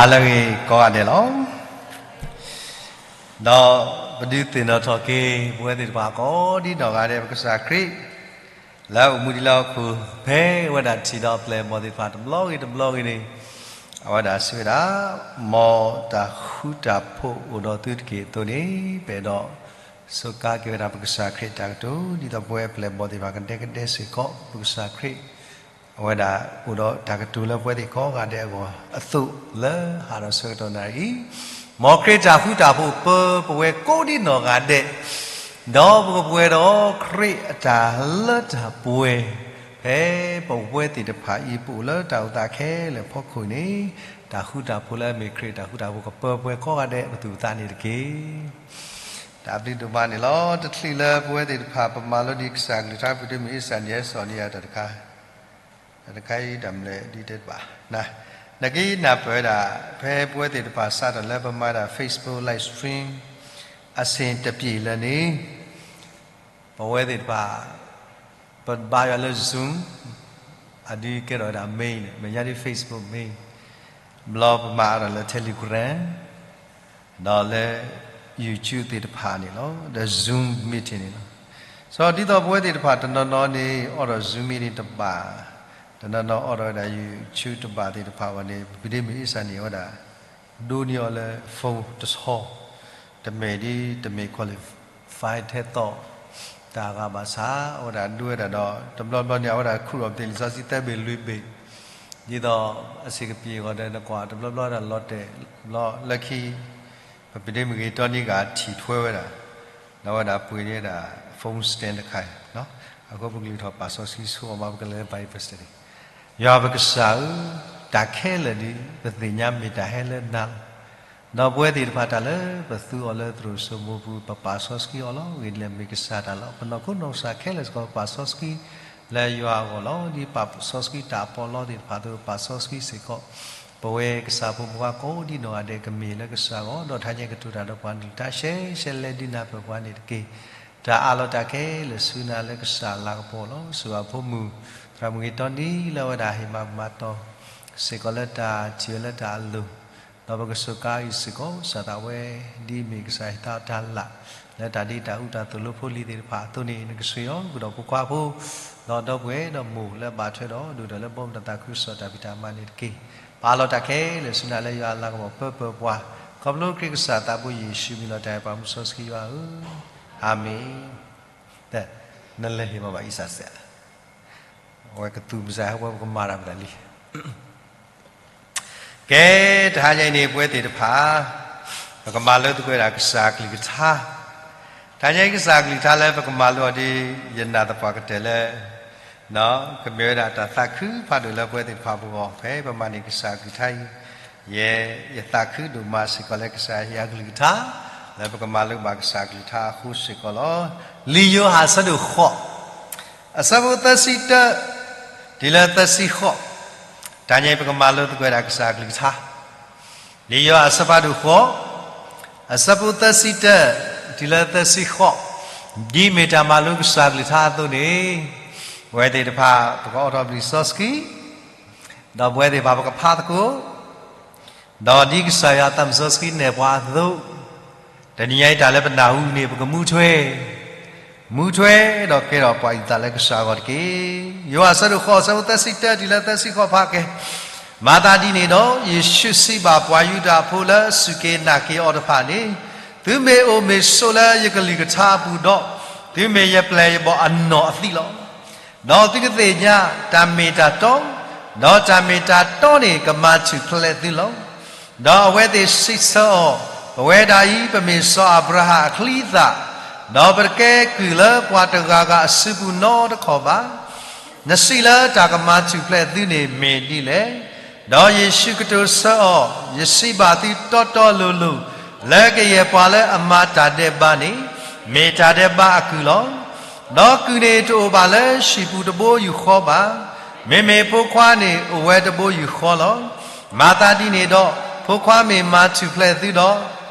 အလၢဂ့ၤကိးဂၤဒဲးလီၤ. ဒီးပဒုးသ့ၣ်နီၣ်ထီၣ်က့ၤ ပဝဲသ့ၣ်တဖၣ်ကိးဒံနီၢ်ဂၤဒဲး ပကစၢ်ခရံာ် လၢအအိၣ်မူဒံးလၢဟီၣ်ခိၣ် ဖဲဝဲဒၣ်ထံၣ်ဒီးအပျဲၢ်အဘီၣ်သ့ၣ်တဖၣ်တဘျီဂ့ၤတဘျီဂ့ၤန့ၣ် အဝဲဒၣ်စံးဝဲဒၣ်, မ်တၢ်ဃူတၢ်ဖိးအိၣ်ဒီးသုတက့ၢ်အသိးန့ၣ် ပအဲၣ်ဒိးစူးကါက့ၤဝဲဒၣ်ပကစၢ်ခရံာ်အတၢ်ကတိၤ ဒ်သိးပဝဲအပျဲၢ်အဘီၣ်သ့ၣ်တဖၣ်ကဒဲကဒဲစ့ၢ်ကီး ပကစၢ်ခရံာ် အဝဲဒၣ်အိၣ်ဒီးတၢ်ကတိၤလၢပဝဲသ့ၣ်ကိးဂၤဒဲးအဂီၢ်အသိး လၢဟါဒီးဆၢကတီၢ်နၣ်ရံၣ်အံၤ, မ်ခရံာ်တၢ်ဃူတၢ်ဖိးပၢပဝဲကိးဒံနီၢ်ဂၤဒဲး, ဒီးပကပှဲၤဒီးခရံာ်အတၢ်လၢတၢ်ပှဲၤ, ဖဲပဝဲသ့ၣ်တဖၣ်အံၤ ပအိၣ်လၢတၢ်အိၣ်သးခဲလၢာ်အဖီခိၣ်န့ၣ်, တၢ်ဃူတၢ်ဖိးလၢအမ့ၢ်ခရံာ်တၢ်ဃူတၢ်ဖိးကပၢပှဲၤကိးဂၤဒဲးပသူၣ်ပသးန့ၣ်တက့ၢ်. တၢ်ဘျုးဒိၣ်မးန့ၣ်လီၤ. တချုးလၢပဝဲသ့ၣ်တဖၣ် ပမၤလိဒံးကစၢ်ကလုၢ်ကထါ ပတုၤမ့ၢ်အ့စၢ်န့ၣ် ဟဲစိာ်န့ၢ်ယၤတၢ်တခါ, တၢ်တခါအံၤတၢ်မနုၤလဲၣ်ဒ်တဲတဘၣ်, နကနၢ်ပၢၢ်ဝဲဒၣ် ဖဲပဝဲသ့ၣ်တဖၣ်စးထီၣ်လၢပမၤဒၣ် Facebook live stream အဆ့ၣ်တပျ့ၤလၢန့ၣ် ပဝဲသ့ၣ်တဖၣ် ပဘါယွၤလၢ Zoom, အဒုးကဲထီၣ်ဝဲဒၣ် main န့ၣ် မဲာ်ညါဒ် Facebook main, ဘျီပမၤအါထီၣ်လၢ Telegram ဒီးလၢ YouTube သ့ၣ်တဖၣ်န့ၣ်လီၤ. ဒီး Zoom meeting န့ၣ်လီၤ. စီၤဒ်သိးပဝဲသ့ၣ်တဖၣ် တနီၤနီၤန့ၣ် အိးထီၣ် Zoom meeting တဘၣ်, တနီၤနီၤအိးထီၣ်ဝဲဒၣ် YouTube တဘၣ်သ့ၣ်တဖၣ်အဂီၢ်န့ၣ် ပတုၤမ့ၢ်အ့စၢ်န့ၣ် အဝဲဒၣ် ဒိးန့ၢ်အီၤလၢ phone တဆီ, တမ့ၢ်ဒ်တမ့ၢ် qualify ထဲသိး တၢ်အဂၤဘၣ်ဆၣ် အဝဲဒၣ်ဒိဝဲဒၣ်ဒီး တဘျီဘျီန့ၣ် အဝဲဒၣ်ခူၣ်အီၤပသ့ၣ်လံာ်စီဆှံသၢဘ့ၣ်လွံၢ်ဘ့ၣ်, ဒ်သိးအဆ့ၣ်ကပျ့ၤအဂီၢ်ဒီး နကွၢ်တဘျီဘျီဒၣ်လီၤတဲာ်ဘျီလၢခံ ပပဒ့မုၢ်ဂ့ၤတီနံဂၤထံၣ်ထွဲဝဲဒၣ်, ဒီးအဝဲဒၣ်ပှ့ၤန့ၢ်ဝဲဒၣ် phone stand တခါ, အဃိပကလုၢ်ထီၣ်ပာ်စီဆှံဆိအီၤမး ပကလဲၤလၢ Bible study. ယွၤပကစၢ်ဧၢ, တၢ်ခဲလၢာ်ဒ် ပသ့ၣ်ညါမ့ၢ်တၢ်ဟဲလၢနၤလီၤ. ဒီးပဝဲသ့ၣ်တဖၣ်တၢ်လၢပသူအီၤလၢသရိာ်စိမိပူၤ ပပာ်စီဆှံအီၤလီၤ. ဂ့ၢ်ဒ်လဲၣ်မ့ၢ်ကစၢ်တၢ်လီၤ. ပနီၢ်ခိနီၢ်ကစၢ်ခဲလၢာ်စ့ၢ်ကီး ပပာ်စီဆှံလၢယွၤအဂီၢ်လီၤ. ဒ်ပာ်စီဆှံတၢ်အပီးလီသ့ၣ်တဖၣ်အသိး ပာ်စီဆှံစ့ၢ်ကီး ပဝဲကစၢ်ဖိမုၣ်ဖိခွါကိးဒံနီၢ်ဂၤဒဲး ကမ့ၢ်လၢကစၢ်အဂီၢ် ဒီးထါညါကတိၤတၢ်ဒီးပှၤကလုာ်ကထါ ရှဲရှဲလဲဒ်နၢ်ပၢၢ်ပှၤန့ၣ်တက့ၢ်. တၢ်အးလီၤတၢ်ခဲလၢာ်ဆူနၤလၢကစၢ်လၤကပီၤလီၤ. စူၢ်အဖိမုၣ် သရၣ်မုၣ်ဂ့ၤတီနံလၢအဝဲဒၣ်ဟ့ၣ်မၤမၤတီၤ စ့ၢ်ကီးလၢတၢ်ထံၣ်ဝဲလၢတၢ်အလိၤ, ဒီးပကစူးကါအံၤစ့ၢ်ကီး စၢ်သးဝဲ ဒ်အမ့ၢ်ကစၢ်ဟ့ၣ်သါတၢ်လၢ် လၢတၢ်ဒ့တၢ်အူတၢ်သိၣ်လိဖိလံၤသ့ၣ်တဖၣ်အသိးန့ၣ် နကဆှၢအီၤ ဃုာ်ဒီးဖိခွါဖိ ဒီးဒီပုၢ်ဝဲၢ်ဒီးမိၢ်လၢအဘၣ်ထွဲဒီး ဒိၣ်ဒီးလၢဘီမုၢ်တၢ်သးခုကစီၣ်တၢ်ဖံးတၢ်မၤန့ၣ်တက့ၢ်. ပာ်လီၤတၢ်ခဲလၢာ်ဆူနၤလၢယွၤအလၤကပီၤပၢပၢပှၤ ခီဖျိခရံာ်ကစၢ်သးဘိယ့ၣ်ၡူးမံၤလီၤတၢ်အဲၣ်ပှၤမူစီဆှံယွၤဧၢ, အၤမ့ၣ်. နလဲၤဟ့ၣ်မၤဘၣ်အံစၢ်စဲး, အဝဲကသူၣ်မုၢ်စၢ်ဟဲဝဲပကမၤတၢ်မတၤလံ. ကဲ, တဟါညါအံၤန့ၣ် ပဝဲသ့ၣ်တဖၣ် ပကမၤလိသကိးဝဲဒၣ်ကစၢ်ကလုၢ်ကထါ, တဟါညါအံၤကစၢ်ကလုၢ်ကထါလၢပကမၤလိအီၤဒ် ယနာ်သပှၢ်ကတၢၢ်လၢ ကမ့ၢ်ဝဲဒၣ်တၢ်သးခုဖးဒိၣ်လၢပဝဲသ့ၣ်တဖၣ်ပဂီၢ် ဖဲပမၤန့ၢ်ကစၢ်ကလုၢ်ကထါအံၤ, ယဲ ယသးခုဒိၣ်မးစ့ၢ်ကီးလၢကစၢ်ယွၤဟ့ၣ်အကလုၢ်ကထါ လၢပကမၤလိဘၣ်ကစၢ်ကလုၢ်ကထါအဃိစ့ၢ်ကီးလီၤ. လံာ်ယိၤဟၣ်အဆၢဒိၣ်ဃိး အဆၢဖိသၢဆံတၢ တုၤလၢသၢဆံဃိး, တဟါညါအံၤပကမၤလိသကိးဝဲဒၣ်ကစၢ်ကလုၢ်ကထါ, လံာ်ယိၤဟၣ်အဆၢဖးဒိၣ်ဃိး အဆၢဖိသၢဆံတၢ တုၤလၢသၢဆံဃိး, ဒ်မ့ၢ်တၢ်မၤလိကစၢ်ကလုၢ်ကထါအသိးန့ၣ်, ပဝဲသ့ၣ်တဖၣ် ပကအိးထီၣ်ပလံာ်စီဆှံ, ဒီးပဝဲသ့ၣ်တဖၣ်ပကဖးသကိး ဒီးဒ်ကစၢ်ယွၤအသးစီဆှံနဲၣ်ပှၤအသိး, တနံၤညါအံၤတၢ်လၢပနၢ်ဟူန့ၣ် ပကမူထွဲ, မူထွဲဒီးကဲထီၣ်ပှၤအုၣ်သးလၢကစၢ်အဂီၢ်တက့ၢ်. ယိၤဟၣ်အဆၢဒိၣ်ဃိး အဆၢဖိသၢဆံတၢ တုၤလၢသၢဆံဃိးဖးကဲ, မၤသးဒ်န့ၣ်ဒီး ယ့ၣ်ၡူးစံးဘၣ်ပှၤယူဒၤဖိလၢအစူၢ်က့ၤနာ်က့ၤအီၤတဖၣ်န့ၣ်, သုမ့ၢ်အိၣ်မ့ၢ်ဆိးလၢယကလုၢ်ကထါအပူၤဒီး, သုမ့ၢ်ယပျဲၢ်ယဘီၣ်အနီၢ်အသံးလီၤ. ဒီးသုကသ့ၣ်ညါတၢ်မ့ၢ်တၢ်တီ, ဒီးတၢ်မ့ၢ်တၢ်တီန့ၣ်ကမၤထူၣ်ဖျဲးသုလီၤ. ဒီးအဝဲသ့ၣ်စံးဆၢအီၤ, ပဝဲဒၣ်အံၤ ပမ့ၢ်စီၤအၤဘြၤဟၣ်အချံအသၣ်, ဒီးပတကဲကုၢ်လၢပှၤတဂၤဂၤအစုပူၤနီတခီၣ်ဘၣ်. နစံးလၢတၢ်ကမၤထူၣ်ဖျဲးသုန့ၣ်မ့ၢ်ဒ်လဲၣ်. ဒီးယ့ၣ်ၡူးကတိၤဆၢအီၤ, ယစံးဘၣ်သုတီတီလိၤလိၤ, လၢကယဲၢ်ပှၤလၢအမၤတၢ်ဒဲးဘးန့ၣ်, မ့ၢ်တၢ်ဒဲးဘးအကုၢ်လီၤ. ဒီးကုၢ်န့ၣ်တအိၣ်ဘၣ်လၢဟံၣ်ပူၤတဘိယူၢ်ဃီဘၣ်. မ့မ့ၢ်ဖိခွါန့ၣ်အိၣ်ဝဲတဘိယူၢ်ဃီလီၤ. မၤသးဒ်န့ၣ်ဒီး, ဖိခွါမ့ၢ်မၤထူၣ်ဖျဲးသုဒီး,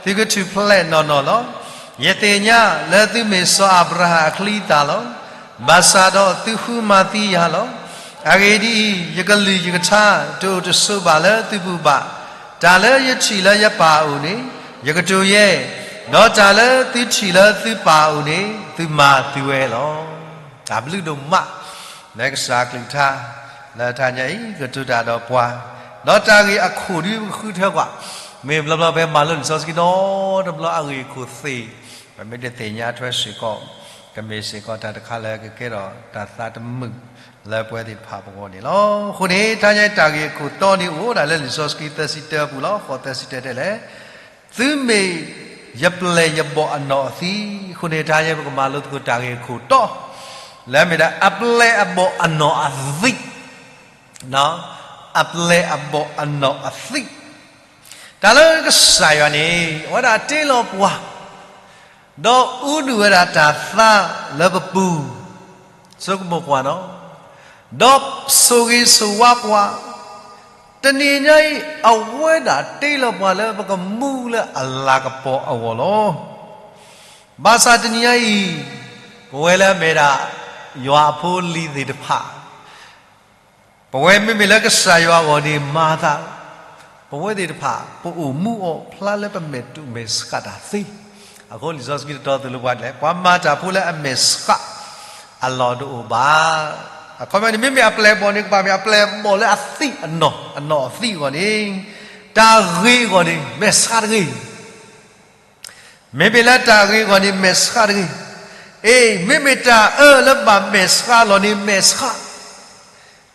သုကထူၣ်ဖျဲးနီၢ်နီၢ်လီၤ. ယသ့ၣ်ညါလၢသုမ့ၢ်စီၤအၤဘြၤဟၣ်အချံအသၣ်လီၤ. ဘၣ်ဆၣ်ဒီးသုဃုမၤသံယၤလီၤ. အဂ့ၢ်ဒ်အံၤ, ယကလုၢ်ယကထါတအိၣ်တဆိးဘၣ်လၢသုပူၤဘၣ်. တၢ်လၢယထံၣ်လၢယပၢ်အအိၣ်န့ၣ် ယကတိၤယဲ, ဒီးတၢ်လၢသုထံၣ်လၢသုပၢ်အအိၣ်န့ၣ် သုမၤသုဝဲလီၤ. တၢ်ဘျုးဒိၣ်မး လၢကစၢ်ကလုၢ်ကထါ လၢတဟါညါအံၤ ကတိၤတၢ်ဒီးပှၤ, ဒီးတၢ်ဂ့ၢ်အခိၣ်ဒုးပဃုထၢကွၢ်, မ့ၢ်ဘျီဘျီဖဲမၤလိလံာ်စီဆှံဒီတဘျီအဂ့ၢ်အခိၣ်သ့ၣ်, ပမ့ၢ်တသ့ၣ်ညါထွဲစ့ၢ်ကီး ကမ့ၢ်စ့ၢ်ကီးတၢ်တခါလၢကကဲထီၣ်တၢ်သးတမုာ်လၢပဝဲသ့ၣ်တဖၣ်ပဂီၢ်န့ၣ်လီၤ. အဃိန့ၣ် တဟါညါအံၤတၢ်ဂ့ၢ်အခိၣ်တီန့ၣ် အိၣ်ဒၣ်လၢလံာ်စီဆှံသၢဆံတၢအပူၤလီၤ. ဃိးသၢဆံတၢတဲလဲၣ်, သုမ့ၢ်ယပျဲၢ်ယဘီၣ်အနီၢ်အသံ, အဃိန့ၣ် တဟါညါအံၤပကမၤလိသကိးတၢ်ဂ့ၢ်အခိၣ်တီ လၢအမ့ၢ်ဒၣ် အပျဲၢ်အဘီၣ်အနီၢ်အသံ, အပျဲၢ်အဘီၣ်အနီၢ်အသံ, တၢ်လၢကစၢ်ယွၤန့ၣ် အဝဲဒၣ်တ့လီၤပှၤ ဒီးအူနုၢ်ဝဲဒၣ်တၢ်သါလၢပပူၤ, ဆိကမိၣ်ကွၢ်နီၤ, ဒီးဆိၣ်ဂ့ၤဆိၣ်ဝါပှၤ, တနံၤညါအံၤ အဝဲဒၣ်တ့လီၤပှၤလၢပကမူလၢအလၤကပီၤအဂီၢ်လီၤ. ဘၣ်ဆၣ်တနံၤညါအံၤ ပဝဲလၢအမ့ၢ်ဒၣ် ယွၤအဖိအလံၤသ့ၣ်တဖၣ် ပဝဲမ့မ့ၢ်လၢကစၢ်ယွၤအဂီၢ်န့ၣ်မၤသး, ပဝဲသ့ၣ်တဖၣ် ပအိၣ်မူအီၤဖျါလၢပမဲာ်တူၢ်မဲာ်ဆှးတၢ်သ့, အဃိလံာ်စီဆှံတတီသ့ၣ်လိပှၤဒ်လဲၣ်, ပှၤမၤတၢ်ဖိလၢအမဲာ်ဆှးအလီၢ်တအိၣ်ဘၣ်. အခီပညီန့ၣ် မ့မ့ၢ်အပျဲၢ်အဘီၣ်န့ၣ် ကဘၣ်မ့ၢ်အပျဲၢ်အဘီၣ်လၢအသံၣ်အနီၢ်, အနီၢ်အသံၣ်အဂီၢ်န့ၣ်, တၢ်ဂ့ၤအဂီၢ်န့ၣ် မဲာ်ဆှးတဂ့ၤ မ့မ့ၢ်လၢတၢ်ဂ့ၤအဂီၢ်န့ၣ် မဲာ်ဆှးတဂ့ၤ. အ့ မ့မ့ၢ်တၢ်အၢလၢဘၣ်မဲာ်ဆှးအလီၢ်န့ၣ် မဲာ်ဆှး.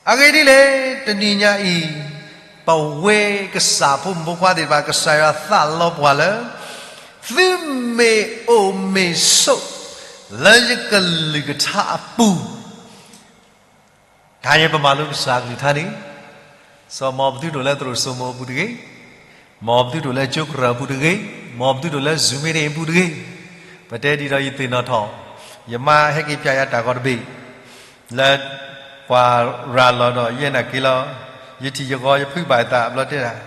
အဂ့ၢ်ဒ်လဲၣ်, တနံၤညါအံၤ ပဝဲကစၢ်ဖိမုၣ်ဖိခွါသ့ၣ်တဖၣ် ကစၢ်ယွၤသးလီပှၤလၢ သုမ့ၢ်အိၣ်မ့ၢ်ဆိး လၢယကလုၢ်ကထါအပူၤ တဟါညါပမၤလိကစၢ်ကလုၢ်ကထါန့ၣ်, စီၤမ်ပသုတအိၣ်လၢသရိာ်စိမိၤအပူၤတဂ့ၤ, မ်ပသုတအိၣ်လၢကၠိကရၢၢ်အပူၤတဂ့ၤ, မ်ပသုတအိၣ်လၢ Zoom meeting အပူၤတဂ့ၤ, ပတဲဒ်ဒီးယသ့ၣ်နီၣ်ထီၣ်, ယမါဟဲက့ၤဖျါယၤတၢ်ဂီၤတဘ့ၣ်, လၢပှၤရၤလီၤဒီးယဲနာ်က့ၤလီၤ, ယထံၣ်ယဂီၤယဖုဘၣ်ယသးဘျီတဲဒၣ်,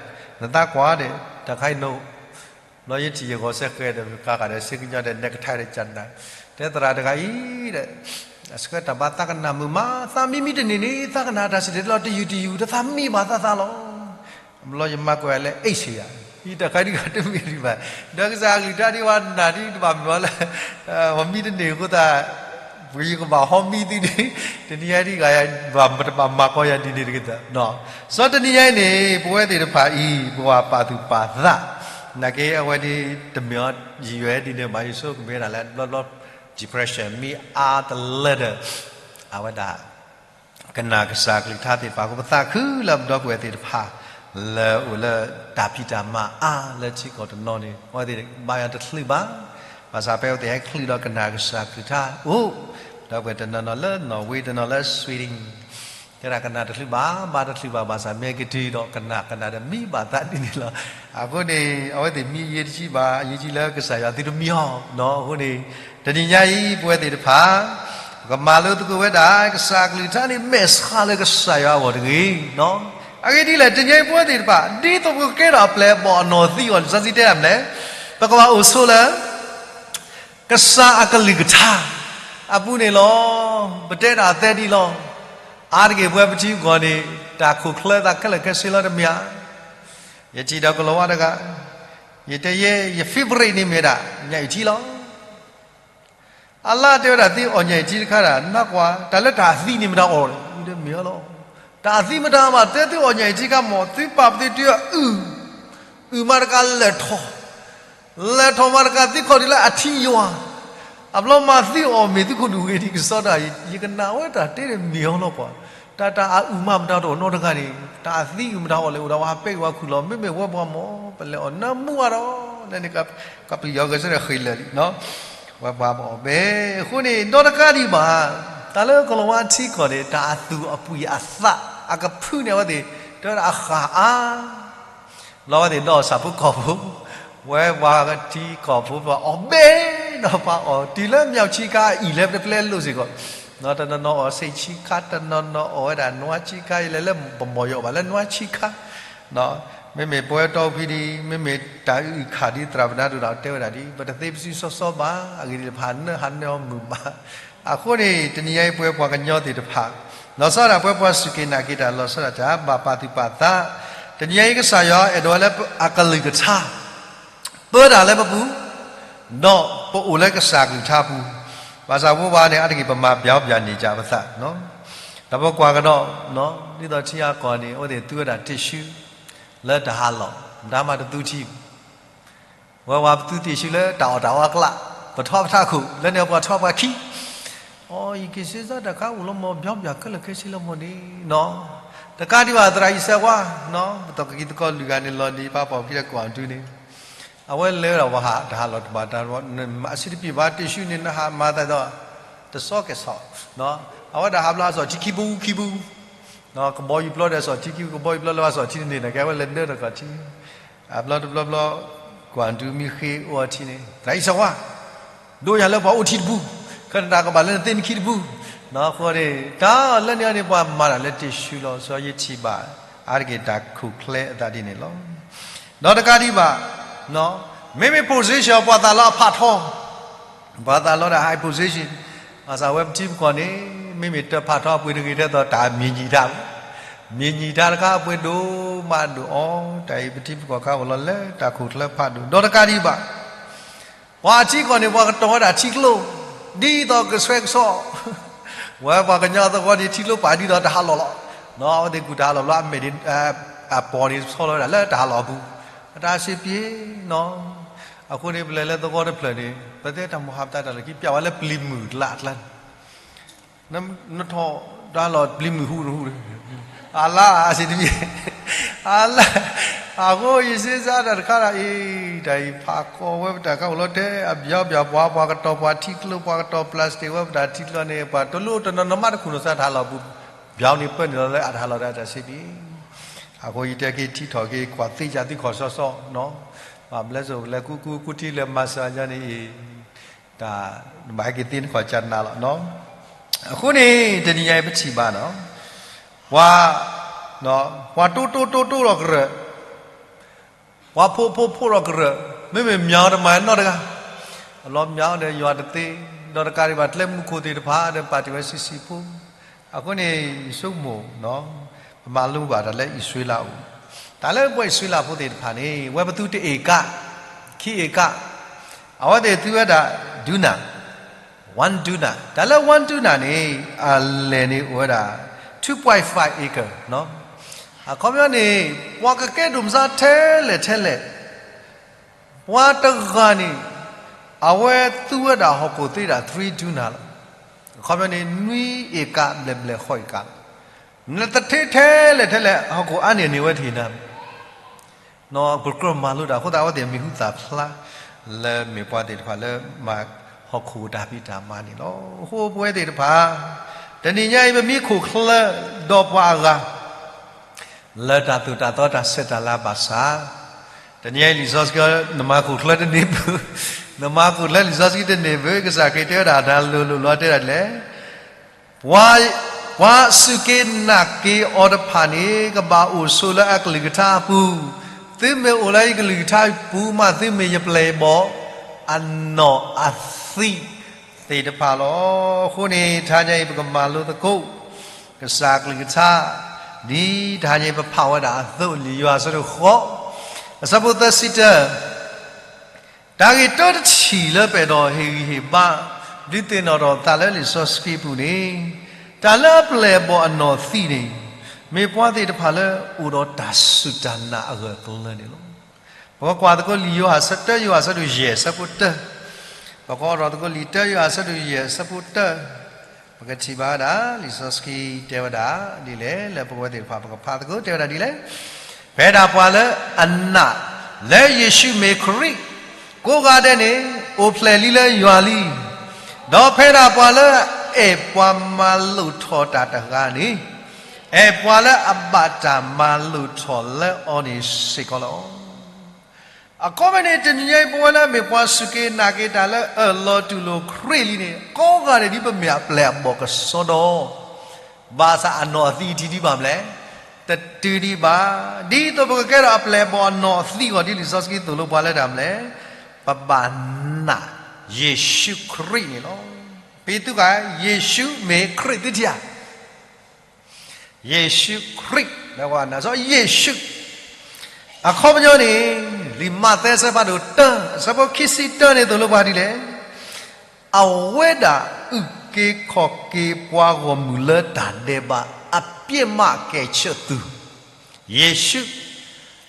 နသးကွၢ်ဒီး တၢ်ခါအံၤနအိၣ် ဘျီယထံၣ်ယဂီၤစဲဃဲးဒီး ကါဃာ်ဒီး ဆ့ကညီဒီး နဲကထါဒီး ကနၣ်, တဲသရၣ်တဂၤအံၤဒီး အဆှၢတၢ်ဘါသးကနၣ်မုာ်မး, သးမံမံတန့ၢ်န့ၣ် သးကနၣ်တၢ်စံၣ်တဲၤတဲလီၤတယုၢ်တယုၢ် တသးမံဘၣ်သးသးလီၤ. ဘျီယမါကွၢ်လၢ H ယၤ, အံၤတၢ်ခါဒ်ဂၤတမ့ၢ်ဒံးဘၣ်, ဒီးကစၢ်အကလုၢ်ကထါဒ်ဝဲနၢ်ဒ်တဘၣ်မုာ်အီၤလၢ ပမံတန့ၢ်အဃိသတး ပယကဘၣ်ဟီမံသုန့ၣ်, တနံၤညါဒ်ဂၤယၤ ဘၣ်တဘၣ်မၤကီယၤဒ်န့ၣ်တဂ့ၤသး, စီၤတနံၤညါအံၤန့ၣ် ပဝဲသ့ၣ်တဖၣ်အံၤ ပကဘၣ်ပာ်သူၣ်ပာ်သး, နာ်က့အဝဲဒ်တမ့ၢ်အီၤ ယယွဲဒ်န့ၣ်ဘၣ် ယဆိကမိၣ်ဝဲဒၣ်လၢဘျီဘျီ depression မ့ၢ်အါတလၢဒီး အဝဲဒၣ် ကနၣ်ကစၢ်ကလုၢ်ကထါသ့ၣ်တဖၣ်အဃိ ပသးခုလၢပဒီပုၢ်ဝဲၢ်သ့ၣ်တဖၣ် လၢအိၣ်လၢတၢ်ဖံးတၢ်မၤအါလၢထံကီၢ်တနီၤန့ၣ် အဝဲသ့ၣ်ဘါယွၤတချုးဘၣ်, ဘၣ်ဆၣ်ဖဲအဝဲသ့ၣ်ဟဲချုးဒီးကနၣ်ကစၢ်ကလုၢ်ကထါအိၣ်, ဒီပုၢ်ဝဲၢ်တနီၤနီၤလၢနီၣ်ဝ့ တနီၤလၢ Sweden တဲဒၣ်ကနၣ်တချုးဘၣ် ဘါတချုးဘၣ် ဘၣ်ဆၣ်မ့ၢ်ကတုၤဒီးကနၣ်ကနၣ်ဒီးမံဘၣ်သးဒ်န့ၣ်လီၤ. အဃိန့ၣ် အဝဲသ့ၣ်မံအယ့ၢ်တဆံဘၣ် အယ့ၢ်ဆံလၢကစၢ်ယွၤသုတမံအီၤနီၤ. အဃိန့ၣ် တနံၤညါအံၤ ပဝဲသ့ၣ်တဖၣ် ပကမၤလိသကိးဝဲဒၣ် ကစၢ်ကလုၢ်ကထါန့ၣ် မဲာ်ဆှးလၢကစၢ်ယွၤအဂီၢ်တဂ့ၤနီၤ. အဂ့ၢ်ဒ်လဲၣ် တနံၤညါအံၤ ပဝဲသ့ၣ်တဖၣ် ဒ်သိးပကကဲထီၣ်အပျဲၢ်အဘီၣ်အနီၢ်သံအဂီၢ်န့ၣ် လံာ်စီဆှံတဲဒၣ်မနုၤလဲၣ်, ပကဘၣ်အိၣ်ဆိးလၢ ကစၢ်အကလုၢ်ကထါ အပူၤန့ၣ်လီၤ. ပတဲဒၣ်အသဲဒ်လီၤ. အါတက့ၢ်ပဝဲပထံပကီၢ်န့ၣ် တၢ်ခိၣ်ချၢသးခဲလၢာ်ခဲဆ့လီၤတမ့ၢ်ဧါ. ယထံၣ်ဒီးကလီၤဝါတဂၤ, ယတဲယဲ ယ favorite န့ၣ်မ့ၢ်ဒၣ် ညၣ်အုၣ်ထံလီၤ. အလါတဲဝဲဒၣ်သုအီၣ်ညၣ်အုၣ်ထံတခါဒၣ် နကွၢ် တၢ်လၢတၢ်အသံန့ၣ်မတၤအီၣ်လဲၣ် မ့ၢ်လီၤ. တၢ်အသံမတၤဘၣ် တဲသုအီၣ်ညၣ်အုၣ်ထံခါမး သုပာ်ပသ့တုၤအအုၣ် အုၣ်မးတကးလဲၤထီၣ် လဲၤထီၣ်မးတကးသံခီၣ်ဒုးလၢအထံယွၤ, အဘျီမးသံအီၣ်မ့ၢ်သုခိၣ်ဒူၣ်ဂ့ၤဒံးကစီဒီး ယကနၣ်ဝဲတၢ်တဲန့ၣ်မ့ၢ်အီၤလီၤကွၢ်. တၢ်တၢ်အအုၣ်မးမတၤတအိၣ်နီတဂၤန့ၣ် တၢ်အသံအုၣ်မတၤအီၣ်လဲၣ် အိၣ်ဒၣ်ဝဲဟးပဲအုၣ်ဝဲခုၣ်လီၤ မ့မ့ၢ်ဝဲပှၤမ့ၢ် ပလဲၤအီၣ်နၢမူအါဒီး လၢန့ၣ် ကပျံၤယီၤဂဲၤဆၢထၢၣ်ဃ့ၢ်လၢာ်လံ ဝဲပှၤမ့ၢ်အီၣ်ဘဲ အဃိန့ၣ် ဒီတကးဒံးဘၣ် တၢ်လၢကလီၤဝါထံကီၢ်န့ၣ် တၢ်အသူၣ်အပှံၢ်အသး အကဖုန့ၣ်အဝဲသ့ၣ် တဲဝဲဒၣ်အဃၣ်အါ လီၤဝဲသ့ၣ်ဒီးဆၣ်ဖိကီၢ်ဖိ ဝဲပှၤထံကီၢ်ဖိပှၤအီၣ်ဘဲ ဒီးပှၤအီၣ်တုၤလၢမၠီၣ်ဆံခါအအံၤလၢပတပျဲလိာ်စ့ၢ်ကီး တနီၤနီၤအီၣ်ဆံးဆံးခါ တနီၤနီၤအီၣ်ဝဲဒၣ်နွံဆံးခါ ယလဲၤလၢပမီၢ်ယီၣ်ဘၣ်လၢနွံဆံးခါ မ့မ့ၢ်ပဝဲတီဖံဒံး မ့မ့ၢ်တၢ်အုၣ်ခါဒ်သရၣ်ပနါဒိၣ်ဒီးတဲဝဲဒၣ်ဒ် ပတသ့ပစုစီစီဘၣ် အဂ့ၢ်ဒ်လဲၣ် ပဟးနၢဟးနၢအီၤမုာ်မး အဃိန့ၣ် တနံၤညါအံၤပဝဲပှၤကညီသ့ၣ်တဖၣ် လီၤဆီဒၣ်ပဝဲပှၤစူၢ်က့ၤနာ်က့ၤတၢ် လီၤဆီဒၣ်တၢ် ဘၣ်ပာ်သူၣ်ပာ်သး တနံၤအံၤကစၢ်ယွၤအဲၣ်ဒိးလၢအကလုၢ်ကထါ ပၢတၢ်လၢပပူၤ, ဒီးပအိၣ်လၢကစၢ်ကလုၢ်ကထါပူၤ, ဘၣ်ဆၣ်ဖိဝါန့ၣ် အါတက့ၢ်ပမၤပျီပျီ န့ၢ်ကပသး, ဒီးပကွၢ်ကဒီး, ဒ်သိးထံအကီၢ်န့ၣ် အဝဲသ့ၣ်သူဝဲဒၣ်တံၢ်ရှူ လၢတၢ်ဟးလီၢ်, မတၤမးတသူထံ ဝဲဝဲပသူတံၢ်ရှူလၢတၢ်အီၣ်တၢ်အီအကျါ, ပထီပထးခိၣ် လၢန့ၣ်ပှၤထီပှၤခံ, အီ ယက့ၤစ့စါတၢ်ခါအိၣ်လီၤမး ပျီပျီခဲလၢာ်ခဲဆ့လီၤမးန့ၣ်, တကးဒံးဘၣ်သရၣ်အံၤစဲးဝါ, ပသီၣ်ကကံသကိးလွံၢ်ဂၤန့ၣ် လီၤဒံးပာ်ဖှိၣ်ခံဒီးကွၢ်ဒုန့ၣ်, အဝဲလဲၤဝဲဒၣ်ပှၤဟးတၢ်ဟးလီၢ်တဘၣ်တၢ်, အဆံတပံၣ်ဘၣ်တံၢ်ရှူန့ၣ် နဟးမၤသးဒီး တစီကဲၣ်ဆီၣ်, အဝဲဒၣ်ဟးဘျီအစီၣ်ထံခံပူခံပူ ကဘီယူၤပျီဒီးအစီၣ်ထံခံ ကဘီယူၤပျီလၢအစီၣ်ထံန့ၣ် နကဲဝဲလဲၤနၢတကီၢ်ထံ, အဘျီတဘျီဘျီ, ကွၢ်ဒုမံဃ့အိၣ်အီၤထံန့ၣ် သရၣ်အံၤစဲးဝါ, ဒိၣ်ယၤလၢပှၤအိၣ်ထံတပူ, ခဲနတၢ်ကဘၣ်လၢနသ့နခံတပူ, အဃိန့ၣ် တၢ်လၢန့ၣ်န့ၣ် ပှၤမၤတၢ်လၢတံၢ်ရှူလီၤ စီၤယထံၣ်ဘၣ် အါတက့ၢ်တၢ်ခိၣ်ချၢအသးဒ်န့ၣ်လီၤ. ဒီးတကးဒံးဘၣ်, မ့မ့ၢ် position ပှၤသးလီအဖးထီ ပှၤသးလီဒီး high position, ဘၣ်ဆၣ်ဝဲပထံပကီၢ်န့ၣ် မ့မ့ၢ်တၢ်ဖးထီအပှ့ၤတဂ့ၤထဲသိးတၢ်မံၤညံၣ်တၢ်, မံၤညံၣ်တၢ်တခါအပှ့ၤဒိၣ်မးဒိၣ်အီၤ, တၢ်အံၤပထံပကီၢ်ခါအိၣ်လီၤလၢတၢ်ခိၣ်ချၢဖးဒိၣ်, ဒီးတကးဒံးဘၣ်, ပှၤထံကီၢ်န့ၣ် ပှၤကတီၤဝဲဒၣ်ထံကျိ ဒ်သိးကဆှဲကဆှီ, ဝဲပှၤကညီသဝီန့ၣ် ထံကျိပာ်ဒ်သိးတဟးလီၢ်လီၤ, အဝဲသ့ၣ်ကူၣ်တၢ်ဟးလီၢ်ဘျီ အမဲာ်ဒ် အပီၢ်န့ၣ်ဆီလီၤဝဲဒၣ်လၢတဟးလီၢ်အပူၤ, အတၢ်စံးပ့ၤနီၤ, အဃိန့ၣ် ပလဲၤလၢသဝီတဖျၢၣ်န့ၣ် ပတဲတၢ်မိၢ်ဟးပသးတၢ်လၢခံ ပျးဝဲလၢပျံၤမုၢ်ကျါအကျါန့ၣ် နထီၣ်တၢ်လီၢ်ပျံၤမုၢ်ဟူတဟူ, အလါအစံးတမံၤ, အလါ, အဃိယစ့စါတၢ်တခါဒၣ်အံၤ, တၢ်အံၤဖးကီဝဲပတၢ်ခါအိၣ်လီၤတဲ အဘျီဘျီ ပှၤ ပှၤကတီၤပှၤထံကျိ ပှၤကတီၤ plastic ဝဲပတၢ်ထံကျိန့ၣ် ပှၤတလိၣ်တနီၤနီၤမးတခူၣ်နသးတဟးလီၢ်ပူၤ, ဘျီန့ၣ်ပၢနုာ်လီၤလၢအတဟးလီၢ်ဒီးအတၢ်စံးပ့ၤ အဃိယတဲက့ၤထံထီၣ်က့ၤ ကွၢ်သ့ယၤသုခီၣ်စီစီ, ဘၣ်ဘျဲစိၣ်လဲၤကူကူကူထံလဲၤမၤစၢၤယၤန့ၣ်အံၤ, တၢ်ဘၣ်ဟဲက့ၤသ့နခီၣ်ကၢနၤလီၤ. အဃိန့ၣ် တနံၤညါအံၤပထံၣ်ဘၣ်နီၤ, ပှၤ, ပှၤတိတိတိတိလီၤကရၢၢ်, ပှၤဖိဖိဖိလီၤကရၢၢ်, မ့မ့ၢ်မၠီတမၤနီတဂၤ, အလီၤမၠီဒီးယွၤတသ့, ဒီးတကးဒံးဘၣ်ကျဲမုၢ်ခိၣ်သ့ၣ်တဖၣ်ဒီးပာ်တ့ၢ်ဝဲဆံးဆံးဖိ, အဃိန့ၣ် ယဆိကမိၣ် ပမၤလိဘၣ်တၢ်လၢအံၣ်စရ့လးအအိၣ်, တၢ်လၢပှၤအံၣ်စရ့လးဖိသ့ၣ်တဖၣ်န့ၣ် ဝဲပသူတအ့ၣ်ကး, ခံအ့ၣ်ကး, အဝဲသ့ၣ်သူဝဲဒၣ် ဒူနၢ်, one duna, တၢ်လၢ one duna န့ၣ် အလဲၢ်န့ၣ်အိၣ်ဝဲဒၣ် two point five acre, အခီပညီန့ၣ် ပှၤကကဲဒိၣ်မးထဲလဲၣ်ထဲလဲၣ်, ပှၤတဂၤန့ၣ် အဝဲသူဝဲဒၣ်ဟီၣ်ခိၣ်သ့ဒၣ် three duna လီၤ. အခီပညီန့ၣ် နွံအ့ၣ်ကးဘျဲၣ်ဘျဲၣ်ဃီအ့ၣ်ကးလီၤ. နတထံၣ်ထဲလဲၣ်ထဲလဲၣ် ဟီၣ်ခိၣ်အါန့ၢ်န့ၢ်ဝဲတဟ့ၣ်နၤ ပကြၢးမၤလိတၢ်အဃိသတး အဝဲသ့ၣ်မံၤဟူသၣ်ဖျါ လၢမ့ၢ်ပှၤသ့ၣ်တဖၣ်လၢမၤဟီၣ်ခိၣ်တၢ်ဖံးတၢ်မၤန့ၣ်လီၤ. အဃိပဝဲသ့ၣ်တဖၣ် တနံၤညါအံၤ ပမ့ၢ်ခိၣ်ချၢဒီးပှၤအဂၤ လၢတၢ်သိၣ်တၢ်သီတၢ်ဆဲးတၢ်လၤဘၣ်ဆၣ်, တနံၤညါအံၤလံာ်စီဆှံ နမၤခိၣ်ချၢတန့ၢ်ဘၣ်, နမၤခိၣ်ချၢလံာ်စီဆှံတန့ၢ်ဘၣ်, ကစၢ်ခရံာ်တဲဝဲဒၣ်တၢ်လိၤလိၤလီၤတဲဒၣ်လဲၣ် ပှၤစူၢ်က့ၤနာ်က့ၤအီၤတဖၣ်န့ၣ် ကဘၣ်အိၣ်ဆိးလၢအကလုၢ်ကထါအပူၤ, သုမ့ၢ်အိၣ်လၢယကလုၢ်ကထါအပူၤမး သုမ့ၢ်ယပျဲၢ်ယဘီၣ်အနီၢ်အသံးသ့ၣ်တဖၣ်လီၤ. အဃိန့ၣ် တဟါညါအံၤ ပကမၤလိသကိး ကစၢ်ကလုၢ်ကထါ ဒ်တဟါညါအံၤ ပဖးဝဲဒၣ်အသိး လံာ်ယိၤဟၣ်အဆၢဒိၣ်ဃိး အဆၢဖိသၢဆံတၢ တၢ်ဂ့ၢ်တၢတထံၣ်လၢပအဲၣ်ဒိးဟ့ၣ်ဂံၢ်ဟ့ၣ်ဘါ ဒုးသ့ၣ်နီၣ်ထီၣ်ပသးလၢလံာ်စီဆှံပူၤန့ၣ်, တၢ်လၢအပျဲၢ်အဘီၣ်အနီၢ်သံးန့ၣ်, မ့ၢ်ပှၤသ့ၣ်တဖၣ်လၢအိၣ်ဒီးတၢ်စူၢ်တၢ်နာ်အဂၢၢ်အကျၢၤန့ၣ်လီၤ. ပကကွၢ်သကိးလံာ်ယိၤဟၣ် တၢယိၤဟၣ်အဆၢဒိၣ်ယဲၢ်အဆၢဖိတၢ, ပကအိးထီၣ်သကိးလံာ်တၢယိၤဟၣ်အဆၢဒိၣ်ယဲၢ်အဆၢဖိတၢ ပကထံၣ်ဘၣ်ဝဲဒၣ် လံာ်စီဆှံတဲဝဲဒၣ်ဒ်လဲၣ်, လၢပဝဲသ့ၣ်တဖၣ် ပကဖးသကိးတဲဝဲဒၣ်ဒ်လဲၣ်, ဖဲဒၣ်ပှၤလၢအနာ်လၢယ့ၣ်ၡူးမ့ၢ်ခရံာ် ကိးဂၤဒဲးန့ၣ် အိၣ်ဖျဲၣ်လံလၢယွၤလံ. ဒီးဖဲဒၣ်ပှၤလၢအအဲၣ်ပှၤမၤလိာ်ထီၣ်တၢ်တဂၤန့ၣ် အဲၣ်ပှၤလၢအဘၣ်တၢ်မၤလိာ်ထီၣ်လၢအီၤန့ၣ်စ့ၢ်ကီးလီၤ. အခီပညီန့ၣ် တနံၤညါအံၤ ပဝဲလၢအမ့ၢ်ပှၤစူၢ်က့ၤနာ်က့ၤတၢ်လၢအၢၣ်လီၤတူၢ်လိာ်ခရံာ်လံန့ၣ် ကိးဂၤဒဲးဒ်ပမ့ၢ်အပျဲၢ်အဘီၣ်ကစီဒီ ဘၣ်ဆၣ်အနီၢ်အသံးတထံၣ်ဒံးဘၣ်မလဲၣ်, တတုၤဒံးဘၣ်. ဒ်သိးပကကဲထီၣ်အပျဲၢ်အဘီၣ်အနီၢ်အသံးအဂီၢ် ဒ်လံာ်စီဆှံသိၣ်လိပှၤလၢတၢ်မလဲၣ်, ပဘၣ်နာ်ယ့ၣ်ၡူးခရံာ်န့ၣ်လီၤ. ပသုဃာ် ယ့ၣ်ၡူးမ့ၢ်ခရံာ်သုထံၣ်ဧါ ယ့ၣ်ၡူးခရံာ်, နာ်စီယ့ၣ်ၡူး, အခီပညီန့ၣ် လံာ်မးသဲအဆၢဖးဒိၣ်တၢ အဆၢဖိခံဆံတၢန့ၣ်သိၣ်လိပှၤဒ်လဲၣ်. အဝဲဒၣ်အုၣ်က့ၤခီၣ်က့ၤပှၤဂီၢ်မုၢ်လၢတၢ်ဒဲးဘး အပြစ်မှကယ်ချစ်သူ ယ့ၣ်ၡူး,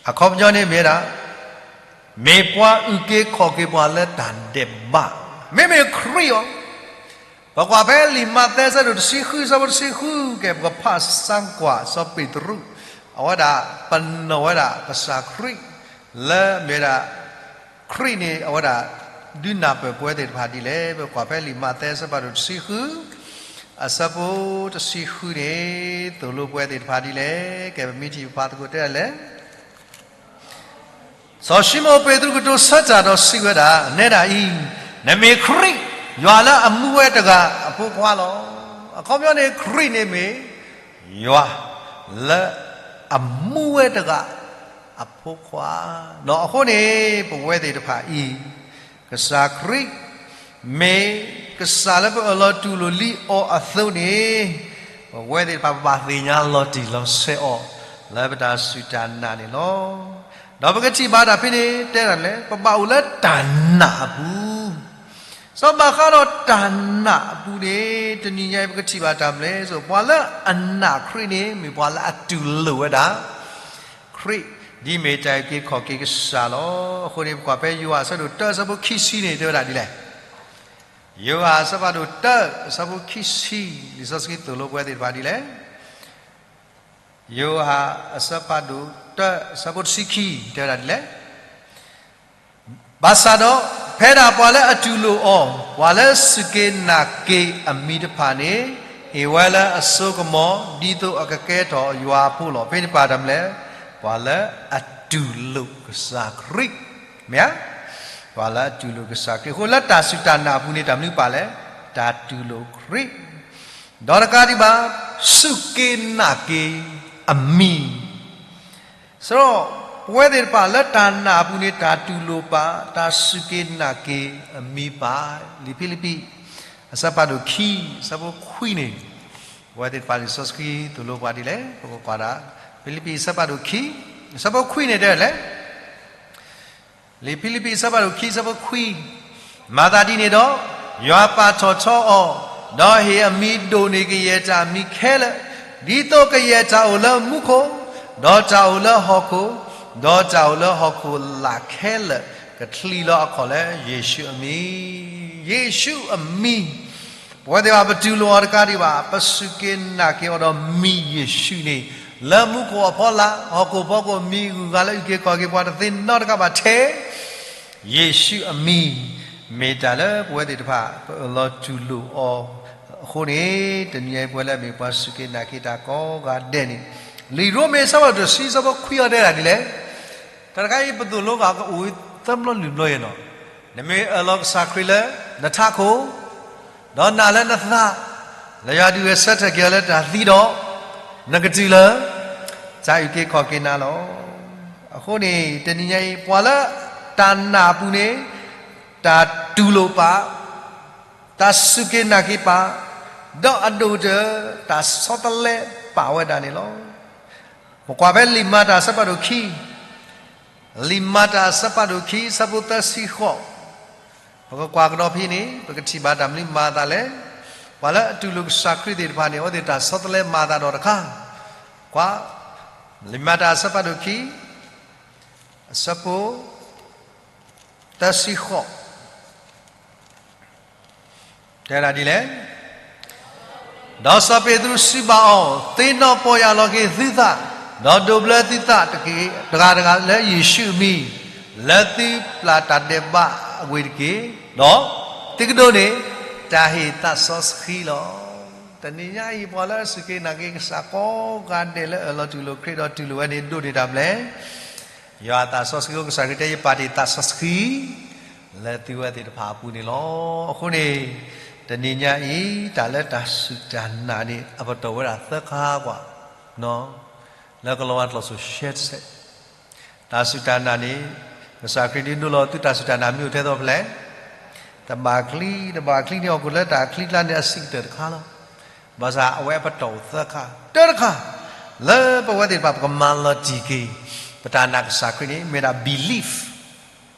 အခီပညီန့ၣ်မ့ၢ်ဒၣ် မ့ၢ်ပှၤအုၣ်က့ၤခီၣ်က့ၤပှၤလၢတၢ်ဒဲးဘး, မ့မ့ၢ်ခရံာ်အီၤ ပကွၢ်ဖဲလံာ်မးသဲအဆၢဒိၣ်တဆံဃု အဆၢဖိတဆံဃု ကဲ ပကဖးစၢ်ကွၢ်စီၤပ့းတရူး, အဝဲဒၣ် ပနီၣ်ဝဲဒၣ်ကစၢ်ခရံာ် လၢမ့ၢ်ဒၣ် ခရံာ်န့ၣ် အဝဲဒၣ် ဒုးနၢ်ပၢၢ်ပဝဲသ့ၣ်တဖၣ်ဒ်လဲၣ်. ပကွၢ်ဖဲလံာ်မးသဲအဆၢဖးဒိၣ်တဆံဃု အဆၢဖိတဆံဃုန့ၣ် သိၣ်လိပဝဲသ့ၣ်တဖၣ်ဒ်လဲၣ်. ကဲ ပမ့ၢ်ထံၣ်ပဖးသကိးတဲဒ်လဲၣ်. စီၤၡံမိၣ်ပ့းတရူးကတိၤဆၢတၢ်ဒီးစံးဝဲဒၣ်, နဲဒၣ်အံၤ, နမ့ၢ်ခရံာ်, ယွၤလၢအမူဝဲတဂၤအဖိခွါလီၤ. အခီပညီန့ၣ် ခရံာ်န့ၣ်မ့ၢ် ယွၤလၢအမူဝဲတဂၤ အဖိခွါ, အဃိန့ၣ် ပဝဲသ့ၣ်တဖၣ်အံၤ ကစၢ်ခရံာ် မ့ၢ်ကစၢ်လၢပအၢၣ်လီၤတူၢ်လိာ်လံအီၤအသိးန့ၣ် ပဝဲသ့ၣ်တဖၣ်ပဘၣ်သ့ၣ်ညါလီၤတံၢ်လီၤဆဲးအီၤ လၢပတၢ်စူၢ်တၢ်နာ်န့ၣ်လီၤ. ဒီးပကထံၣ်ဘၣ်တၢ်ဖဲန့ၣ် တဲဒ်လဲၣ်, ပဘၣ်အိၣ်လၢတၢ်နာ်အပူၤ စီၤဘၣ်ဃးဒီးတၢ်နာ်အပူၤန့ၣ် တနံၤညါအံၤ ပကထံၣ်ဘၣ်တၢ်မနုၤလဲၣ်, ပှၤလၢအနာ်ခရံာ်န့ၣ် မ့ၢ်ပှၤလၢအတူၢ်လိာ်ဝဲဒၣ် ခရံာ်, ဒ်အမ့ၢ်တၢ်အုၣ်က့ၤခီၣ်က့ၤကစၢ်လီၤ. အဃိန့ၣ် ပကွၢ်ဖဲယိၤဟၣ်အဆၢဒိၣ်တၢ အဆၢဖိခံဆံန့ၣ် တဲဝဲဒၣ်ဒ်လဲၣ်. ယိၤဟၣ်အဆၢဖးဒိၣ်တၢ အဆၢဖိခံဆံ, လံာ်စီဆှံသိၣ်လိပဝဲသ့ၣ်တဖၣ်ဒ်လဲၣ်. ယိၤဟၣ်အဆၢဖးဒိၣ်တၢ အဆၢဖိတဆံခံ တဲဝဲဒၣ်ဒ်လဲၣ်. ဘၣ်ဆၣ်ဒီး ဖဲဒၣ်ပှၤလၢအတူၢ်လိာ်အီၤ, ပှၤလၢစူၢ်က့ၤနာ်က့ၤအမံၤတဖၣ်န့ၣ် ဟ့ၣ်ဝဲလၢအစိကမီၤ ဒ်သိးအကကဲထီၣ်ယွၤအဖိလီၤ. ဖဲန့ၣ်ပာ်တၢ်မနုၤလဲၣ်, ပှၤလၢအတူၢ်လိာ်ကစၢ်ခရံာ်, မ့ၢ်ဧါ. ပှၤလၢအတူၢ်လိာ်ကစၢ်ခရံာ်. အဃိလၢတၢ်စူၢ်တၢ်နာ်အပူၤန့ၣ် တၢ်မနုၤပာ်လဲၣ်, တၢ်တူၢ်လိာ်ခရံာ် ဒီးတကးဒံးဘၣ်, စူၢ်က့ၤနာ်က့ၤအမံၤ, စရီ, ပဝဲသ့ၣ်တဖၣ်လၢတၢ်နာ်အပူၤန့ၣ် တၢ်တူၢ်လိာ်ပာ်, တၢ်စူၢ်က့ၤနာ်က့ၤအမံၤပာ်, လံာ်ဖံလံးပံး အဆၢဖးဒိၣ်ခံ အဆၢဖိခွံန့ၣ်, ပဝဲသ့ၣ်တဖၣ်လံာ်စီဆှံသိၣ်လိပှၤဒ်လဲၣ်, ပကကွၢ်ဒၣ်, ဖံလံးပံးအဆၢဖးဒိၣ်ခံ အဆၢဖိခွံန့ၣ်တဲလဲၣ် လံာ်ဖံလံးပံးအဆၢဖးဒိၣ်ခံ အဆၢဖိခွံ, မၤသးဒ်န့ၣ်ဒီး, ယွၤပာ်ထီၣ်ထီအီၤ, ဒီးဟ့ၣ်အမံၤဒိၣ်န့ၢ်ကယဲၢ်တၢ်မံၤခဲလၢာ်, ဒ်သိးကယဲၢ်တၢ်အိၣ်လၢမူခိၣ်, ဒီးတၢ်အိၣ်လၢဟီၣ်ခိၣ်, ဒီးတၢ်အိၣ်လၢဟီၣ်ခိၣ်လာ်ခဲလၢာ် ကချံးလီၤအခီၣ်လၢယ့ၣ်ၡူးအမံၤ, ယ့ၣ်ၡူးအမံၤ ပဝဲသ့ၣ်တဖၣ်ပတူၢ်လိာ်အီၤတကးဒံးဘၣ်, ပစူၢ်က့ၤနာ်က့ၤအီၤဒီးမံၤယ့ၣ်ၡူးန့ၣ်, လၢမူခိၣ်အဖီလာ်, ဟီၣ်ခိၣ်ဖီခိၣ် မံၤအဂုၤအဂၤလၢအုၣ်က့ၤခီၣ်က့ၤပှၤတသ့နီတဂၤဘၣ်ထဲ ယ့ၣ်ၡူးအမံၤ, မ့ၢ်တၢ်လၢပဝဲသ့ၣ်တဖၣ် ပအၢၣ်လီၤတူၢ်လိာ်အီၤအဃိန့ၣ်, တနံၤအံၤပဝဲလၢအမ့ၢ်ပှၤစူၢ်က့ၤနာ်က့ၤတၢ်ကိးဂၤဒဲးန့ၣ်, လံာ်ရိမ့ၤအဆၢဖးဒိၣ်တဆံ အဆၢဖိခွံအီၤတဲဒၣ်ဒ်လဲၣ်, တၢ်တခါအံၤပသိၣ်လိဂၤကအိၣ်သၢဘျီလွံၢ်ဘျီယဲၢ်နီၤ, နမ့ၢ်အၢၣ်လီၤကစၢ်ခရံာ်လၢနထးခိၣ် ဒီးနာ်လၢနသး, လၢယွၤဒုးဂဲၤဆၢထၢၣ်က့ၤအီၤလၢတၢ်သံဒီး, နကတုၤလၢ တၢ်အုၣ်က့ၤခီၣ်က့ၤနၤလီၤ. အဃိန့ၣ် တနံၤညါအံၤ ပှၤလၢတၢ်နာ်အပူၤန့ၣ်, တၢ်တူၢ်လိာ်ပာ်, တၢ်စူၢ်က့ၤနာ်က့ၤပာ်, ဒီးအဒိၣ်ကတၢၢ် တၢ်ဆီတလဲပာ်ဝဲဒၣ်န့ၣ်လီၤ. ပကွၢ်ဖဲလံာ်မၤတၢ်အဆၢဖးဒိၣ်ခံ လံာ်မၤတၢ်အဆၢဖးဒိၣ်ခံ အဆၢဖိသၢဆံဃိး, ပကကွၢ်ကဒီးဖဲန့ၣ် ပကထံၣ်ဘၣ်တၢ်မနုၤမၤအသးလဲၣ်. ပှၤလၢအတူၢ်လိာ်ကစၢ်ခရံာ်သ့ၣ်တဖၣ်န့ၣ် အဝဲသ့ၣ်တၢ်ဆီတလဲမၤအသးဒီးတခါ, ကွၢ်, လံာ်မၤတၢ်အဆၢဖးဒိၣ်ခံ အဆၢဖိ သၢဆံဃိး တဲဒၣ်ဒ်လဲၣ်, ဒီးစီၤပ့းတရူးစံးဘၣ်အီၤ, သ့ၣ်နီၣ်ပီၢ်ယၢ်လီၤက့ၤသုသး, ဒီးဒိးဘျၢသုသးတက့ၢ်, တဂၤတဂၤလၢယ့ၣ်ၡူးအမံၤ, လၢသုပျၢ်တၢ်ဒဲးဘးအဂ့ၢ်တက့ၢ်, ဒီးသုကဒိးန့ၢ်တၢ်ဟ့ၣ်သးစီဆှံလီၤ. တနံၤညါအံၤ ပှၤလၢအစူၢ်က့ၤနာ်က့ၤကစၢ်ကိးဂၤဒဲးလၢအအၢၣ်လီၤတူၢ်လိာ်ခရံာ်ဒီးတူၢ်လိာ်ဝဲန့ၣ် ဒိးန့ၢ်တၢ်မနုၤလဲၣ်. ယွၤအသးစီဆှံအဃိ ကစၢ်ခရံာ်တဲ ယပာ်တ့ၢ်သးစီဆှံ လၢသုဝဲသ့ၣ်တဖၣ်အပူၤန့ၣ်လီၤ. အဃိန့ၣ် တနံၤညါအံၤ တၢ်လၢတၢ်စူၢ်တၢ်နာ်န့ၣ် အပတီၢ်ဝဲဒၣ်သၢခါကွၢ်, လၢကလီၤဝါကျိာ်စိၣ်ရှဲတစဲး, တၢ်စူၢ်တၢ်နာ်န့ၣ် ကစၢ်ခရံာ်ဒုးဒိလီၤသုတၢ်စူၢ်တၢ်နာ်မ့ၢ်အိၣ်ထဲသိးဖဲလဲၣ်, တဘၣ်ချံ, တဘၣ်ချံန့ၣ် ဟီၣ်ခိၣ်လၢတၢ်ချံကျါန့ၣ် အဆံးကတၢၢ်တခါလီၤ. ဘၣ်ဆၣ်အဝဲအပတီၢ်အိၣ်သၢခါ, တၢတခါ လၢပဝဲသ့ၣ်တဖၣ်ပကမၤလီၤတံၢ်က့ၤ ပတၢ်နာ်ကစၢ်ခရံာ်န့ၣ် မ့ၢ်ဒၣ် belief,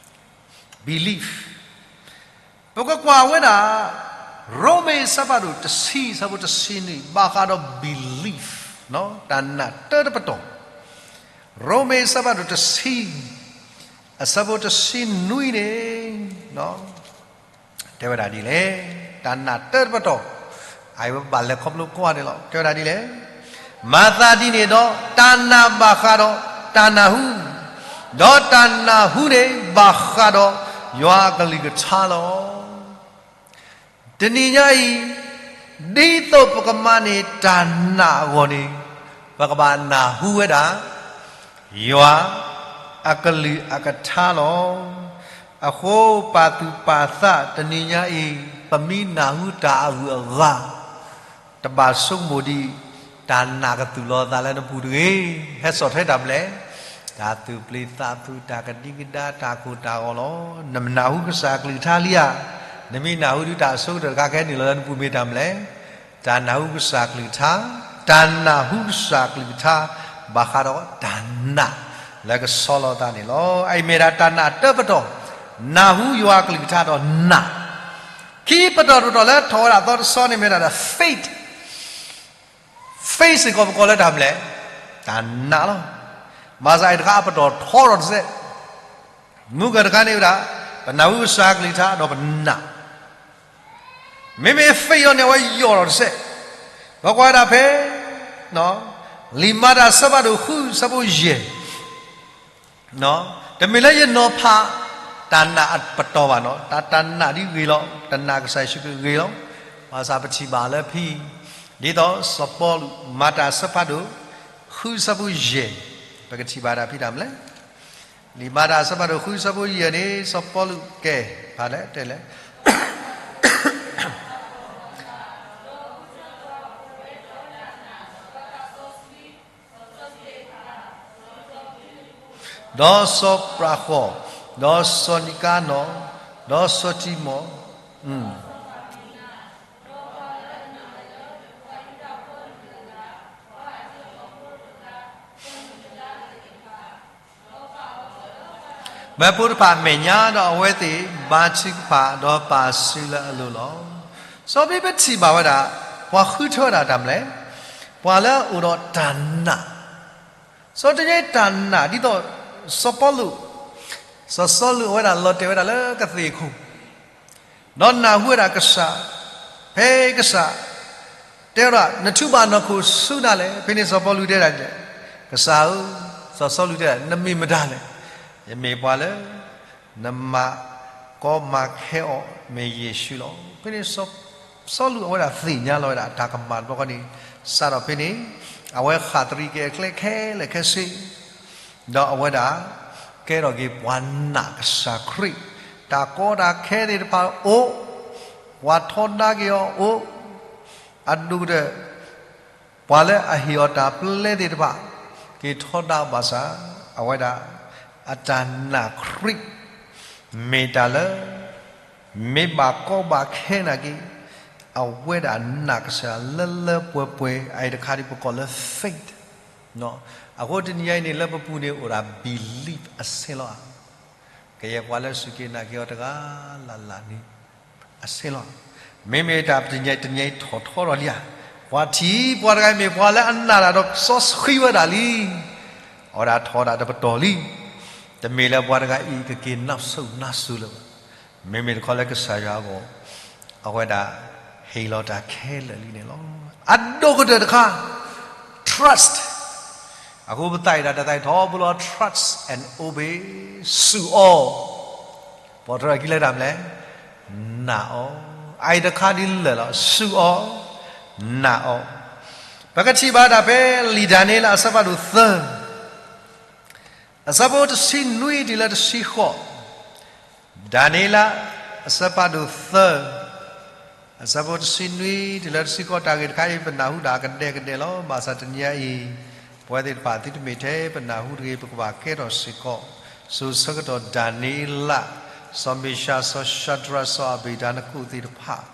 belief. ပကကွၢ်ဝဲဒၣ် ရိမ့ၤအဆၢဖးဒိၣ်တဆံ အဆၢဖိတဆံနွံ ဘၣ်ဃးဒီး belief, တၢ်နာ်တၢတပတီၢ်. ရိမ့ၤအဆၢဖးဒိၣ်တဆံ အဆၢဖိတဆံနွံန့ၣ် တဲဝဲဒၣ်ဒ်လဲၣ်, တၢ်နာ်တၢတပတီၢ်, အဝဲဘၣ်လဲၤခီဖျိကိးဂၤဒဲးလီၤ. တဲဝဲဒၣ်ဒ်လဲၣ်, မၤသးဒ်န့ၣ်ဒီး တၢ်နာ်ဘၣ်ဃးဒီးတၢ်နၢ်ဟူ, ဒီးတၢ်နၢ်ဟူန့ၣ်ဘၣ်ဃးဒီးယွၤအကလုၢ်ကထါလီၤ. တနံၤညါအံၤ, ဒ်သိးပကမၤန့ၢ်တၢ်နာ်အဂီၢ်န့ၣ်, ပကဘၣ်နၢ်ဟူဝဲဒၣ် ယွၤအကလုၢ်အကထါလီၤ. အဃိပာ်သူၣ်ပာ်သးတနံၤညါအံၤ, ပမ့ၢ်နၢ်ဟူတၢ်အဂုၤအဂၤ, တဘၣ်ဆိကမိၣ်ဒံး, တၢ်နာ်ကသူၣ်လီၤသးလၢနပူၤတဂ့ၤ. ဟဲစိာ်ထဲတၢ်မနုၤလဲၣ်, တၢ်သူၣ်ပျံၤသးဖုး တၢ်ကဒံကဒါ တၢ်ကိၢ်တၢ်ဂီၤလီၤ. နမ့ၢ်နၢ်ဟူကစၢ်ကလုၢ်ကထါလံဧါ, နမ့ၢ်နၢ်ဟူဒုး တၢ်အဆိကတၢၢ်တခါကဟဲနုာ်လီၤလၢနပူၤမ့ၢ်တၢ်မနုၤလဲၣ်, တၢ်နၢ်ဟူကစၢ်ကလုၢ်ကထါ, တၢ်နၢ်ဟူကစၢ်ကလုၢ်ကထါ ဘၣ်ဃးဒီးတၢ်နာ်လၢကဆီလီၤသးန့ၣ်လီၤ. အအံၤမ့ၢ်ဒၣ်တၢ်နာ်တၢပတီၢ်, နၢ်ဟူယွၤကလုၢ်ကထါဒီးနာ်. ခံပတီၢ်တပတီၢ်လၢထီၣ်ဝဲဒၣ်သီတဆီန့ၣ်မ့ၢ်ဒၣ်ဒီး faith, faith စ့ၢ်ကီးပကိးလၢတၢ်မနုၤလဲၣ်, တၢ်နာ်လီၤ. ဘၣ်ဆၣ်အံၤတခါအပတီၢ်ထီထီၣ်တစဲး, မုၢ်ကၢၢ်တခါန့ၣ်ဝဲဒၣ်, ပနၢ်ဟူကစၢ်ကလုၢ်ကထါဒီးပနာ် မ့မ့ၢ် faith အံၤန့ၣ် အဝဲယိာ်ထီၣ်တစဲး, ပကွၢ်ဝဲဒၣ်ဖဲ လံာ်မၤတၢ်အဆၢဖးဒိၣ်ဃု အဆၢဖိယဲၢ်, တမ့ၢ်လၢယနီၤဖး တၢ်နာ်အပတီၢ်ဘၣ်နီၤ, တၢ်တၢ်နာ်ဒ်ဂ့ၤလီၤ, တနာ်ကစၢ်ယ့ၣ်ၡူးခရံာ်ဂ့ၤလီၤ, ဘၣ်ဆၣ်ပထံၣ်ဘၣ်လၢဖဲ ဒ်သိးစီၤပီလူး မၤတၢ်အဆၢဖးဒိၣ်ဃု အဆၢဖိယဲၢ်, ပကထံၣ်ဘၣ်ဒၣ်ဖဲတၢ်မနုၤလဲၣ် လံာ်မၤတၢ်အဆၢဖးဒိၣ်ဃု အဆၢဖိယဲၢ်န့ၣ် စီၤပီလူးကဲ ဖးလဲၣ်တဲလဲၣ်, ဒီးစီၤပြးဃီၣ်, ဒီးစီၤနံၤကါနီၣ်, ဒီးစီၤတံၤမီၣ်, မၢဖိတဖၣ်အမဲာ်ညါ ဒီးအဝဲသ့ၣ်ဘါထုကဖၣ် ဒီးပာ်စုလၢအလိၤလီၤ. စီၤပီလူးပထံၣ်ဘၣ်ဝဲဒၣ် ပှၤဃုထၢဝဲဒၣ်တၢ်မနုၤလဲၣ်, ပှၤလၢအအိၣ်ဒီးတၢ်နာ်, စီၤတညဲတၢ်နာ် ဒ်သိး စီၤပီလူး, စီၤစီလူးအဝဲဒၣ်လီၤတဲာ်ဝဲဒၣ်လၢကသ့ၣ်ခိၣ် ဒီးနၢ်ဟူဝဲဒၣ်ကစၢ်, ဖဲကစၢ် တဲဝဲဒၣ် နထူးဘၣ်နီၢ်ခိၣ်ဆူနၤလဲၣ်, ဖဲန့ၣ်စီၤပီလူးတဲဒၣ်ဒ်လဲၣ်, ကစၢ်ဧၢ, စီၤစီလူးတဲဒၣ် နမ့ၢ်မတၤလဲၣ်, ယမ့ၢ်ပှၤလၢ နမၤကီမၤခဲအီၤ မ့ၢ်ယ့ၣ်ၡူးလီၤ. ဖဲန့ၣ်စီၤစီလူးအဝဲဒၣ်သ့ၣ်ညါလီၤဝဲဒၣ် တၢ်ကမၣ်တဘျီဃီန့ၣ်, စးထီၣ်ဖဲန့ၣ် အဝဲဃၣ်သရံးက့ၤအကျဲခဲလၢာ်ခဲဆ့ ဒီးအဝဲဒၣ် ကဲထီၣ်က့ၤပှၤနာ်ကစၢ်ခရံာ်, တၢ်ကီတၢ်ခဲသ့ၣ်တဖၣ်အိၣ်, ပှၤထီဒါက့ၤအီၤအိၣ်, အဒိၣ်ကတၢၢ် ပှၤလၢအဟ့ၣ်အီၤတၢ်ပျဲသ့ၣ်တဖၣ် က့ၤထီဒါဘၣ်ဆၣ်, အဝဲဒၣ် အတၢ်နာ်ခရံာ် မ့ၢ်တၢ်လၢ မ့ၢ်ဘၣ်ကီဘၣ်ခဲနာ်က့ၤ, အဝဲဒၣ်နာ်ကစၢ်လၢလၢပှဲၤပှဲၤ, အအံၤတခါဒ်ပကိးလၢ faith အဃိတနံၤညါအံၤန့ၣ် လၢပပူၤန့ၣ်အိၣ်ဒၣ် belief အဆဲးလီၤဧါ, ကယဲၢ်ပှၤလၢစူၢ်က့ၤနာ်က့ၤအီၤတဂၤလၢ်လၢ်န့ၣ် အဆဲးလီၤဧါ. မ့မ့ၢ်တၢ်တနံၤညါအံၤထီၣ်ထီထီၣ်လံဧါ, ပှၤထံၣ်ပှၤတဂၤအံၤမ့ၢ်ပှၤလၢအနာ်တၢ်ဒီးစီဆှံဝဲဒၣ်လံ, အဝဲဒၣ်ထီၣ်ဒၣ်တပတီၢ်လံ, တမ့ၢ်လၢပှၤတဂၤအံၤကက့ၤနၢ်စိၤနၢ်စိၤလၢၤဘၣ်. မ့မ့ၢ်တခီလၢကစၢ်ယွၤအဂီၢ်, အဝဲဒၣ် ဟ့ၣ်လီၤတၢ်ခဲလၢာ်လံန့ၣ်လီၤ. အဒိၣ်ကတၢၢ်တခါ, trust. အဃိပသးအံၤဒၣ်တၢ်သးအံၤထီဘိလီၤ trust and obey, စူၢ်အီၤ, ပိာ်ထွဲအခံလၢတၢ်မနုၤလဲၣ်, နာ်အီၤ, အအံၤတခါဒ်လဲၣ်လီၤ, စူၢ်အီၤ, နာ်အီၤ. ပကထံၣ်ဘၣ်ဒၣ်ဖဲလံာ်ဒၤနံးယ့လးအဆၢဖးဒိၣ်သၢ အဆၢဖိတဆံနွံတုၤလၢတဆံဃိး, ဒၤနံးယ့လး အဆၢဖးဒိၣ်သၢ, အဆၢဖိတဆံနွံတုၤလၢတဆံဃိး, တၢ်ဂ့ၢ်တခါအံၤ ပနၢ်ဟူဒၣ်ကဒဲကဒဲလီၤ. ဘၣ်ဆၣ်တနံၤအံၤ ပဝဲသ့ၣ်တဖၣ်သုတမ့ၢ်ထဲပနၢ်ဟူတဂ့ၤ, ပကဘၣ်ကဲထီၣ်စ့ၢ်ကီး, စိၤဆၢကတီၢ်ဒၤနံးယ့လး, စီၤမ့ၡး, စီၤၡၤဒြး, စီၤအဘ့းနကိၣ်သ့ၣ်တဖၣ်,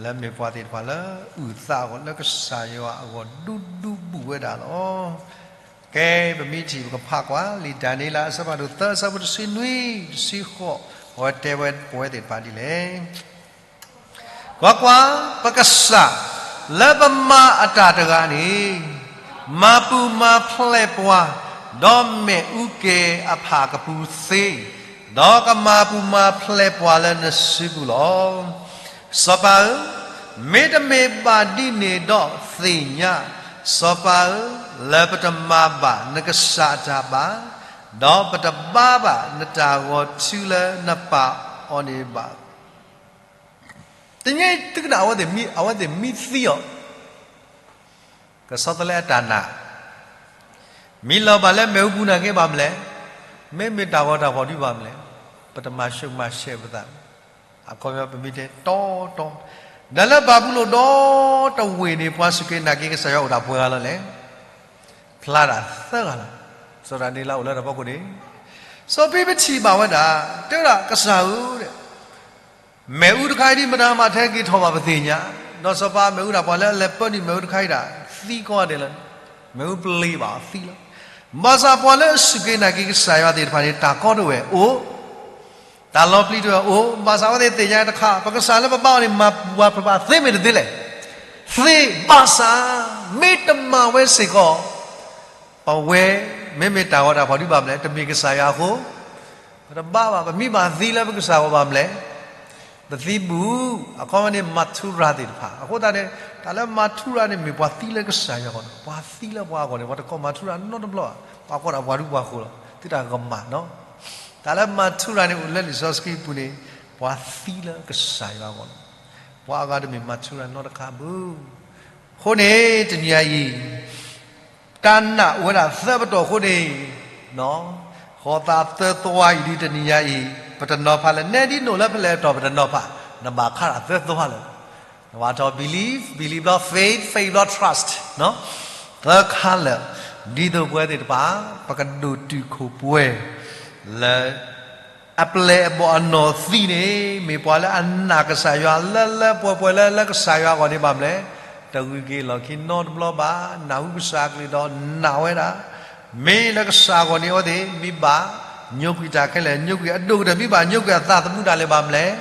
လၢမ့ၢ်ပှၤသ့ၣ်တဖၣ်လၢအုၣ်သးအဂီၢ် လၢကစၢ်ယွၤအဂီၢ်ဒူဒူဘူးဝဲဒၣ်လီၤ. ကဲ ပမ့ၢ်ထံၣ် ပကဖးကွၢ် လံာ်ဒၤနံးယ့လး အဆၢဖးဒိၣ်သၢ အဆၢဖိတဆံနွံ တဆံဃိး, အဝဲတဲဝဲပဝဲသ့ၣ်တဖၣ်ဒ်လဲၣ်. ကွၢ်ကွၢ်, ပကစၢ်လၢပမၤအတၢ်တဂၤန့ၣ် မၤပူၤမၤဖျဲးပှၤ, ဒီးမ့ၣ်အူကဲၤအဖၣ်ကပူၤသ့, ဒီးကမၤပူၤမၤဖျဲးပှၤလၢနစုပူၤလီၤ. စီၤပၤဧၢ, မ့တမ့ၢ်ဘၣ်ဒ်န့ၣ်ဒီးသ့ၣ်ညါ, စီၤပၤဧၢ, လၢပတမၤဘၣ်နကစၢ်အတၢ်ဘၣ်, ဒီးပတဘါဘၣ်နတၢ်ဂီၤထူလၢနပာ်အီၤန့ၣ်ဘၣ်. တနံၤအံၤ သုကနၣ်အဝဲသ့ၣ်မံသံအီၤ, ကဆီတလဲအတၢ်နာ်, မ့ၢ်လီၤဘၣ်လၢမ့ၣ်အူပူၤနာ်က့ဘၣ်မနုၤလဲၣ်, မ့မ့ၢ်တၢ်ဂီၤတၢ်ဖီၣ်ဒုးဘၣ်မနုၤလဲၣ်, ပတမၤဆူၣ်မၤဆဲးပသး, အခီပညီပမ့ၢ်တဲတီတီ, ဒီးလၢဘၤဘူလိၣ်ဒီတဝ့ၢ်န့ၣ် ပှၤစူၢ်က့ၤနာ်က့ၤကစၢ်ယွၤအိၣ်ဒၣ်ပှဲၤဂၤလီၤလဲၣ်, ဖျါဒၣ်သၢဂၤလီၤ. စီၤဒၤနံးယ့လးအိၣ်လၢတၢ်ဖီခိၣ်န့ၣ်, စီၤပ့းပထံၣ်ဘၣ်ဝဲဒၣ်, တဲဝဲဒၣ်ကစၢ်ဧၢ မ့ၣ်အူတခါအံၤဒ်မတၤမၤထဲက့ၤထီၣ်ဘၣ်ပသ့ၣ်ညါ, ဒီးစီၤပၤမ့ၣ်အူဒၣ်ပှၤလၢအလဲၤပၢနုာ်မ့ၣ်အူတခါအံၤဒၣ်, သံကိးဂၤဒဲးလီၤ, မ့ၣ်အူပျံၤဘၣ်အီၤသံလီၤ. ဘၣ်ဆၣ်ပှၤလၢအစူၢ်က့ၤနာ်က့ၤကစၢ်ယွၤသ့ၣ်တဖၣ်န့ၣ် တၢ်ကီတအိၣ်ဝဲအိၣ်, တၢ်လီၤပျံၤတအိၣ်ဝဲအိၣ်, ဘၣ်ဆၣ်အဝဲသ့ၣ်သ့ၣ်ညါတခါ, ပကစၢ်လၢပဘါအီၤန့ၣ် မၤပှၤဖျဲးပှၤသ့မ့ၢ်တသ့လဲၣ်, သ့ဘၣ်ဆၣ်, မ့တမၤဝဲစ့ၢ်ကီး ပဝဲ, မ့မ့ၢ်တၢ်ဂီၤတၢ်ဖီၣ်ဒုးဘၣ်မနုၤလဲၣ်, တမ့ၢ်ကစၢ်ယွၤအဃိ, ပတဘါဘၣ်, ပမ့ၢ်ဘၣ်သံလၢပကစၢ်ဂီၤဘၣ်မနုၤလဲၣ်, ပသံဘူး, အခီပညီန့ၣ် မၤထူရၤသ့ၣ်တဖၣ်, အဃိသတးန့ၣ်, တၢ်လၢမၤထူရၤန့ၣ် မ့ၢ်ပှၤသံလၢကစၢ်ယွၤအဂီၢ်န့ၣ်, ပှၤသံလၢပှၤအဂီၢ်န့ၣ် ပှၤတကိးမၤထူရၤနီတဘျီဘၣ်, ပှၤကိးဒၣ်ပှၤဒူပှၤဃိၤလီၤ, သုတၢ်ကမၣ်နီၤ, တၢ်လၢမၤထူရၤန့ၣ် အိၣ်လၢလံာ်စီဆှံပူၤန့ၣ်, ပှၤသံလၢကစၢ်ယွၤအဂီၢ်လီၤ, ပှၤအဂၤတမ့ၢ်မၤထူရၤနီတခါဘူး. အဃိန့ၣ် တနံၤအံၤ တၢ်နာ်အိၣ်ဝဲဒၣ်သၢပတီၢ်အဃိန့ၣ်, ဃီသးသၢသွါအံၤဒ်တနံၤညါအံၤ, ပတနီၤဖးလၢ နဲဒ်နိၣ်လၢဖဲလဲၣ်အတီၢ်ပတနီၤဖး, နဘၣ်ခးတၢ်သၢသွါလၢာ်, နဘၣ်ထီၣ် believe, believe ဘျီ faith, faith ဘျီ trust, သၢခါလၢာ်, ဒ်သိးပဝဲသ့ၣ်တဖၣ် ပကဒိၣ်တုာ်ခိၣ်ပှဲၤ လၢ အပျဲၢ်အဘီၣ်အနီၢ်သံန့ၣ် မ့ၢ်ပှၤလၢအနာ်ကစၢ်ယွၤလၢလၢပှဲၤပှဲၤလၢလၢကစၢ်ယွၤအဂီၢ်န့ၣ်ဘၣ်မနုၤလဲၣ်, တဂုၤက့ၤလီၢ်ခံနီတဘျီဘၣ်, နၢ်ဟူကစၢ်အကလုၢ်ဒီးနာ်ဝဲဒၣ်, မ့ၢ်လၢကစၢ်အဂီၢ်န့ၣ်အဝဲသ့ၣ် မ့ၢ်ဘၣ်ညိကွံာ်တၢ်ခဲလၢာ်, ညိကွံာ်အဒိၣ်ကတၢၢ် မ့ၢ်ဘၣ်ညိကွံာ်အသးသမူဒၣ်လဲာ်ဘၣ်မနုၤလဲၣ်,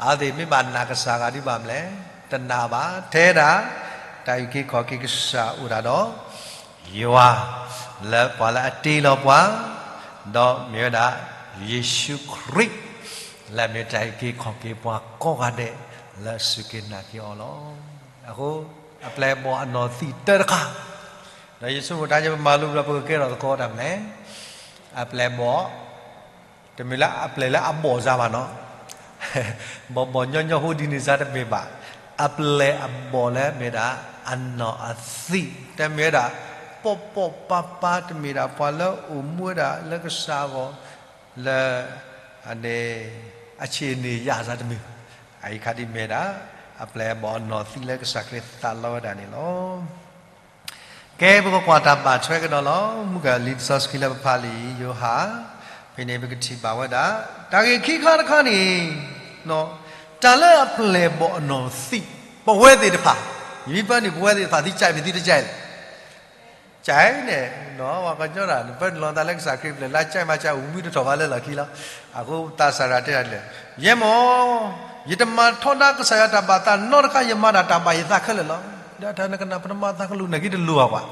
အဝဲသ့ၣ်မ့ၢ်ဘၣ်နာ်ကစၢ်ဂၤဒ်ဘၣ်မနုၤလဲၣ်, တနာ်ဘၣ်, ထဲဒၣ် တၢ်အုၣ်က့ၤခီၣ်က့ၤကစၢ်အိၣ်ဒၣ်ဒီး ယွၤ, လၢပှၤလၢအတ့လီၤပှၤ, ဒီးမ့ၢ်ဝဲဒၣ် ယ့ၣ်ၡူးခရံာ်, လၢအမ့ၢ်တၢ်အုၣ်က့ၤခီၣ်က့ၤပှၤကိးဂၤဒဲး လၢအစူၢ်က့ၤနာ်က့ၤအီၤလီၤ. အဃိ အပျဲၢ်အဘီၣ်အနီၢ်သံတၢတခါ, ဒီးယဆိကမိၣ်တၢ်ညါပမၤလိဘျီပကကဲထီၣ်သကိးတၢ်မနုၤလဲၣ်, အပျဲၢ်အဘီၣ် တမ့ၢ်လၢအပျဲၢ်လၢအဘီၣ်စါဘၣ်နီၤ, ဘီၣ်ဘီၣ်ညီညီဖိဒ်န့ၣ်စါတမ့ၢ်ဘၣ်, အပျဲၢ်အဘီၣ်လၢမ့ၢ်ဒၣ်အနီၢ်အသံ, တမ့ၢ်ဝဲဒၣ် ပိာ်ပိာ်ပၤပၤ, တမ့ၢ်ဒၣ်ပှၤလၢအိၣ်မူဝဲဒၣ်လၢကစၢ်အဂီၢ်, လၢ အန့ၣ် အဆံးန့ၢ်ယၢ်စါတမ့ၢ်, အအံၤခါဒ်မ့ၢ်ဒၣ် အပျဲၢ်အဘီၣ်အနီၢ်သံလၢကစၢ်ခရံာ်သးလီဝဲဒၣ်န့ၣ်လီၤ. ကဲ ပကကွၢ်တၢ်ဘၣ်ထွဲကဒီးလီၤ. မုၢ်ကလံာ်စီဆှံလၢပဖးလံာ်ယိၤဟၣ်, ဖဲန့ၣ်ပကထံၣ်ဘၣ်ဝဲဒၣ် တၢ်ဂ့ၢ်ခံခါတခါန့ၣ်, တၢ်လၢအပျဲၢ်အဘီၣ်အနီၢ်သံ, ပဝဲသ့ၣ်တဖၣ်, ယမ့ၢ်ပၢနုာ်ပဝဲသ့ၣ်တဖၣ် သုကၠဲးမ့ၢ်သုတကၠဲးလဲၣ်, ကၠဲးန့ၣ်, ပှၤကညီဒၣ် နပၢနုာ်လီၤသးလၢကစၢ်ခရံာ်ပျဲၢ်လၢကၠဲးမၤကၠဲး အိၣ်မူတထီၣ်ဘၣ်လၢလီၢ်ခံလီၤ. အဃိသးစၢ်ဒၣ်တဲဒၣ်လဲၣ်, ယဲမီၢ်, ယတမၤထီဒါကစၢ်ယွၤတၢ်ဘၣ်သးနီတခါ, ယမၤဒၣ်တၢ်ဘၣ်ယသးခဲလၢာ်လီၤ. ဒီးတၢ်နကနၣ်ပတမၤသးကလူးနာ်က့တလိၣ်အကွၢ်,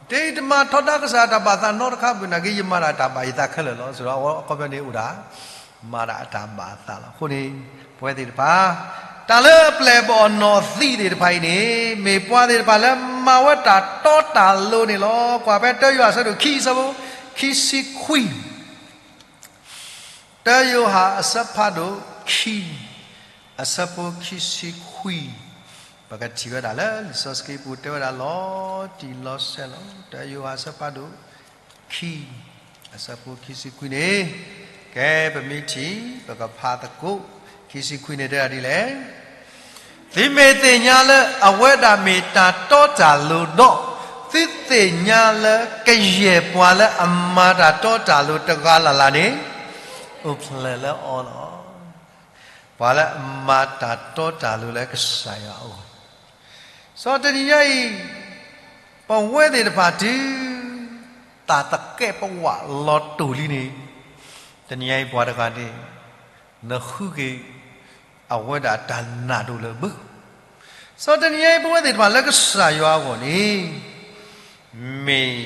တယတမၤထီဒါကစၢ်ယွၤတၢ်ဘၣ်သးနီတခါဘၣ်နာ်က့ ယမၤဒၣ်တၢ်ဘၣ်ယသးခဲလၢာ်လီၤ. စံးဒီးအဝဲအခီပညီန့ၣ်အိၣ်ဒၣ် မၤဒၣ်အတၢ်ဘၣ်အသးလီၤ. အဃိန့ၣ် ပဝဲသ့ၣ်တဖၣ် တၢ်လၢအပျဲၢ်အဘီၣ်အနီၢ်သံသ့ၣ်တဖၣ်အံၤန့ၣ် မ့ၢ်ပှၤသ့ၣ်တဖၣ်လၢမၤဝဲတၢ်တီတၢ်လိၤန့ၣ်လီၤ. ကွၢ်ဖဲတၢယိၤဟၣ်အဆၢဒိၣ်ခံ အဆၢဖိခံဆံခွံ, တၢယိၤဟၣ်အဆၢဖးဒိၣ်ခံ အဆၢဖိခံဆံခွံ, ပကထံၣ်ဝဲဒၣ်လၢလံာ်စီဆှံပူၤတဲဝဲဒၣ်လီၤတံၢ်လီၤဆဲးလီၤ. တၢယိၤဟၣ်အဆၢဖးဒိၣ်ခံ အဆၢဖိခံဆံခွံန့ၣ်, ကဲ ပမ့ၢ်ထံၣ် ပကဖးသကိး, ခံဆံခွံန့ၣ်တဲဒၣ်ဒ်လဲၣ်, သုမ့ၢ်သ့ၣ်ညါလၢအဝဲဒၣ်မ့ၢ်တၢ်တီတၢ်လိၤဒီး, သုသ့ၣ်ညါလၢကယဲၢ်ပှၤလၢအမၤတၢ်တီတၢ်လိၤတဂၤလၢ်လၢ်န့ၣ်, အိၣ်ဖျဲၣ်လၢအီၤလီၤ. ပှၤလၢအမၤတၢ်တီတၢ်လိၤလၢကစၢ်ယွၤအအိၣ်, စီၤတနံၤညါအံၤ, ပဝဲသ့ၣ်တဖၣ်တုၤ သးသကဲးပဝးလီၤတိၢ်လံန့ၣ်, တနံၤညါအံၤပှၤတဂၤန့ၣ် နဃုက့ၤ အဝဲဒၣ်တၢ်နာ်ဒိၣ်လၢဘု, စီၤတနံၤညါအံၤပဝဲသ့ၣ်တဖၣ်လၢကစၢ်ယွၤအဂီၢ်န့ၣ် မ့ၢ်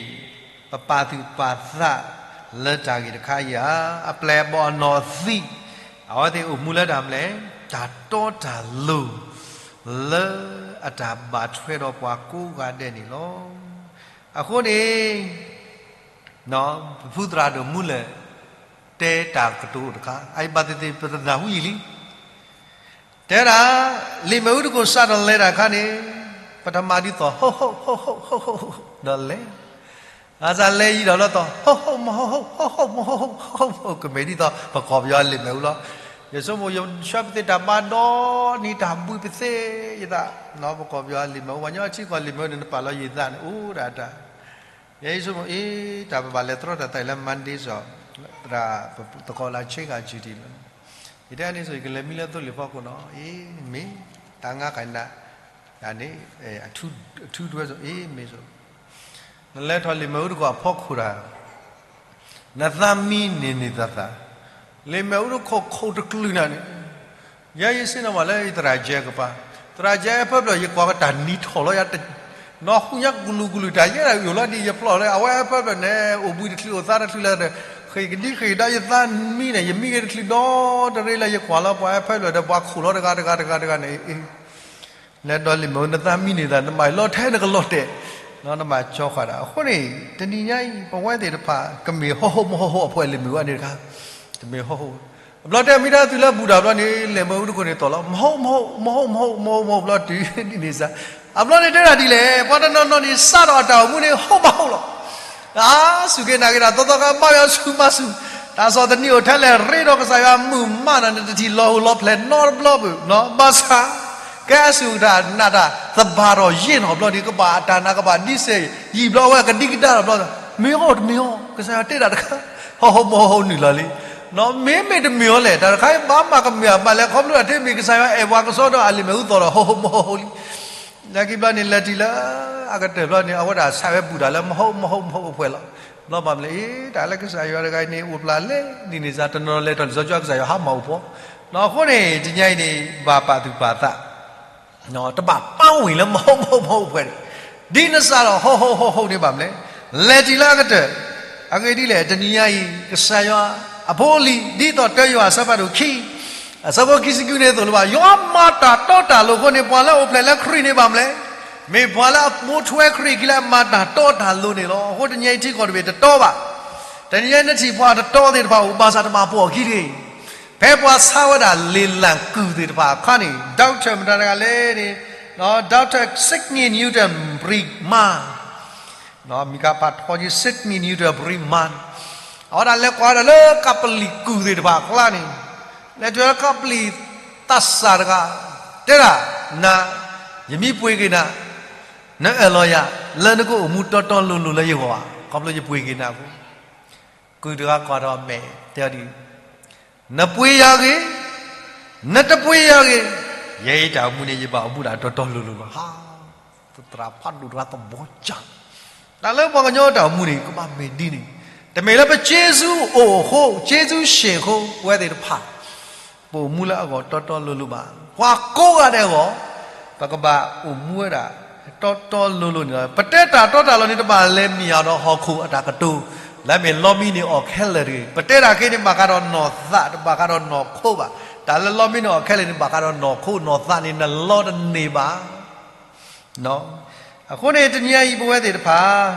ပပာ်သူၣ်ပာ်သးလၢတၢ်ဂ့ၢ်တခါအံၤဧါ, အပျဲၢ်အဘီၣ်အနီၢ်သံး, အဝဲသ့ၣ်အိၣ်မူလၢတၢ်မနုၤလဲၣ်, တၢ်တီတၢ်လိၤ လၢအတၢ်ဘၣ်ထွဲဒီးပှၤကိးဂၤဒဲးန့ၣ်လီၤ. အဃိန့ၣ် ပဖုသရၣ်ဒိၣ်မူလၢၢ် တဲတၢ်ကတိၤတခါ အအံၤဘၣ်သ့ၣ်သ့ၣ်ပတနၢ်ဟူယံာ်လံ, တဲဒၣ် လံာ်မဲာ်အူတခိၣ်စးထီၣ်လဲၤတၢ်အခါန့ၣ် ပထမၤဒ်သိး ဟိၣ်ဟိၣ်ဟိၣ်ဟိၣ်ဟိၣ်ဟိၣ်ဒီးလဲၤ, ဘၣ်ဆၣ်လဲၤယံၤဒီးလၢသိး ဟိၣ်ဟိၣ်မဟိၣ်ဟိၣ် ဟိၣ်ဟိၣ်မဟိၣ်ဟိၣ်ဟိၣ်ဟိၣ် ကမ့ၢ်ဒ်သိးပကီၢ်ပယီၤလံာ်မဲာ်အူလီၤ. ယဆိကမိၣ်ယဆှၢပသ့ၣ်တၢ်ဘါဒီနံၤတၢ်ဘှံးပသ့ၣ်ယသး, ပကီၢ်ပယီၤလံာ်မဲာ်အူ ပှၤကညီထံကီၢ်လံာ်မဲာ်အူန့ၣ် နပာ်လီၤယသးန့ၣ် အိၣ်ဒၣ်တၢ် ယဲယဆိကမိၣ် အ့ တၢ်ပဘၣ်လဲၤတြီတၢ်သးအံၤလၢ Monday စီၤ, သရၣ်သကိးလၢဆ့ကၤဆံးတံၢ်လီၤ. ယတဲန့ၣ်စိၤ ယကလဲၤမံလၢသိလ့ၣ်ဖီခိၣ်နီၤ, အ့ မ့ၢ်တၢ်ငါကနၣ် တၢ်န့ၣ် အထူတွဲစိၤ အ့ မ့ၢ်စိၤ, နလဲၤထီၣ်လံာ်မဲာ်အူတခိၣ်အဖီခိၣ်တၢ် နသးမံန့ၢ်န့ၢ်သးသး, လံာ်မဲာ်အူတခိၣ်ခိၣ်တကလုာ်နၤန့ၣ်, ယဲယဆ့ၣ်နီၤဘၣ်လၢယသရၣ်ကဲကပၤ, သရၣ်ကဲအဖၢဖျၢၣ် ယကွၢ်ကတၢ်နံၤထီၣ်လီၤယၤ, နီၢ်ဟူညါကလူၤကလူၤ တၢ်ယဲဒၣ်ယိာ်လီၤဒ်ယဖျီၣ်လၢ အဝဲအဖၢဖျၢၣ်န့ၣ် အိၣ်ဘှံးတချုးအိၣ်သါတချုးလၢ ဃ့ၢ်ကဒံဃ့ၢ်ကဒါယသးမံန့ၣ် ယမံက့ၤတချုးဒီတရ့လၢယကွၢ်လီၤပှၤအဖၢဖျၢၣ်ဒီးပှၤခိၣ်လီၤတဂၤတဂၤတဂၤတဂၤန့ၣ် လဲၤဒီးလံာ်မဲာ်အူနသးမံန့ၢ်သး နဘၣ်လီၤထဲနကလီၤတဲာ်, နဘၣ်ကၠီဃာ်ဒၣ်. အဃိန့ၣ် တနံၤညါအံၤ ပဝဲသ့ၣ်တဖၣ် ကမ့ၢ်ဟီၣ်ဟိၣ်မဟီၣ်ဟိၣ်အဖှဲးလံာ်မဲာ်အူအန့ၣ်တခါ, ကမ့ၢ်ဟီၣ်ဟိၣ်, အဘျီတဲမ့ၢ်တၢ်သုလၢဘူၣ်တၢ်ဘျီန့ၣ် လံာ်မဲာ်အူတခိၣ်န့ၣ်တီၢ်လီၤ မဟီၣ်မဟီၣ်မဟီၣ်မဟီၣ်မဟီၣ်မဟီၣ်ဘျီတုၤဒ်န့ၣ်စ့ၢ်, အဘျီန့ၣ်တဲဒၣ်ဒ်လဲၣ် ပှၤတနီၤနီၤန့ၣ် စးထီၣ်အတၢ်အိၣ်မူန့ၣ် ဟိၣ်မးဟိၣ်လီၤ အါ စူၢ်က့ၤနာ်က့ၤတၢ်သီသီခါ ဘါယွၤဆူၣ်မၤဆူၣ်, တၢ်ဆီၣ်သနံးအိၣ်ထဲလဲၣ် ရ့ဒီးကစၢ်ယွၤမုာ်မးနၤ နတထံၣ်လီၤဟူလီၤဖျဲးနီတဘျီဘၣ်, ဘၣ်ဆၣ် ကဲအစူၢ်က့ၤတၢ်နာ်တၢ်သဘၣ်ထီၣ်ယဲၢ်နီၣ်ဘျီန့ၣ် ကဘၣ်အတၢ်နာ်ကဘၣ်ဒ်စဲး ယံာ်ဘျီဝဲကဒံကဒါထီၣ်ဘျီ, မ့ၢ်အီၣ်တမ့ၢ်အီၣ် ကစၢ်ယွၤတဲဒၣ်တခါ, ဟီၣ်ဟိၣ်မဟီၣ်ဟိၣ်နုာ်လီၤလံ, မ့မ့ၢ်တမ့ၢ်အီၤလဲၣ် တၢ်တခါအံၤဘၣ်မၤကမၢၢ်အဘၣ်လဲၣ် ခီဖျိအတမ့ၢ်ကစၢ်ယွၤအဲၣ်ပှၤကစီဒီးအလံာ်မဲာ်အူသီၣ်ဒီး ဟီၣ်ဟိၣ်မဟီၣ်ဟိၣ်လံ လၢခံဘျီန့ၣ် လဲၤတုၤလၢအကတၢၢ်ဘျီန့ၣ် အဝဲဒၣ်ဆၣ်ဝဲဘူၣ်တၢ်လၢမဟီၣ်မဟီၣ်မဟီၣ်အဖှဲးလီၤ. ဘျီဘၣ်မနုၤလဲၣ် အ့ တၢ်လၢကစၢ်ယွၤတဂၤအံၤန့ၣ် အိၣ်ဖျါလဲၣ် ဒ်န့ၣ်စ့ၢ် တနီၤလဲၤထီၣ်လံာ်စီဆှံကစၢ်ယွၤဟါမၢ်အိၣ်ဖှိၣ်, အဃိန့ၣ် တနံၤညါအံၤန့ၣ် ဘၣ်ပာ်သူၣ်ပာ်သး တဘၣ်ပာ်ဝံၤလၢမဟီၣ်မဟီၣ်မဟီၣ်အဖှဲးန့ၣ်, ဒ်နစးထီၣ်ဟီၣ်ဟိၣ်ဟီၣ်ဟိၣ်န့ၣ်ဘၣ်မနုၤလဲၣ်, လဲၤတုၤလၢအကတၢၢ်, အဂ့ၢ်ဒ်လဲၣ် တနံၤညါအံၤ ကစၢ်ယွၤအဖိအလံၤ ဒ်သိးတၢယိၤဟၣ်အဆၢဖးဒိၣ်ခံ အဆၢဖိခံဆံဃုန့ၣ်သိးလၢၤဘၣ် ယွၤမၤတၢ်တီတၢ်လိၤအဃိန့ၣ် ပှၤလၢအအိၣ်ဖျဲၣ်လၢခရံာ်န့ၣ်ဘၣ်မနုၤလဲၣ်, မ့ၢ်ပှၤလၢအပိာ်ထွဲခရံာ်အခံလၢအမၤတၢ်တီတၢ်လိၤန့ၣ်လီၤ. အဃိတနံၤညါအံၤထံကီၢ်တဘ့ၣ်တတီဘၣ်, တနံၤညါအံၤနထံၣ်ပှၤတတီသ့ၣ်တဖၣ်အိၣ် ဘၣ်ဆၣ်တဘၣ်ပိာ်အခံတဂ့ၤ ဖဲပှၤဆါဝဲဒၣ်လံာ်လၢ်ကုၢ်သ့ၣ်တဖၣ်အခါန့ၣ် doctor မတၤတဂၤလဲၣ်န့ၣ်, doctor Sidney Newton Breitman, မံၤကဖးထီက့ၤ Sidney Newton Breitman န့ၣ်, အဝဲဒၣ်လဲၤကွၢ်ဝဲဒၣ်လၢကပလံာ်ကုၢ်သ့ၣ်တဖၣ်အကျါန့ၣ်, လဲၤတုၤလၢကပလံာ်သးစၢ်တဂၤ, တဲဒၣ်, နၤ, ယမ့ၢ်ပှ့ၤက့ၤနၤ, နအၢၣ်လီၤယၤ လၢနကအိၣ်မူတီတီလိၤလိၤလၢယဂီၢ်ဧါ, ခီဖျိယပှ့ၤက့ၤနၤအဃိ, ကုၢ်တဂၤကွၢ်ထီၣ်အမဲာ် တဲအီၤဒ်အံၤ, နပှ့ၤယၤဂ့ၤ, နတပှ့ၤယၤဂ့ၤ, ယဲအံၤတၢ်အိၣ်မူန့ၣ် ယဘၣ်အိၣ်မူဒၣ်တီတီလိၤလိၤလီၤ. သရၣ်ဖးဒိၣ်တဂၤသဘီကၢ်, တၢ်လၢပှၤကညီတၢ်အိၣ်မူန့ၣ် ကဘၣ်မ့ၢ်ဒ်န့ၣ်, တမ့ၢ်လၢပကျေးဇူးအိၣ်အဃိ ကျေးဇူးရှင်အဃိ ပဝဲသ့ၣ်တဖၣ် ပအိၣ်မူလၢအဂီၢ်တီတီလိၤလိၤဘၣ်. ပှၤကိးဂၤဒဲးအဂီၢ် ပကဘၣ်အိၣ်မူဝဲဒၣ် တီတီလိၤလိၤန့ၣ်လီၤ. ပတဲတၢ်တီတၢ်လိၤန့ၣ် တဘၣ်လဲၤမ့ၢ်အီၤဒီးဟီၣ်ခိၣ်အတၢ်ကတိၤ လၢအမ့ၢ်လီမံန့ၢ်အီၣ်ခဲလၢာ်တဂ့ၤ. ပတဲတၢ်ခဲအံၤန့ၣ် ဘၣ်ဃးဒီးနီၢ်သး တဘၣ်ဃးဒီးနီၢ်ခိဘၣ်. တၢ်လၢလီမံန့ၢ်အီၣ်ခဲလၢာ်န့ၣ် ဘၣ်ဃးဒီးနီၢ်ခိ နီၢ်သးန့ၣ် နလီတန့ၢ်ဘၣ်. အဃိန့ၣ် တနံၤအံၤပဝဲသ့ၣ်တဖၣ်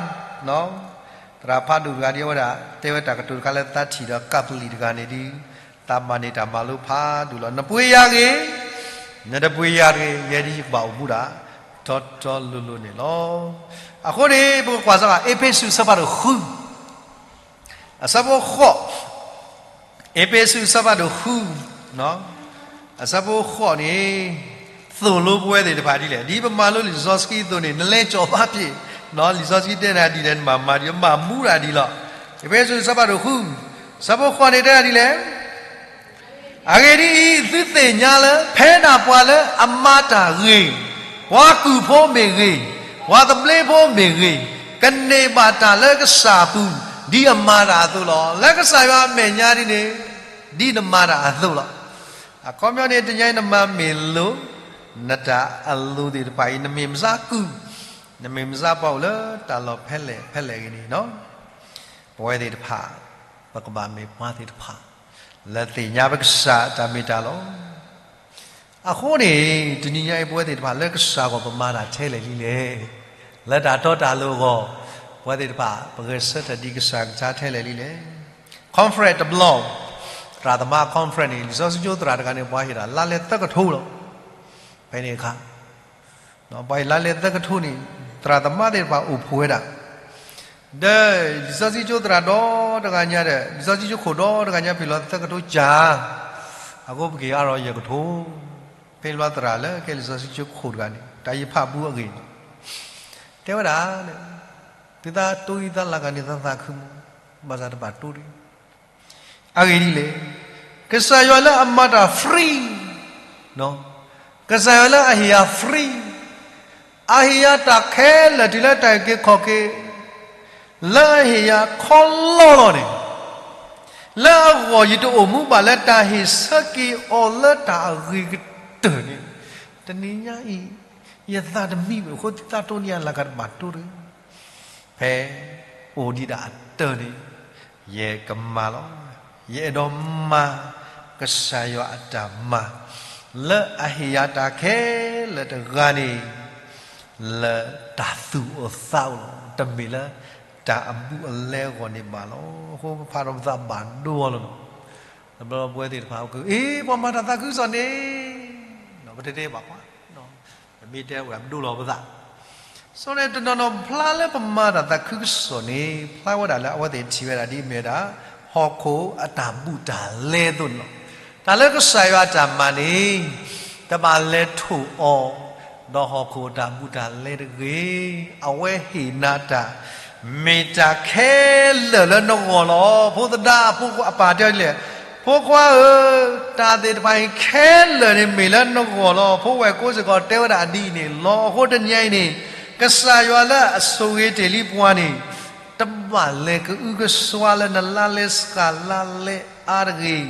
သရၣ်ဖးဒိၣ်တဂၤဒ်အဝဲဒၣ် တဲဝဲတၢ်ကတိၤတခါလၢသးထံၣ်ဒီးကပလံာ်တဂၤန့ၣ်ဒ် သးမၤန့ၢ်တၢ်မၤလိဖးဒိၣ်လီၤ. နပှ့ၤယၤဂ့ၤ, နတပှ့ၤယၤတဂ့ၤ, ယဲဒ်ယကဘၣ်အိၣ်မူဒၣ် တီတီလိၤလိၤန့ၣ်လီၤ. အဃိန့ၣ် ပကကွၢ်စ့ၢ်ကီး အ့းဖ့းစူးအဆၢဖးဒိၣ်ဃု အဆၢဖိဃိး, အ့းဖ့းစူးအဆၢဖးဒိၣ်ဃု အဆၢဖိဃိးန့ၣ် သိၣ်လိပဝဲသ့ၣ်တဖၣ်ဒ်လဲၣ်. ဒ်ပမၤလိလံာ်စီဆှံအသိးန့ၣ် နလဲၤကၠီၣ်ဘၣ်ဖျ့ၣ်, လံာ်စီဆှံတဲနၤဒ်လဲၣ် နဘၣ်မၤဒ် မၤမူဒၣ်ဒ်လီၤ. အ့းဖ့းစူးအဆၢဖးဒိၣ်ဃု အဆၢဖိဃိးန့ၣ်တဲဒၣ်ဒ်လဲၣ်. အဂ့ၢ်ဒ်အံၤ, သုသ့ၣ်ညါလၢ ဖဲဒၣ်ပှၤလၢအမၤတၢ်ဂ့ၤ, ပှၤကူၣ်ဖိမ့ၢ်ဂ့ၤ, ပှၤသဘျ့ဖိမ့ၢ်ဂ့ၤ, ကန့ၢ်ဘၣ်တၢ်လၢကစၢ်အပူၤ ဒ်အမၤတၢ်အသိးလီၤ. လၢကစၢ်ယွၤအမဲာ်ညါဒ်န့ၣ် ဒ်နမၤတၢ်အသိးလီၤ. အခီပညီန့ၣ် တနံၤအံၤ နမၤမ့ၢ်လိာ် နတၢ်အလိၤသ့ၣ်တဖၣ်အံၤ နမ့ၢ်မၤစၢ်ကုၢ်, နမ့ၢ်မၤစၢ်ပှၤအိၣ်လၢတၢ်လီၢ်ဖဲလဲၣ်ဖဲလဲၣ်ဂ့ၤန့ၣ် ပဝဲသ့ၣ်တဖၣ် ပကဘၣ်မ့ၢ်ပှၤသ့ၣ်တဖၣ် လၢသ့ၣ်ညါပကစၢ်တၢ်မ့ၢ်တၢ်လီၤ. အဃိန့ၣ် တနံၤညါအံၤ ပဝဲသ့ၣ်တဖၣ်လၢကစၢ်အဂီၢ် ပမၤတၢ်ထဲလဲၣ်လံလဲၣ်. လၢတၢ်တီတၢ်လိၤအဂီၢ် ပဝဲသ့ၣ်တဖၣ် ပဂဲၤဆၢထၢၣ်ဒ်ကစၢ်ကစၢ်ထဲလဲၣ်လံလဲၣ်. Conference တဘျီ သရၣ်သမါ conference န့ၣ် လံာ်စီဆှံကၠိသရၣ်တဂၤန့ၣ် ပှၤဟ့ၣ်တၢ်လါလဲသၢကထိလီၤ. ဖဲန့ၣ်အခါ ပှၤဟ့ၣ်လါလဲသၢကထိန့ၣ် သရၣ်သမါသ့ၣ်တဖၣ်အိၣ်ဖှိၣ်ဝဲဒၣ် ဒီးလံာ်စီဆှံကၠိသရၣ်ဒီတဂၤညါဒီး လံာ်စီဆှံကၠိခိၣ်ဒီတဂၤညါ ဖဲလီၤသၢကထိကၢ်, အဃိပက့ၤအါထီၣ်ယဲၢ်ကထိ, ဖဲလီၤသရၣ်လၢကဲလံာ်စီဆှံကၠိခိၣ်တဂၤန့ၣ် တၢ်ယဖးဘူးအဂ့ၢ်န့ၣ် တဲဝဲဒၣ်, သုသးတိအံၤသးလၢ်ကန့ၣ် သးသးခုမူ, ဘၣ်ဆၣ်တဘၣ်တိတဂ့ၤ အဂ့ၢ်ဒ်လဲၣ်, ကစၢ်ယွၤလၢအမၤတၢ် free, ကစၢ်ယွၤလၢအဟ့ၣ်ယၤ free, အဟ့ၣ်ယၤတၢ်ခဲလၢာ်တုၤလၢတၢ်အုၣ်က့ၤခီၣ်က့ၤ, လၢအဟ့ၣ်ယၤခီလီလီၤန့ၣ်, လၢအဂီၢ်ယတအိၣ်မူဘၣ်လၢတၢ်ဟ့ၣ်ဆၢက့ၤအီၤလၢတၢ်အဂ့ၤကတၢၢ်န့ၣ်, တနံၤညါအံၤ ယသးတမံဘၣ်အဃိ သုသးတိန့ၢ်အလၢ်ကတဘၣ်တိတဂ့ၤ ဖဲအိၣ်ဒံးဒၣ်အတၢၢ်န့ၣ် ယကမၤလီၤ. ယအဲၣ်ဒိးမၤကစၢ်ယွၤအတၢ်မၤ လၢအဟ့ၣ်ယၤတၢ်ခဲလၢာ်တဂၤန့ၣ် လၢတၢ်သူၣ်အိၣ်သးအိၣ်လီၤ. တမ့ၢ်လၢတၢ်အဘူးအလဲအဂီၢ်န့ၣ်ဘၣ်လီၤ. အဃိပဖးဒီးပသးဘၣ်ဒိအီၤလီၤ. တဘျီဘျီပဝဲသ့ၣ်တဖၣ် အ့ ပှၤမၤတၢ်သးခုကစီၣ်န့ၣ် ပတဲတဲဘၣ်ပှၤ ပမ့ၢ်တဲဝဲဒၣ်ပဒိလီၤပသး ဆိန့ၣ်တနီၤနီၤဖျါလၢပမၤတၢ်သးခုကစီၣ်န့ၣ် ဖျါဝဲဒၣ်လၢအဝဲသ့ၣ်ထံၣ်ဝဲဒၣ်ဒ်အမ့ၢ်ဝဲဒၣ် ဟီၣ်ခိၣ်အတၢ်ဘူးတၢ်လဲအသိးန့ၣ်လီၤ. တၢ်လၢကစၢ်ယွၤအတၢ်မၤန့ၣ် တဘၣ်လဲၤထိၣ်အီၤ ဒီးဟီၣ်ခိၣ်အတၢ်ဘူးတၢ်လဲတဂ့ၤ. အဝဲဟ့ၣ်နၤတၢ် မ့ၢ်တၢ်ခဲလၢာ်လၢနဂီၢ်လီၤ. ဖိသဒါ အပၢ်တဲဒ်လဲၣ်, ဖိခွါဧၢ, တၢ်သ့ၣ်တဖၣ်အံၤခဲလၢာ်န့ၣ်မ့ၢ်လၢနဂီၢ်လီၤ. ဖိဝဲၢ်ကိးစ့ၢ်ကီးတဲဝဲဒၣ်ဒ်အံၤန့ၣ်လီၤ. အဃိတနံၤအံၤန့ၣ် ကစၢ်ယွၤလၢအဆိၣ်ဂ့ၤတ့ၢ်လံပှၤန့ၣ် တဘၣ်လဲၤကအုကစွါလၢနလါလဲစှၤလါလဲအါတဂ့ၤ.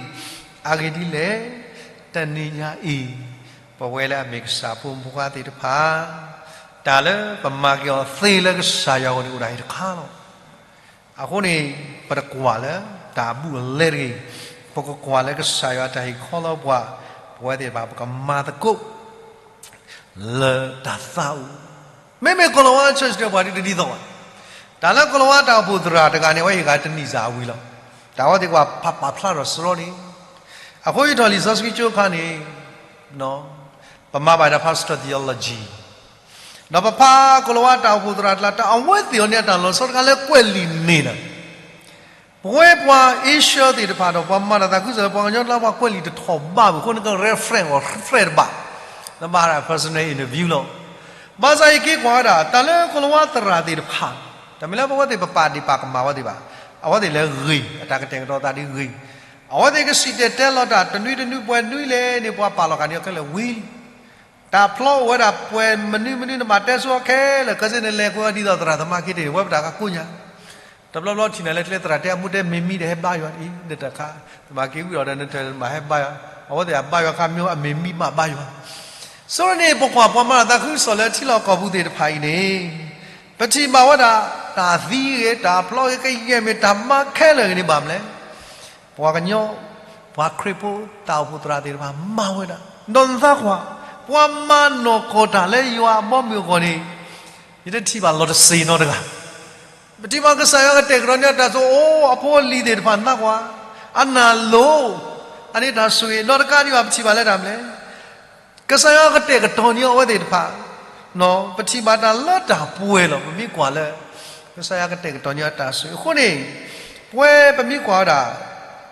အဂ့ၢ်ဒ်လဲၣ်, တနံၤညါအံၤ ပဝဲလၢအမ့ၢ်ကစၢ်ဖိမုၣ်ဖိခွါသ့ၣ်တဖၣ် တၢ်လၢပမၤက့ၤအီၤသ့လၢကစၢ်ယွၤအဂီၢ်န့ၣ် အိၣ်ဒၣ်အံၤတခါလီၤ. အဃိန့ၣ် ပတကွၢ်လၢတၢ်ဘူးအလဲတဂ့ၤ, ပကကွၢ်လၢကစၢ်ယွၤတၢ်ဟ့ၣ်ခီလီၤပှၤ, ပဝဲသ့ၣ်တဖၣ် ပကမၤသကိး လၢတၢ်သးအိၣ်, မ့မ့ၢ်ကီၤလၤဝါ church ဒီးပှၤဒ်တဒ်သိးဘၣ်, တၢ်လၢကီၤလၤဝါတၢ်အိၣ်ဖှိၣ်သရၣ်တဂၤန့ၣ် အဝဲဟ့ၣ်ဂၤတနံၣ်စၢ်အဝံၤလီၤ. တၢ်ဝဲသ့ၣ်ကွၢ်ဖးပာ်ဖျါထီၣ်စရီန့ၣ်, အဃိယထီၣ်လံာ်စီဆှံကၠိအခါန့ၣ် ပမၤဘၣ်ဒၣ် pastoral theology ဒီးပဖးကီၤလၤဝါတၢ်အိၣ်ဖှိၣ်သရၣ်တကျါ တၢ်အဝဲသ့ၣ်အီၤန့ၣ် အတၢ်လီၤဆီတခါလၢကွဲးလံာ်န့ၣ်လီၤ. ပဝဲပှၤ Asia သ့ၣ်တဖၣ်ဒီး ပှၤမၤတၢ်သးခုကစီၣ်လၢပှၤကညီတကျါ ပှၤကွဲးလံာ်တထီၣ်ဘးဘၣ်အဃိန့ၣ် က reference အီၤ reference တဘၣ်, နဘၣ်ဒၣ် personal interview လီၤ. ဘၣ်ဆၣ်ယက့ၤကွၢ်ဝဲဒၣ် တၢ်လၢကီၤလၤဝါသရၣ်သ့ၣ်တဖၣ်, တမ့ၢ်လၢပဝဲသ့ၣ်ပပာ်ဒံးပာ်ကမၣ်ဝဲသ့ၣ်ဘၣ်, အဝဲသ့ၣ်လဲၤဂ့ၤ, အတၢ်ကတဲာ်ကတီၤသးဒ်ဂ့ၤ, အဝဲသ့ၣ်ကစံၣ်တဲၤတဲလီၤတၢ် တနွံတနွံပှဲၤနွံလဲၣ်န့ၣ် ပှၤပာ်လီၤဃာ်န့ၢ်အီၤခဲလၢာ်ဝံၤလံ တၢ်ဖျီအိၣ်ဝဲဒၣ်ပှဲၤမနုၤမနုၤ နဘၣ်တဲဆိအီၤခဲလၢာ် ခဲစ့ၣ်န့ၣ် လဲၤကွဲးဒ်သိးသရၣ်သမါက့ၤတ့ၢ် ဝဲပတၢ်ကကိးညါ, တဘျီဘျီထံၣ်နၤလၢကျဲသရၣ်တဲအမိၢ်တဲမ့ၢ်မံဒီးဟဲဘါယွၤအံၤ နတၢ်ခါ, နဘၣ်က့ၤဝံၤဒီးနတၢ်မၤဟဲဘါယွၤ, အဝဲသ့ၣ်အဘါယွၤခါမ့ၢ်အမ့ၢ်မံဘၣ်ဘါယွၤ, ဆိန့ၣ် ပကွၢ်ပှၤမၤတၢ်သးခုကစီၣ်လၢထံလီၢ်ကီၢ်ပူၤသ့ၣ်တဖၣ်အံၤန့ၣ်, ပထံၣ်ဘၣ်ဝဲဒၣ် တၢ်သံဂ့ၤ တၢ်ဖျီဂ့ၤ ကယဲၢ်မ့ၢ်တၢ်မၤခဲလၢာ်ဂ့ၤန့ၣ်ဘၣ်မလဲၣ် ပှၤကညီ, ပှၤခရံာ်ဖိတၢ်အိၣ်ဖှိၣ်သရၣ်သ့ၣ်တဖၣ်မၤဝဲဒၣ်, ဒီးနသးကွၢ်, ပှၤမၤနီၢ်ကီၢ်တၢ်လၢယွၤအဘီအမုၢ်အဂီၢ်န့ၣ်, ယတထံၣ်ဘၣ်လီၤတစ့ၤနီတဂၤ, ပထံၣ်ဘၣ်ကစၢ်ယွၤကတဲာ်ကတီၤန့ၢ်အတၢ်ဆိၣ် အိၣ်အဖိအလံၤသ့ၣ်တဖၣ်နသးကွၢ်, အနၢ်လိၤ, အန့ၣ်တၢ်ဆိၣ်ဂ့ၤ နီတကးဒံးဘၣ် ပထံၣ်ဘၣ်လၢတၢ်မနုၤလဲၣ် ကစၢ်ယွၤကတဲာ်ကတီၤန့ၢ်အဝဲသ့ၣ်တဖၣ်, ပထံၣ်ဘၣ်တၢ်လၢတၢ်ပှဲၤလီၤ ပမ့ၢ်ကွၢ်လၢ ကစၢ်ယွၤကတဲာ်ကတီၤန့ၢ်အတၢ်ဆိၣ်ဂ့ၤအဃိန့ၣ်, ပဝဲပမ့ၢ်ကွၢ်ဝဲဒၣ်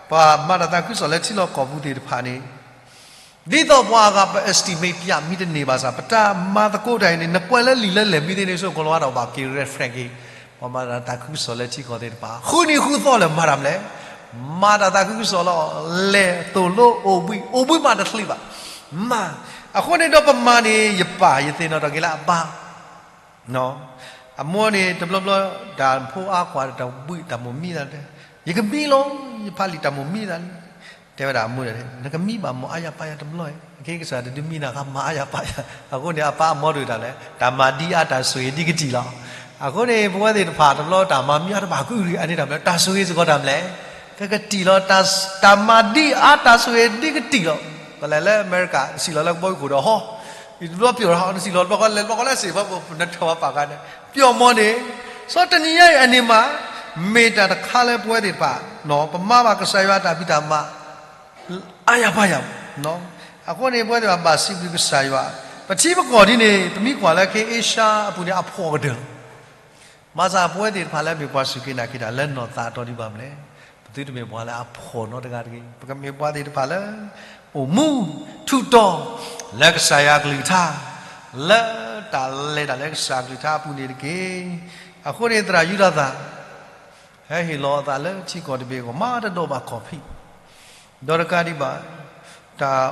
ပှၤမၤတၢ်သးခုကစီၣ်လၢထံလီၢ်ကီၢ်ပူၤသ့ၣ်တဖၣ်န့ၣ်, ဒ်သိးပှၤအဂၤပ estimate ပျးမံတန့ၢ်ဘၣ်ဆၣ် ပတၢ်မၤသကိးတၢ်အံၤန့ၣ် နကွဲးလၢလံာ်လၢလဲၢ်မံသ့န့ၣ် ဆိကီၤလၤဝါတၢ်ဘၣ်က့ၤ reference က့ၤ, ပှၤမၤတၢ်သးခုကစီၣ်လၢထံကီၢ်သ့ၣ်တဖၣ် ဃုနံၤဃုသီလၢမၤတၢ်မနုၤလဲၣ် မၤတၢ်သးခုကစီၣ်လီၤ, လဲၤသိၣ်လိအိၣ်ဘှံး အိၣ်ဘှံးမးတချံးဘၣ်, မၤ, အဃိန့ၣ်ဒီးပမၤန့ၣ် ယပၢ်ယသ့ၣ်နီၣ်ထီၣ်က့ၤလၢအဘါ, အမိၢ်န့ၣ် တဘျီဘျီ တၢ်ဖိအါကွၢ်ဒီးတၢ်ဘှံးတၢ်မိၣ်မံသးတဲ, ယကမံလီၤ, ယဖးလံာ်တၢ်မိၣ်မံသးလံ. တဲဝဲဒၣ်အမိၢ်န့ၣ်, နကမံဘၣ်မိၢ်အါယၤပၢ်ယၤတဘျီ, ခဲကစၢ်တဒုးမံနၤဃါမၤအါယၤပၢ်ယၤ. အဃိန့ၣ် အပၢ်အမီဒုးတၢ်လဲၣ်, တၢ်မၤဒ်အါတၢ်ဆိၣ်ဂ့ၤဒ်ကတံာ်လီၤ. အဃိန့ၣ် ပဝဲသ့ၣ်တဖၣ်တဘျီတၢ်မၤမံအါတဘၣ်ကအုၣ်ဂ့ၤအန့ၣ်တၢ်မလဲၣ်, တၢ်ဆိၣ်ဂ့ၤစ့ၢ်ကီးတၢ်မလဲၣ်, ကကတံာ်လီၤ, တၢ်မၤဒ်အါတၢ်ဆိၣ်ဂ့ၤဒ်ကတံာ်လီၤ. ပလဲၤလၢအမဲရကၤ နစံၣ်လီၤလၢကဘီယူၤခိၣ်ဒီးဟီ ယတဘျီပျီၢ်ထီၣ် နစံၣ်လီၤတဘျီဃီလဲၤတဘျီဃီလၢစ့ၢ်ဖီ နထၢၣ်ဝဲပာ်ဂၤန့ၣ် ပျီၢ်မီန့ၣ်, စီၤတနံၤညါအံၤအန့ၣ်မး မ့ၢ်တၢ်တခါလၢပဝဲသ့ၣ်တဖၣ် ပမၤဘၣ်ကစၢ်ယွၤအတၢ်ဖံးတၢ်မၤ အါယၤပၢ်ယၤ. အဃိန့ၣ် ပဝဲသ့ၣ်တဖၣ်ဘၣ်စံးဘျုးကစၢ်ယွၤ, ပထံပကီၢ်ဒ်န့ၣ် ပမ့ၢ်ကွၢ်လၢခ့အ့ရှါအပူၤန့ၣ် အဖှီၣ်ကတၢၢ်လီၤ. ဘၣ်ဆၣ်ပဝဲသ့ၣ်တဖၣ်လၢမ့ၢ်ပှၤစူၢ်က့ၤနာ်က့ၤတၢ်လၢနီၢ်သးအတီၤဒံးဘၣ်မလဲၣ်, ပသုတမ့ၢ်ပှၤလၢအဖှီၣ်နီတဂၤတဂ့ၤ, ပကမ့ၢ်ပှၤသ့ၣ်တဖၣ်လၢ အိၣ်မူ ထူးတီၤ လၢကစၢ်ယွၤအကလုၢ်ကထါ, လၢတၢ်လဲၤတၢ်လၢကစၢ်အကလုၢ်ကထါအပူၤန့ၣ်တက့ၢ်. အဃိန့ၣ် သရၣ်ယူဒၤသၢ် ဟဲဟ့ၣ်လီၤအသးလၢထံကီၢ်တဘ့ၣ်အဂီၢ် မၤတဒီးဘၣ်ခီၣ်ဖံး, ဒီးတကးဒံးဘၣ်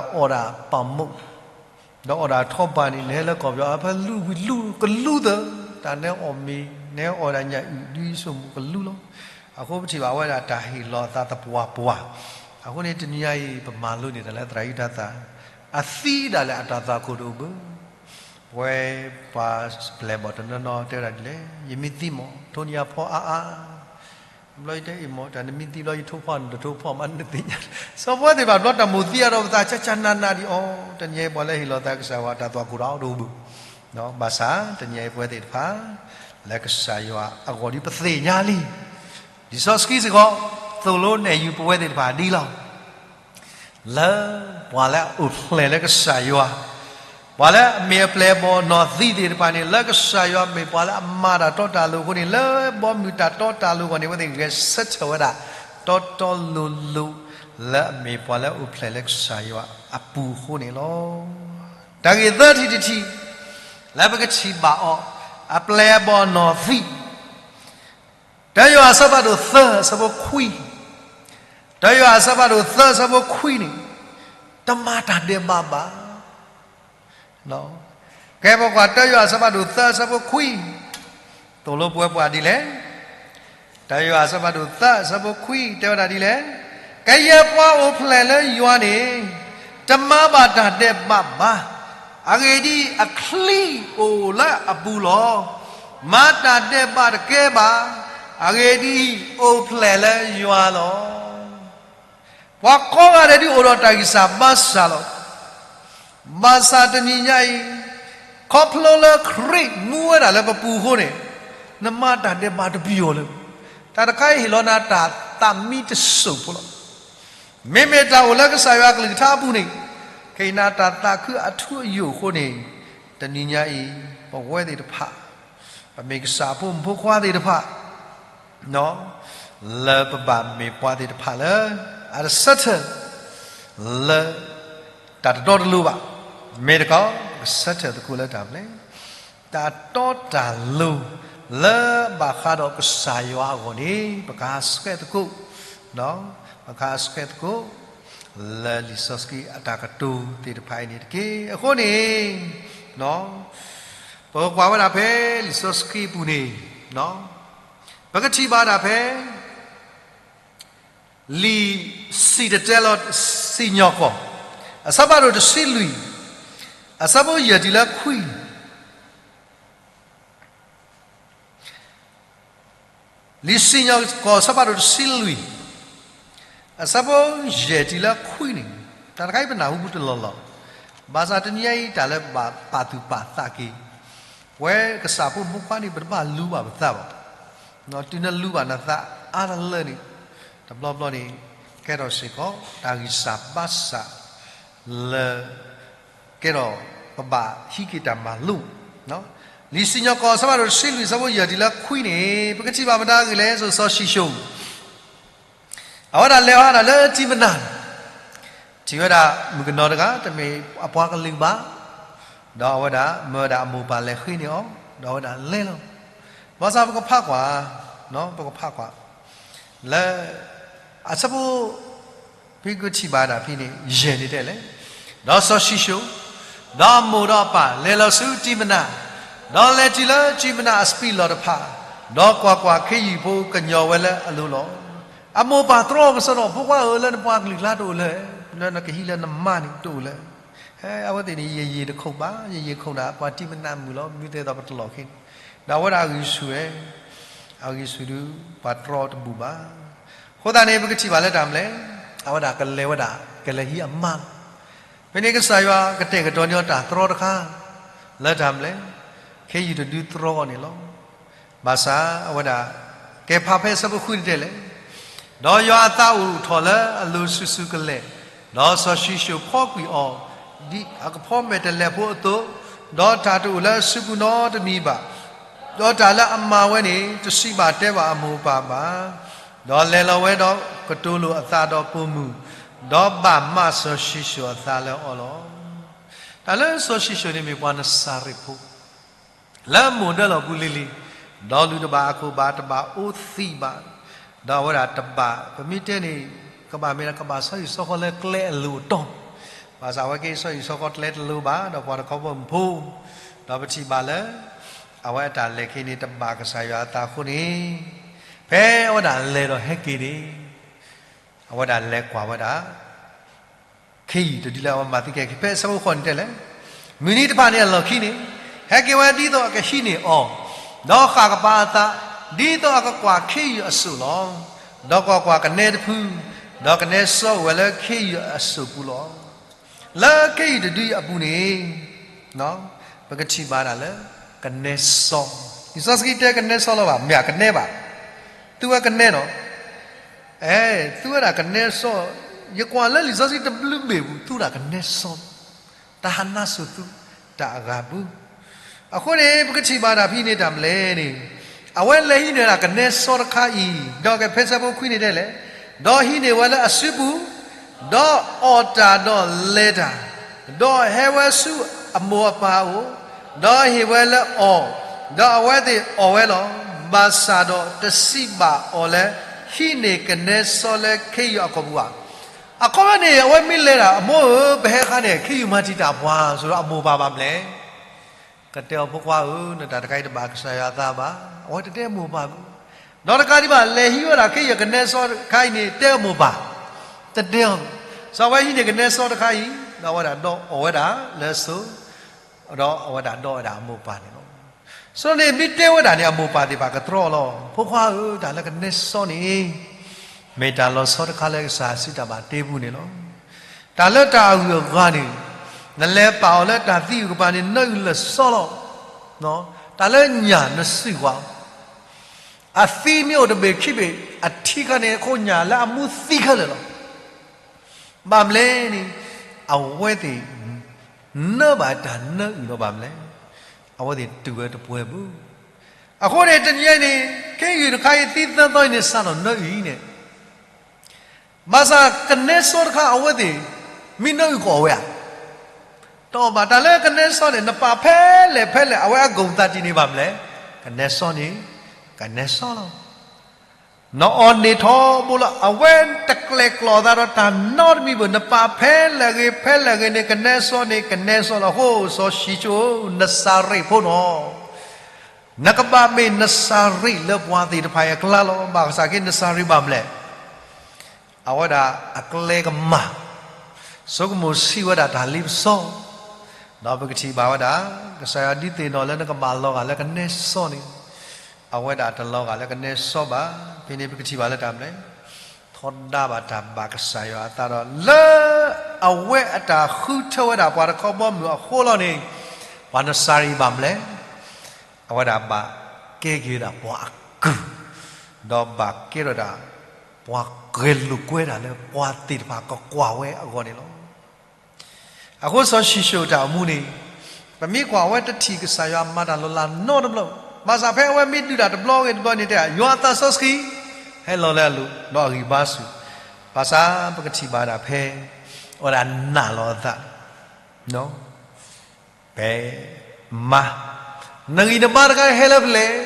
တၢ်အီၣ်ဒၣ်ပာ်မူး ဒီးအီၣ်ဒၣ်ထီဘၣ်န့ၣ် နဟဲလၢကီၢ်ပယီၤ ဖဲလူၤဝံၤလူၤကလူၤသၢ, တၢ်နဟဲအီၣ်မ့ၤ နဟဲအီၣ်ဒၣ်ညၣ်အုၣ်ဒ်ဆိကမိၣ်ကလူၤလီၤ. အဃိပထံၣ်ဘၣ်ဝဲဒၣ်တၢ်ဟ့ၣ်လီၤအသးသပှၢ်ပှၢ်, အဃိန့ၣ်တနံၤညါအံၤ ပမၤလိန့ၢ်တၢ်လၢသရၣ်ယူဒၤသၢ် အသံဒၣ်လဲာ်အတၢ်သွၣ်ခိၣ်တအိၣ်ဘၣ်. ပဝဲပှၤပျဲၢ်ဘီၣ်တနီၤနီၤတဲဝဲဒၣ်ဒ်လဲၣ်, ယမ့ၢ်သံမး ထိးန့ၢ်ယၤဖီအါအါ ဘျီယတဲအံၤမး တၢ်နမ့ၢ်သံဘျီယထိဖီန့ၣ်တထိဖီမးနသ့ၣ်ညါ, စီၤပဝဲသ့ၣ်တဖၣ်ဘျီတၢ်မိၣ်သံအါဒီးပသး ကၠၢ်ကၠၢ်နးနးဒံးအီၤ, တနံၤအံၤပှၤလၢဟ့ၣ်လီၤသးကစၢ်ယွၤတၢ်သွၣ်ခိၣ်ဒီးတအိၣ်ဘၣ်, ဘၣ်ဆၣ်တနံၤအံၤပဝဲသ့ၣ်တဖၣ် လၢကစၢ်ယွၤအဂီၢ်ဒ်ပသ့ၣ်ညါလံ, လံာ်စီဆှံစ့ၢ်ကီး သိၣ်လိနဲၣ်ယုာ်ပဝဲသ့ၣ်တဖၣ်ဒ်လီၤ. လၢပှၤလၢအအိၣ်ဖျဲၣ်လၢကစၢ်ယွၤ, ပှၤလၢအမ့ၢ်အပျဲၢ်အဘီၣ်နီၢ်သံသ့ၣ်တဖၣ်န့ၣ် လၢကစၢ်ယွၤမ့ၢ်ပှၤလၢအမၤတၢ်တီတၢ်လိၤအဃိန့ၣ် လၢဘီမုၢ်တၢ်တီတၢ်လိၤအဂီၢ်န့ၣ် အဝဲသ့ၣ်ဂဲၤဆၢထၢၣ်ဝဲဒၣ် တီတီလိၤလိၤ လၢအမ့ၢ်ပှၤလၢအအိၣ်ဖျဲၣ်လၢကစၢ်ယွၤအပူၤအဃိန့ၣ်လီၤ. တၢ်ဂ့ၢ်သၢထံၣ်တထံၣ် လၢပကထံၣ်ဘၣ်အီၤ, အပျဲၢ်အဘီၣ်နီၢ်သံ တၢယိၤဟၣ်အဆၢဖးဒိၣ်သၢအဆၢဖိခွံ, တၢယိၤဟၣ်အဆၢဖးဒိၣ်သၢအဆၢဖိခွံန့ၣ် တမၤတၢ်ဒဲးဘးဘၣ်. ကဲပကွၢ်တၢယိၤဟၣ်အဆၢဖးဒိၣ်သၢအဆၢဖိခွံ, သိၣ်လိပဝဲပှၤဒ်လဲၣ်. တၢယိၤဟၣ်အဆၢဖးဒိၣ်သၢအဆၢဖိခွံ တဲဝဲဒၣ်ဒ်လဲၣ်, ကယဲၢ်ပှၤအိၣ်ဖျဲၣ်လၢယွၤန့ၣ် တမၤဘၣ်တၢ်ဒဲးဘးဘၣ်. အဂ့ၢ်ဒ်အံၤ, အချံအိၣ်လၢအပူၤလီၤ. မၤတၢ်ဒဲးဘးတကဲဘၣ်. အဂ့ၢ်ဒ်အံၤ, အိၣ်ဖျဲၣ်လၢယွၤလီၤ. ပှၤကိးဂၤဒဲးဒ်အိၣ်ဒီးတၢ်ဂံၢ်စၢ်ဘါစၢ်လီၤ. ဘၣ်ဆၣ်တနံၤညါအံၤ, ခီဖျိလၢခရံာ်မူဝဲဒၣ်လၢပပူၤအဃိန့ၣ်, နမၤတၢ်ဒဲးဘးတပျီၤလၢၤ. တၢ်တခါအံၤဟ့ၣ်လီၤနၤတၢ်သးမံတစိၢ်ဖိလီၤ. မ့မ့ၢ်တၢ်အိၣ်လၢကစၢ်ယွၤအကလုၢ်ကထါအပူၤန့ၣ်, ကဟ့ၣ်နၤတၢ်သးခုအထူအယိာ်အဃိန့ၣ်, တနံၤညါအံၤ, ပဝဲသ့ၣ်တဖၣ်, ပမ့ၢ်ကစၢ်အဖိမုၣ်ဖိခွါသ့ၣ်တဖၣ်, လၢပဘၣ်မ့ၢ်ပှၤသ့ၣ်တဖၣ်လၢ အတဆၢထၢၣ် လၢ တၢ်တတီတလိၤဘၣ်. မ့ၢ်တခီ, ပကဆၢထၢၣ်သကိးလၢတၢ်မနုၤလဲၣ်, တၢ်တီတၢ်လိၤ လၢဘၣ်ဃးဒီးကစၢ်ယွၤအဂီၢ်န့ၣ် ပကဟးဆှဲးသကိး, ပကဟးဆှဲးသကိး လၢလံာ်စီဆှံအတၢ်ကတိၤသ့ၣ်တဖၣ်အံၤန့ၣ်တက့ၢ်. အဃိန့ၣ်, ပကကွၢ်ဝဲဒၣ်ဖဲလံာ်စီဆှံအပူၤန့ၣ်, ပကထံၣ်ဘၣ်ဒၣ်ဖဲ လံာ်စံၣ်တဲၤတဲလီၤစံၣ်ညီၣ်ကွီၢ်, အဆၢဖးဒိၣ်တဆံလွံၢ်, အဆၢဖိယဲၢ်တုၤလၢခွံ, လံာ်စံၣ်ညီၣ်ကွီၢ်အဆၢဖးဒိၣ်တဆံလွံၢ်, အဆၢဖိယဲၢ်တုၤလၢခွံန့ၣ်, တၢ်တခါအံၤပနၢ်ဟူဘူးတလီၢ်လီၢ်, ဘၣ်ဆၣ်တနံၤအံၤတၢ်လၢဘၣ်ပာ်သူၣ်ပာ်သးက့ၤ, ပဝဲကစၢ်ဖိမုၣ်ဖိခွါန့ၣ် ပတဘၣ်လူၤဘၣ်ပသးဘၣ်. တုၤနလူၤဘၣ်နသးအါတလၢန့ၣ်, တဘျီဘျီန့ၣ်, ကဲထီၣ်စ့ၢ်ကီး တၢ်ဂံၢ်စၢ်ဘါစၢ် လၢ ကဲထီၣ်ပဘၣ်ဟံးက့ၤတၢ်မၤလိာ်, လံာ်စံၣ်ညီၣ်ကွီၢ်အဆၢဖးဒိၣ်တဆံလွံၢ်အဆၢဖိယဲၢ်တုၤလၢခွံန့ၣ် ပကထံၣ်ဘၣ်မတၤအဂ့ၢ်လဲၣ်, စီၤၡံၣ်စိၣ် အဝဲဒၣ်လဲၤဟးဒၣ်လၢတံမနၤ, ထံၣ်ဝဲဒၣ်မုၣ်ကနီၤတဂၤ တမ့ၢ်အပှၤကလုာ်ဘၣ်, ဒီးအဝဲဒၣ်မၢဝဲဒၣ်အမိၢ်ပၢ်လဲၤဃ့န့ၢ်အီၤ, ဒီးအဝဲဒၣ်လဲၤလီၤ. ဘၣ်ဆၣ်ပကဖးကွၢ်, ပကဖးကွၢ်, လၢ အဆၢဖိ ဖဲကထံၣ်ဘၣ်ဒၣ်ဖဲန့ၣ် ယဲၢ်န့ၣ်တဲလဲၣ်, ဒီးစီၤၡံၣ်စိၣ်, ဒီးအမိၢ်ဒီးအပၢ်လဲၤလီၤဆူတံမနၤ, ဒီးလဲၤတုၤလၢကံးပနၣ်အစပံးလီၢ်တဖၣ်, ဒီးကွၢ်ကွၢ်, ခ့ယုၢ်ဖိကညီၤဝဲလၢအလိၤလီၤ. အမိၢ်ပၢ်တြီကစီဒီး, ဖိခွါဧၢ, လၢနပှၤကလုာ်ကျါတအိၣ်လၢၤ, လၢနကဟံးလၢနမါန့ၣ်တအိၣ်လၢၤ. အဝဲသ့ၣ်န့ၣ် ယယံာ်တခိၣ်ဘၣ်, ယယံာ်ခိၣ်န့ၣ် ပှၤတံးပနၢ်မုာ်လီၤ, မ့ၢ်သ့ၣ်ဒီးပတလီၢ်ခံန့ၣ်, ဒီးအဝဲဒၣ်အဂံၢ်ဆူၣ်ဝဲ, အဂံၢ်ဆူၣ်ဒုး ပှၤတြီတဘူၣ်ဘၣ်. အဃိသတးန့ၣ် ပကထံၣ်ဘၣ်လၢတၢ်မနုၤလဲၣ်, အဝဲဒၣ်ကလဲၤဝဲဒၣ် ကလဲၤဟံးအမါလီၤ. ဖဲန့ၣ်ကစၢ်ယွၤကတဲာ်ကတီၤန့ၢ်အီၤတၢ်တြီတခါ, လၢတၢ်မနုၤလဲၣ်, ခ့ယုၢ်တဒုတြီအီၤန့ၣ်လီၤ. ဘၣ်ဆၣ်အဝဲဒၣ် ကဲဖးဖဲအဆၢဖိဃုန့ၣ်တဲလဲၣ်, ဒီးယွၤအသးအိၣ်ထီၣ်လၢအလိၤဆူၣ်ဆူၣ်ကလဲာ်, ဒီးစီၤၡံၣ်ၡိၣ်ဖီကွံာ်အီၤ, ဒ်အကဖီမဲာ်တဲးလဲးဖိအသိး, ဒီးတၢ်တအိၣ်လၢအစုပူၤနီတမံၤဘၣ်. ဒီးတၢ်လၢအမၤဝဲန့ၣ် တစံးဘၣ်တဲဘၣ်အမိၢ်အပၢ်ဘၣ်. ဒီးလဲၤလီၤဝဲဒီးကတိၤလိာ်အသးဒီးပိာ်မုၣ်, ဒီးဘၣ်မးစီၤၡံၣ်ၡိၣ်အသးလၢအီၤလီၤ. တၢ်လၢစီၤၡံၣ်ၡိၣ်န့ၣ်မ့ၢ်ပှၤနစၤရ့းဖိ လၢမိၢ်ဒၢလီၢ်ပူၤလံၤလံၤ, ဒီးလုၢ်တဘၣ်အခိၣ်ဘၣ်, တဘၣ်အိသံးဘၣ်, ဒီးအဝဲဒၣ်တဘၣ်, ပမ့ၢ်တဲန့ၣ်, ကဘၣ်မ့ၢ်ဒၣ် ကဘၣ်ဆီဟံၣ်ဆီဃီလၢကျဲအလိၤအတီၢ်, ဘၣ်ဆၣ်အဝဲကဲဆီဟံၣ်ဆီဃီကျဲတလိၤဘၣ်, ဒီးပှၤတခီဘီမုၢ်ဖိ, ဒီးပထံၣ်ဘၣ်လၢ အဝဲအတၢ်လဲၤခဲအံၤန့ၣ် တဘၣ်ကစၢ်ယွၤအသးအဃိန့ၣ်, ဖဲအဝဲဒၣ်လဲၤဒီးဟဲက့ၤန့ၣ်, အဝဲဒၣ်လဲၤကွၢ်ဝဲဒၣ် ခ့ယုၢ်တဒုလၢအဝဲမၤသံခဲ ဖဲအဆၢဖိဃိးန့ၣ်တဲလဲၣ်, မုၢ်နံၤတဖၣ်န့ၣ်အလီၢ်ခံန့ၣ်, ဟဲက့ၤဝဲဒ်သိးအကဟံးန့ၢ်အီၤ, ဒီးဃၣ်ကပၤအသး, ဒ်သိးအကကွၢ်ခ့ယုၢ်အစိၣ်လီၤ. ဒီးကွၢ်ကွၢ်, ကနဲတဖု, ဒီးကနဲစီအိၣ်ဝဲလၢခ့ယုၢ်အစိၣ်ပူၤလီၤ. လၢခ့ယုၢ်တဒုအံၤအပူၤန့ၣ်, ပကထံၣ်ဘၣ်ဒၣ်လၢ ကနဲစီ, လံာ်စီဆှံတဲကနဲစီလီၤဘၣ်, မ့ၢ်ကနဲဘၣ်, သုဝဲကနဲနီၤ, အဲ, သုဝဲဒၣ်ကနဲစီ, ယကွၢ်လၢလံာ်စီဆှံတဘျုးဘ့ၣ်ပူၤ သုဝဲဒၣ်ကနဲစီ, တၢ်ဟးနါစိၤသု, တၢ်အဂၤပူၤ, အဃိန့ၣ် ပကထံၣ်ဘၣ်တၢ်ဖဲန့ၣ်တၢ်မနုၤလဲၣ်န့ၣ်, အဝဲလဲၤဟံးန့ၢ်ဝဲဒၣ်ကနဲစီတခါအံၤ, ဒီးကဖဲဆၢဖိခွံန့ၣ်တဲလဲၣ်, ဒီးဟံးန့ၢ်ဝဲလၢအစုပူၤ, ဒီးအီၣ်တၢ်ဒီးလဲၤတၢ်, ဒီးဟဲဝဲဆူအမိၢ်အပၢ်အအိၣ်, ဒီးဟ့ၣ်ဝဲလၢအီၣ်, ဒီးအဝဲသ့ၣ်အီၣ်ဝဲလီၤ. ဘၣ်ဆၣ်ဒီးတစံးဘၣ်အီၤလၢ ဟံးန့ၢ်ကနဲစီလၢခ့ယုၢ်အခိၣ်ပူၤဘၣ်. အခီပညီန့ၣ် အဝဲမ့ၢ်လဲၤဒၣ်, အမိၢ်ဧၢ, ပဟဲအခါန့ၣ် ခ့ယုၢ်မၤတံာ်တာ်ပှၤ စံးဒီးအမိၢ်ပၢ်ဘၣ်မနုၤလဲၣ်. ကတဲအီၤဖိခွါဧၢ, နတၢ်တခါအံၤတဘၣ်ကစၢ်ယွၤအသးဘၣ်, အဝဲတတဲအမိၢ်ပၢ်ဘၣ်. ဒီးတကးဒံးဘၣ် လဲၤဟံးဝဲဒၣ်ခ့ယုၢ်ကနဲစီတခါအံၤန့ၣ် တဲအမိၢ်ပၢ်, တတဲအီၤဘၣ်. စီၤဝဲဟံးန့ၢ်ကနဲစီတခါအံၤ, ဒီးအဝဲဒၣ်ဒီးအီၣ်ဝဲဒၣ်လၢအစိၤ, ဒီးအဝဲဒၣ်ဒီးဝဲဒၣ်အမိၢ်ပၢ်န့ၣ်လီၤ. ဆိန့ၣ် မ့ၢ်တဲဝဲဒၣ်န့ၣ် အမိၢ်ပၢ်သ့ၣ်တဖၣ်ကတြီလီၤ. ဖိခွါဧၢ, တၢ်လၢကနဲစီန့ၣ် မ့ၢ်တၢ်လီၤဆီတခါလၢကစၢ်စံးတၢ်ဘၣ်တ့ပူၤန့ၣ်လီၤ. တၢ်လၢတၢ်အဂုၤအဂၤန့ၣ်, နလဲၤပာ်အီၤလၢတၢ်သံအုၣ်ကပၤန့ၣ် နအုၣ်လၢာ်စီလီၤ. တၢ်လၢညၣ်နစံၣ်ဝဲ, အသံမ့ၢ်အိၣ်တဘ့ၣ်ခံဘ့ၣ်, အထံခါန့ၣ် အခိၣ်ညၣ်လၢအမူသံခဲလၢာ်လီၤ. ဘၣ်မနုၤလဲၣ်န့ၣ်, အဝဲသ့ၣ် နၢဘၣ်တၢ်နၢအုၣ်ဒီးဘၣ်မနုၤလဲၣ်, အဝဲသ့ၣ်တူၢ်ဝဲတပှဲၤဘၣ်. အဃိန့ၣ် တနံၤအံၤန့ၣ် ခ့ယုၢ်တခါအံၤသံသၢသီအံၤန့ၣ် စးထီၣ်နၢအုၣ်အံၤန့ၣ်, ဘၣ်ဆၣ်ကနဲစီတခါ အဝဲသ့ၣ် မ့ၢ်နၢအုၣ်ကအီၣ်ဝဲဧါ. တအီၣ်ဘၣ်. တၢ်လၢကနဲစီန့ၣ် နပာ်ဖဲလဲၣ်ဖဲလဲၣ် အဝဲအကီၢ်သးတံၢ်န့ၣ်ဘၣ်မနုၤလဲၣ်, ကနဲစီန့ၣ် ကနဲစီလီၤ. နအီၣ်န့ၢ်ထီဘိလီၤ, အဝဲတကျဲးကျီသးဒီးတၢ်နီတမံၤဘၣ်. နပာ်ဖဲလဲၣ်ဂ့ၤဖဲလဲၣ်ဂ့ၤန့ၣ် ကနဲစီန့ၣ် ကနဲစီလီၤ. အဃိ စီၤၡံၣ်ၡိၣ်ဧၢ, နစၤရ့းဖိနီၤ, နကဘၣ်မ့ၢ်နစၤရ့းလၢပှၤသ့ၣ်တဖၣ်အကျါလီၤ. ဘၣ်ဆၣ်က့ နစၤရ့းဘၣ်မနုၤလဲၣ်, အဝဲဒၣ်အကျဲကမၣ်, ဆိကမိၣ်ဆံးဝဲဒၣ်တၢ်လ့ပစီ, ဒီးပကထံၣ်ဘၣ်ဝဲဒၣ် ကစၢ်ယွၤဒုးသ့ၣ်နီၣ်လၢနကဘၣ်လီၤဂာ်လၢကနဲစီန့ၣ်, အဝဲဒၣ်တလီၤဂာ်လၢကနဲစီဘၣ်. ဖဲန့ၣ်ပကထံၣ်ဘၣ်လၢတၢ်မနုၤလဲၣ်, ထီဒါဘၣ်တၢ်ဘၣ်ကစၢ်ယွၤအသးဒီး လၢအဝဲအတၢ်ဃုထၢဝဲဒၣ်ပှၤတခီဘီမုၢ်အဃိလီၤန့ၣ်, ပှၤနစၤရ့းဘၣ်မနုၤလဲၣ်, အဝဲဒၣ်ဘၣ်ကဲက့ၤဝဲဒၣ်ပှၤအကုၢ်, ဒီးဘၣ်ကဲထီၣ်ဒၣ် ပှၤဂဲၤလိာ်ကွဲတၢ်လၢပှၤသ့ၣ်တဖၣ်ကကွၢ်ဝဲအဂီၢ်န့ၣ်လီၤ. အဃိစီၤၡံၣ်ၡိၣ်အတၢ်အိၣ်မူန့ၣ်, ပမ့ၢ်ကွၢ်အဝဲတထံၣ်ကစၢ်ယွၤမၤတၢ်လီၤလးနီတဘျီ, ဘၣ်ဆၣ်ဖဲအဝဲမ့ၢ်ဒုးတၢ်တဘျီဂ့ၤတဘျီန့ၣ်တဲ ယွၤအသးစီဆှံ ဟဲလီၤလၢအလိၤ ဒီးအဂံၢ်ဘါဆူၣ်, ဘၣ်ဆၣ်ပကထံၣ်ဘၣ်ဒၣ်ဖဲ အဝဲဒၣ်နာ်လီၤအသး ဖဲမါ, နဂံၢ်နဘါတခါဟဲလၢဖဲလဲၣ်,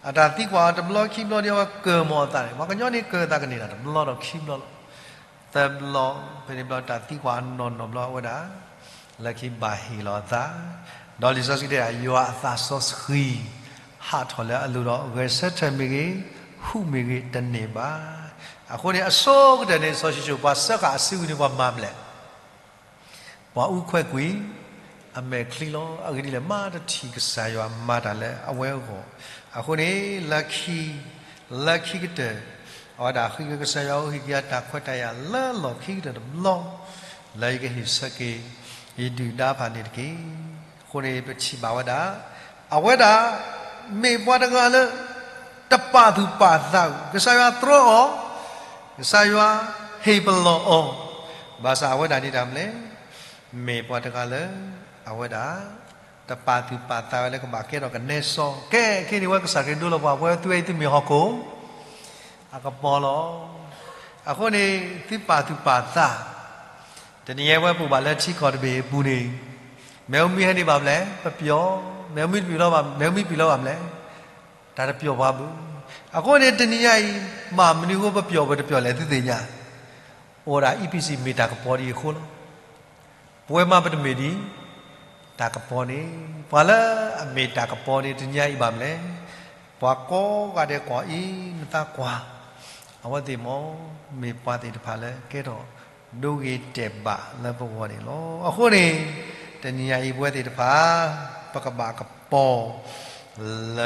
အတၢ်သံကွၢ်တဘျီခံဘျီဒီးအဝဲကၢၢ်မီၤအသးန့ၣ်, ပှၤကညီန့ၣ်ကၢၢ်သးကန့ၢ်တၢ်တဘျီဒီးခံဘျီလီၤ, သၢဘျီ, ဖဲန့ၣ်ဘျီတၢ်သံကွၢ်အနီၢ်နီၢ်ဘျီအဝဲဒၣ် လၢခံဘၣ်ဟ့ၣ်လီၤအသး, ဒီးလံာ်စီဆှံတဲဒၣ် ယွၤအသးစီဆှံ ဟးထီၣ်လၢအလိၤဒီး ဂဲၤဆၢထၢၣ်မ့ၢ်ဂ့ၤ, ဟူးမ့ၢ်ဂ့ၤ, တန့ၢ်ဘၣ်. အဃိန့ၣ် အဆိကတၢၢ်န့ၣ် စီၤၡံၣ်စိၣ် ပှၤစၢဃာ်အစုဝံၤန့ၣ် ပှၤမၤဘျဲၣ် ပှၤအူခွဲးကွံာ် အမဲာ်ချံလီၤ. အဂ့ၢ်ဒ်လဲၣ်, မၤတထံၣ်ကစၢ်ယွၤမၤတၢ်လၢအဝဲအဂီၢ်. အဃိန့ၣ် လၢခံ, လၢခံကတၢၢ် အဝဲဒၣ်ဃ့ကညး ကစၢ်ယွၤဧၢ, ဟ့ၣ်က့ၤယၤတၢ်ခွဲးတၢ်ယာ်လၢလီၢ်ခံကတၢၢ်တဘျီ လၢယကဟ့ၣ်ဆၢက့ၤ ယဒုၣ်ဒါဖးန့ၣ်တက့ၢ်. အဃိန့ၣ် ပထံၣ်ဘၣ်ဝဲဒၣ် အဝဲဒၣ် မ့ၢ်ပှၤတဂၤလၢ တပာ်သူၣ်ပာ်သး, ကစၢ်ယွၤတြီအီၤ, ကစၢ်ယွၤဟ့ၣ်ပလီၢ်အီၤ, ဘၣ်ဆၣ်အဝဲဒၣ်န့ၣ်တၢ်မနုၤလဲၣ်, မ့ၢ်ပှၤတဂၤလၢ အဝဲဒၣ် တပာ်သူၣ်ပာ်သးဝဲလၢကဘၣ်ကဲထီၣ်ကနဲစီ, ကဲခဲအံၤန့ၣ် ဝဲကစၢ်ခရံာ်ဒိလီၤပှၤ, ပဝဲသုဝဲအံၤသုမ့ၢ်ဟီၣ်ခိၣ် အကပီၤလီၤ. အဃိန့ၣ် သုပာ်သူၣ်ပာ်သး, တနံၤအံၤဝဲပအိၣ်ဘၣ်လၢထံကီၢ်တဘ့ၣ်အပူၤန့ၣ်, မ့ၢ်အမံဟဲန့ၣ်ဘၣ်မလဲၣ်, ပပျီၢ်, မ့ၢ်အမံတပျီၢ်လီၤဘၣ်, မ့ၢ်အမံပျီၢ်လီၤဘၣ်မလဲၣ်, တၢ်တပျီၢ်ပှၤဘၣ်. အဃိန့ၣ် တနံၤညါအံၤ မ့ၢ်မနုၤအဃိပပျီၢ်ပတပျီၢ်လဲၣ် သုသ့ၣ်ညါ, အိၣ်ဒၣ် E P C မ့ၢ်တၢ်ကပီၤဒံးအဃိလီၤ. ပဝဲမ့ၢ်ပတမ့ၢ်ဒံး တၢ်ကပီၤန့ၣ်, ပှၤလၢအမ့ၢ်တၢ်ကပီၤန့ၣ် တနံၤညါအံၤဘၣ်မလဲၣ်, ပှၤကိးဂၤဒဲးကွၢ်အံၤ နသးကွၢ်, အဝဲသ့ၣ်မ့ၢ် မ့ၢ်ပှၤသ့ၣ်တဖၣ်လၢကဲထီၣ် ဒိဂ့ၤတဲာ်ဘၣ်လၢပဂီၢ်န့ၣ်လီၤ. အဃိန့ၣ် တနံၤညါအံၤပဝဲသ့ၣ်တဖၣ် ပကဘၣ်ကပီၤ လၢ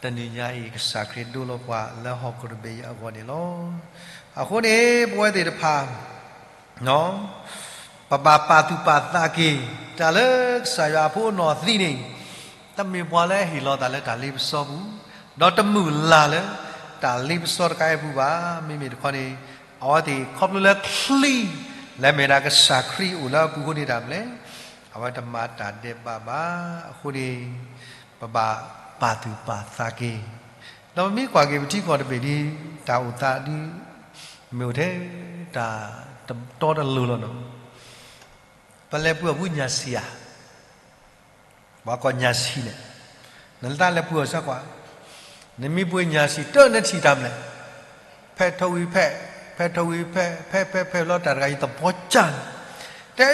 တနံၤညါအံၤ ကစၢ်ခရံာ်ဒိလီၤပှၤလၢဟီၣ်ခိၣ်တဘ့ၣ်အံၤအဂီၢ်န့ၣ်လီၤ. အဃိန့ၣ် ပဝဲသ့ၣ်တဖၣ် ပဘၣ်ပာ်သူၣ်ပာ်သးက့ၤ တၢ်လၢကစၢ်ယွၤအဖိအနီၢ်သံန့ၣ်, တမ့ၢ်ပှၤလၢဟ့ၣ်လီၤသးလၢတၢ်လ့ပစီပူၤ, ဒီးတမုၢ်လၢ်လၢ တၢ်လ့ပစီတခါအံၤအပူၤဘၣ်. မ့မ့ၢ်တခီန့ၣ် အဝဲသ့ၣ်ခီဖျိလၢချံ လၢအမ့ၢ်ဒၣ်ကစၢ်ခရံာ်အိၣ်လၢအပူၤအဃိန့ၣ်တၢ်မနုၤလဲၣ်, အဝဲတမၤတၢ်ဒဲးဘးဘၣ်. အဃိန့ၣ် ပဘၣ်ပာ်သူၣ်ပာ်သးက့ၤ, ဒီးပမ့ၢ်ကွၢ်က့ၤပထံကီၢ်တဘ့ၣ်ဒ် တၢ်အိၣ်သးဒ် မ့ၢ်အိၣ်ထဲ တၢ်တတီတလိၤလီၤနီၤ. ပလဲၤပှ့ၤအီၣ်ဖုညၣ်ဆံၣ်ဧါ, ပှၤကိးညၣ်ဆံၣ်န့ၣ်, နသးလဲၤပှ့ၤအီၣ်စ့ၢ်ကီး, နမ့ၢ်ပှ့ၤညၣ်ဆံၣ်တၢ်နထံၣ်တၢ်မနုၤလဲၣ်, ဖဲးထိးဝံၤဖဲး, ဖဲးထိးဝံၤဖဲး, ဖဲးဖဲးဖဲးလီၤတၢ်တဂၤအံၤသပှီၤကၢ်န့ၣ်, တဲအ့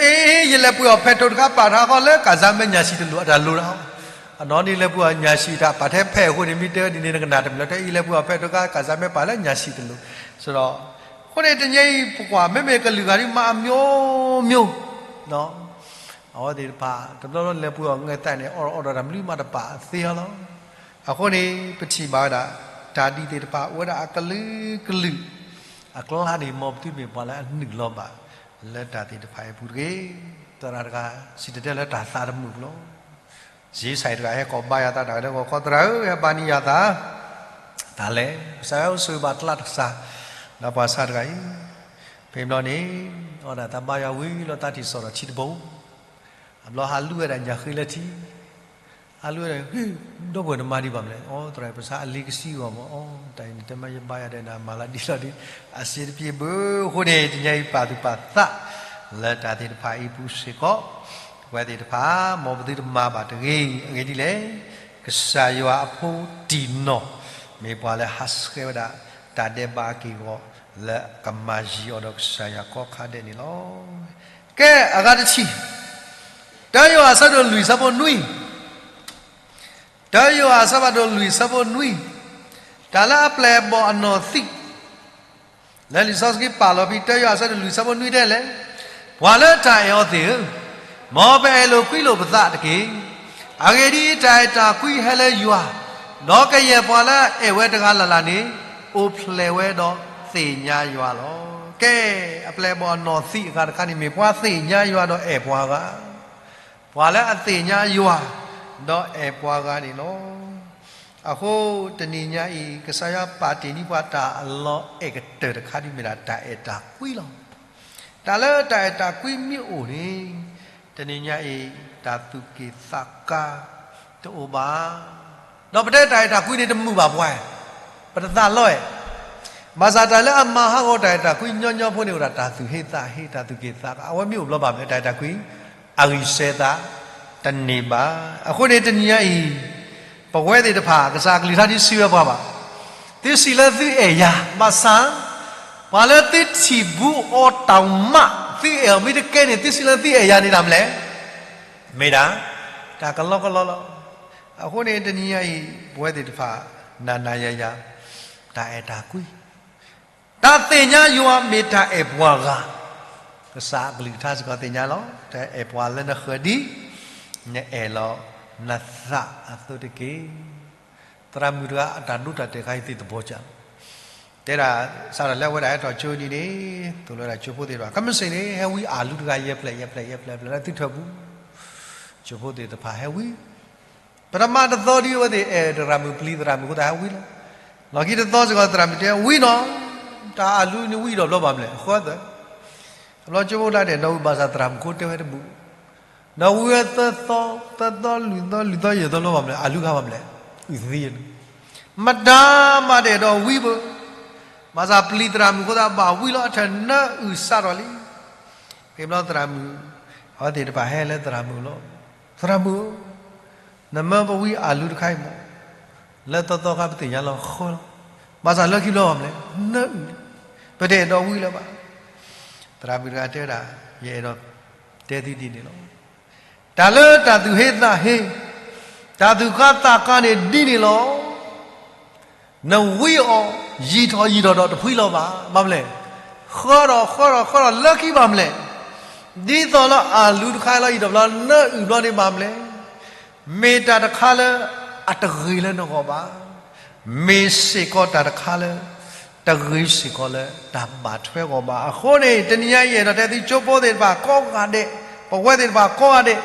ယလဲၤပှ့ၤအီၣ်ဖဲးထိးတခါ ပာ်ထီၣ်ဃီလၢကၣ်စးမဲ ညၣ်ဆံၣ်တလိၤ အတၢ်လိၤလီၤ. အနီၢ်န့ၣ်လဲၤပှ့ၤအီၣ်ညၣ်ဆံၣ်တၢ် ပာ်ထဲဖဲးအဃိန့ၣ် မ့ၢ်တဲဝဲဒ်န့ၣ် နကနၣ်တမုာ်လီၤ. တဲအ့ လဲၤပှ့ၤအီၣ်ဖဲးထိးတခါ ကၣ်စးမဲပာ်လၢညၣ်ဆံၣ်တလိၤ. ဆိုတော့ အဃိန့ၣ် တနံၤအံၤပကွၢ် မ့မ့ၢ်ကလုာ်ဂၤဒ်မၤအမျိုးမျိုး အဝဲသ့ၣ်တဖၣ် တဘျီဘျီလဲၤပှ့ၤအီၣ်ငဲၢ်သးန့ၣ် အီၣ်အီၣ်ဒီးတၢ်မနုၤမးတပာ်သ့အီၤလီၤ. အဃိန့ၣ် ပထံၣ်ဘၣ်ဝဲဒၣ် တၢ်ဒ်သ့ၣ်တဖၣ် အိၣ်ဝဲဒၣ်အကလုာ်ကလုာ် အကျါန့ၣ် မ်ပသုမ့ၢ်ပှၤလၢအနုာ်လီၤဘၣ် လၢတၢ်သ့ၣ်တဖၣ်အံၤအပူၤတဂ့ၤ. သရၣ်တဂၤ စံၣ်တဲၤတဲလၢတၢ်သးတမုာ်ပူၤလီၤ. စ့စဲးတဂၤဟဲကိးဘါယွၤသးတၢ်ဂၤဒဲး ဂီၤခီ သရၣ်ဧၢ ဟဲဘါန့ၢ်ယွၤသး တၢ်လဲၤ ကစၢ်ယွၤအိၣ်ဆိးဘၣ်ကျါတကစၢ် ဒီးပှၤဆါတဂၤအံၤ ဖဲဘျီန့ၣ် အဝဲဒၣ်သးဘါယွၤဝံၤလီၤ သးထံၣ်စီၣ်ဒီးထံတဘိ အဘျီဟးလူဝဲဒၣ်ညၣ်ဃ့လၢထံ ဟးလူဝဲဒၣ် ဟ့ၣ် ဒီပုၢ်ဝဲၢ်နမၤဒံးဘၣ်မလဲၣ် အိ သရၣ် ပဆါအလံကဆှီဂီၢ်မး အိ တၢ်အံၤနတဲမ့ၢ်ယဘါယွၤဒီးနမၤလၢဒ်လီၤဒ် အစ့တပျ့ၤဘၣ် အဃိန့ၣ် တနံၤအံၤပာ်သူၣ်ပာ်သး လၢတၢ်သ့ၣ်တဖၣ်အံၤပူၤစ့ၢ်ကီး ပဝဲသ့ၣ်တဖၣ် မ်ပသုတမၤဘၣ်တဂ့ၤ အဂ့ၢ်ဒ်လဲၣ် ကစၢ်ယွၤအဖိတံၢ်နီၢ် မ့ၢ်ပှၤလၢဟးဆှဲးဝဲဒၣ် တၢ်ဒဲးဘးအက့ၢ်အဂီၤ လၢကမၤယံၤအီၤဒီးကစၢ်ယွၤကိးခါဒဲးန့ၣ်လီၤ. ကဲ အဂၤတထံၣ် တၢယိၤဟၣ်အဆၢဒိၣ်လွံၢ်ဆၢဖိနွံ တၢယိၤဟၣ်အဆၢဖးဒိၣ်လွံၢ်ဆၢဖိနွံ တၢ်လၢအပျဲၢ်အဘီၣ်အနီၢ်သံး လၢလံာ်စီဆှံပာ်လီၤဖဲ တၢယိၤဟၣ်အဆၢဒိၣ်လွံၢ်ဆၢဖိနွံတဲလဲၣ်, ပှၤလၢတၢ်အဲၣ်အီၤသ့ၣ်ဧၢ, မ်ပအဲၣ်လိာ်ကွံလိာ်ပသးတက့ၢ်. အဂ့ၢ်ဒ်အံၤ, တၢ်အဲၣ်တၢ်ကွံဟဲလၢယွၤ, ဒီးကယဲၢ်ပှၤလၢအအဲၣ်ဝဲတဂၤလၢ်လၢ်န့ၣ် အိၣ်ဖျဲၣ်ဝဲဒီးသ့ၣ်ညါယွၤလီၤ. ကဲ, အပျဲၢ်အဘီၣ်အနီၢ်သံးအဂၤတခါန့ၣ် မ့ၢ်ပှၤသ့ၣ်ညါယွၤဒီးအဲၣ်ပှၤဂၤ ပှၤလၢအသ့ၣ်ညါယွၤ ဒီးအဲၣ်ပှၤဂၤန့ၣ်လီၤ. အဃိတနံၤညါအံၤ ကစၢ်ယွၤပာ်တ့ၢ်န့ၢ်ပှၤတၢ်အလီၤအဲၣ်ကတၢၢ်တခါဒ်မ့ၢ်ဒၣ်တၢ်အဲၣ်တၢ်ကွံလီၤ. တၢ်လၢတၢ်အဲၣ်တၢ်ကွံမ့ၢ်အိၣ်န့ၣ် တနံၤညါအံၤ တၢ်သူၣ်က့ၣ်သးကါတအိၣ်ဘၣ်. ဒီးပတဲတၢ်အဲၣ်တၢ်ကွံန့ၣ်တမုာ်ဘၣ်ပှၤ, ပတသးလီအဲၣ် ဘၣ်ဆၣ်တၢ်လၢအမၤဟးဂီၤတၢ်အဲၣ်တၢ်ကွံညီညီဖိန့ၣ် အိၣ်ဒၣ်တၢ်သူၣ်ဟ့သးဟ့ တၢ်သူၣ်က့ၣ်သးကါ အဝဲမ့ၢ်အိၣ်ဘျီဘၣ်မ့ၢ်တၢ်အဲၣ်တၢ်ကွံ အဂံၢ်စဲသးတန့ၢ်ဘၣ်. အဃိန့ၣ်တနံၤညါအံၤ ပဝဲသ့ၣ်တဖၣ် ကစၢ်အကလုၢ်ကထါဒ်စံးဝဲပှၤဘၣ်, သုစံးလၢသုအဲၣ်ယၤ ဘၣ်ဆၣ် ပှၤလၢသုထံၣ်ဘူးအီၤတၢ်မး သုအဲၣ်အီၤမ့ၢ်တကဲန့ၣ် သုစံးလၢသုအဲၣ်ယၤန့ၣ်ဒၣ်မလဲၣ်. မ့ၢ်ဒၣ် တၢ်ကလီကလီလီၤ. အဃိန့ၣ် တနံၤညါအံၤ ပဝဲသ့ၣ်တဖၣ် နၤနၤယၤယၤ တၢ်အဲၣ်တၢ်ကွံ တၢ်သ့ၣ်ညါယွၤမ့ၢ်တၢ်အဲၣ်ပှၤဂၤ, ကစၢ်အကလုၢ်ကထါစ့ၢ်ကီးသ့ၣ်ညါလီၤ. တအဲၣ်ပှၤလၢနဃၢၤဒံး, နအဲၣ်လီၤနသးအသိးတက့ၢ်. သရၣ်မုၣ်တဂၤအတၢ်ဒိတၢ်တဲာ်ခါအံၤသ့ၣ်တဘီကၢ်လီၤ. တဲဒၣ် စးထီၣ်လၢအဝဲဒၣ်ဟဲထီၣ်ကၠိဒ်န့ၣ် သိၣ်လိဝဲဒၣ်ကၠိဖိသ့ၣ်တဖၣ် ခဲမုၢ်ဆ့ၣ်န့ၣ် ဟဲဝံအၤလူတဂၤ ယဲၢ်ဖျၢၣ် ယဲၢ်ဖျၢၣ် ယဲၢ်ဖျၢၣ် ယဲၢ်ဖျၢၣ် လၢသုထၢၣ်ပူၤ, ကၠိဖိသ့ၣ်တဖၣ်ဟဲဝံ ပထမတသီဒ်အဝဲသ့ၣ်အဲၣ်သရၣ်မုၣ်ပျံၤသရၣ်မုၣ်အဃိသတးဟဲဝံလီၤ. လီၢ်ခံတသီစ့ၢ်ကီးသရၣ်မုၣ်တဲဝံနီၤ, တၢ်အၤလူန့ၣ်ဝံဒီးဘျီဘၣ်မလဲၣ် အဃၢသၢၣ်, အဘျီကၠိဖိတဂၤတဲဒီးဝံဘၣ်ဆၣ်သရၣ်မုၣ်ဖိတဲဝဲတဘူၣ်, ဒီးဝံဝဲသၢသီ, သၢသီလွံၢ်သီ လွံၢ်သီယဲၢ်သီဘျီဘၣ်မလဲၣ် အၤလူခါဘၣ်မလဲၣ်, အုၣ်သံန့ၣ်, မတၤမးတအဲၣ်ဒိးဝံဘၣ်, ဘၣ်ဆၣ်ပျံၤသရၣ်မုၣ်အဃိသတးဘၣ်ဝံလီၤ အထၢၣ်နၢအုၣ်စးထီၣ်လံ. ဖဲဘျီသရၣ်မုၣ်, အဝဲသ့ၣ်တဖၣ်ဟဲလၢသရၣ်မုၣ်လီၤ. သရၣ်မုၣ်ဧၢ, နမၢပဝံအၤလူတခါအံၤမး, လၢသီသီခါပသ့ၣ်ညါလီၤဃၢလီၤ, ဘၣ်ဆၣ်လၢခံဘျီဘၣ်မလဲၣ် နၢအုၣ်လံ, ပတအဲၣ်ဒိးဝံလၢၤဘၣ်. သရၣ်မုၣ်တဂၤတဲဝဲဒၣ်, ယအဲၣ်ဒိးတဲသုဒ်န့ၣ်လီၤ. တၢ်လၢတၢ်သူၣ်ဟ့သးဟ့, တၢ်သူၣ်ကါသးကါန့ၣ်ဒ်န့ၣ်လီၤ. နဝံအီၤ ယံာ်ထီၣ်ယံာ်ထီၣ်ဒီးတဖှံလီၤဘၣ်. ဘၣ်မလဲၣ်, ဃၢထီၣ်ဃၢထီၣ်ဃၢထီၣ်လၢခံဘၣ်မလဲၣ်, ဒ်သိးလၢအၤလူတခါလီၤ ယံာ်ထီၣ်ဘျီ နၢအုၣ်ဘျီန့ၣ်ဘၣ်မလဲၣ်, မ့ၢ်တၢ်တခါလၢအတဂ့ၤလၢနဂီၢ်ဘၣ်, မ့ၢ်စ့ၢ်ကီးတၢ်တခါလၢ တဂ့ၤစ့ၢ်ကီးလၢတၢ်ဘၣ်ထွဲဂီၢ်ဘၣ်. အဃိန့ၣ် တနံၤညါအံၤ ယအဲၣ်ဒိးတဲသုကၠိဖိသ့ၣ်တဖၣ်ကိးဂၤဒဲး, ပဝဲသ့ၣ်တဖၣ်ကိးဂၤဒဲး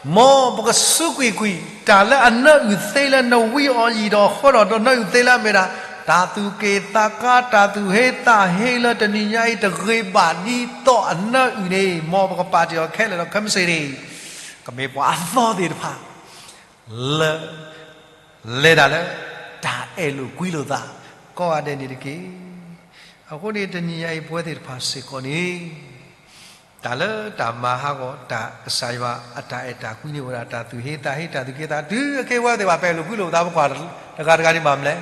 မ်ပကစူးကွံာ်ကွံာ် တၢ်လၢအနၢအုၣ်သ့လၢနဝံအီၤယံာ်ဒီးဃၢထီၣ်ဒီး နၢအုၣ်သ့လၢအမ့ၢ်ဒၣ် တၢ်သူၣ်က့ၣ်သးကါ တၢ်သူၣ်ဟ့သးဟ့လၢတနံၤညါအံၤ တဂ့ၤဘၣ်ဒ်သိးအနၢအုၣ်န့ၣ် မ်ပကပာ်တ့ၢ်အီၤခဲလၢာ်ဒီးခဲမုၢ်ဆ့ၣ်န့ၣ် ကမ့ၢ်ပှၤအသီသ့ၣ်တဖၣ် လၢ လဲၤတၢ်လၢ တၢ်အဲၣ်လိာ်ကွံလိာ်သး ကိးဂၤဒဲးန့ၣ်တက့ၢ်. အဃိန့ၣ် တနံၤညါအံၤ ပဝဲသ့ၣ်တဖၣ်စ့ၢ်ကီးန့ၣ် တၢ်လၢတၢ်မၤဟးဂီၤ တၢ်ကစၢ်ယွၤအတၢ်အဲၣ်တၢ်ကွံန့ၢ်ဝဲဒၣ် တၢ်သူၣ်ဟ့သးဟ့ တၢ်သူၣ်က့ၣ်သး တုၤအက့ၤဝဲသ့ၣ်ဘၣ် ပအဲၣ်လိာ်ကွံလိာ်ပသး ပကွၢ်တဂၤတဂၤန့ၣ်ဘၣ်မလဲၣ်,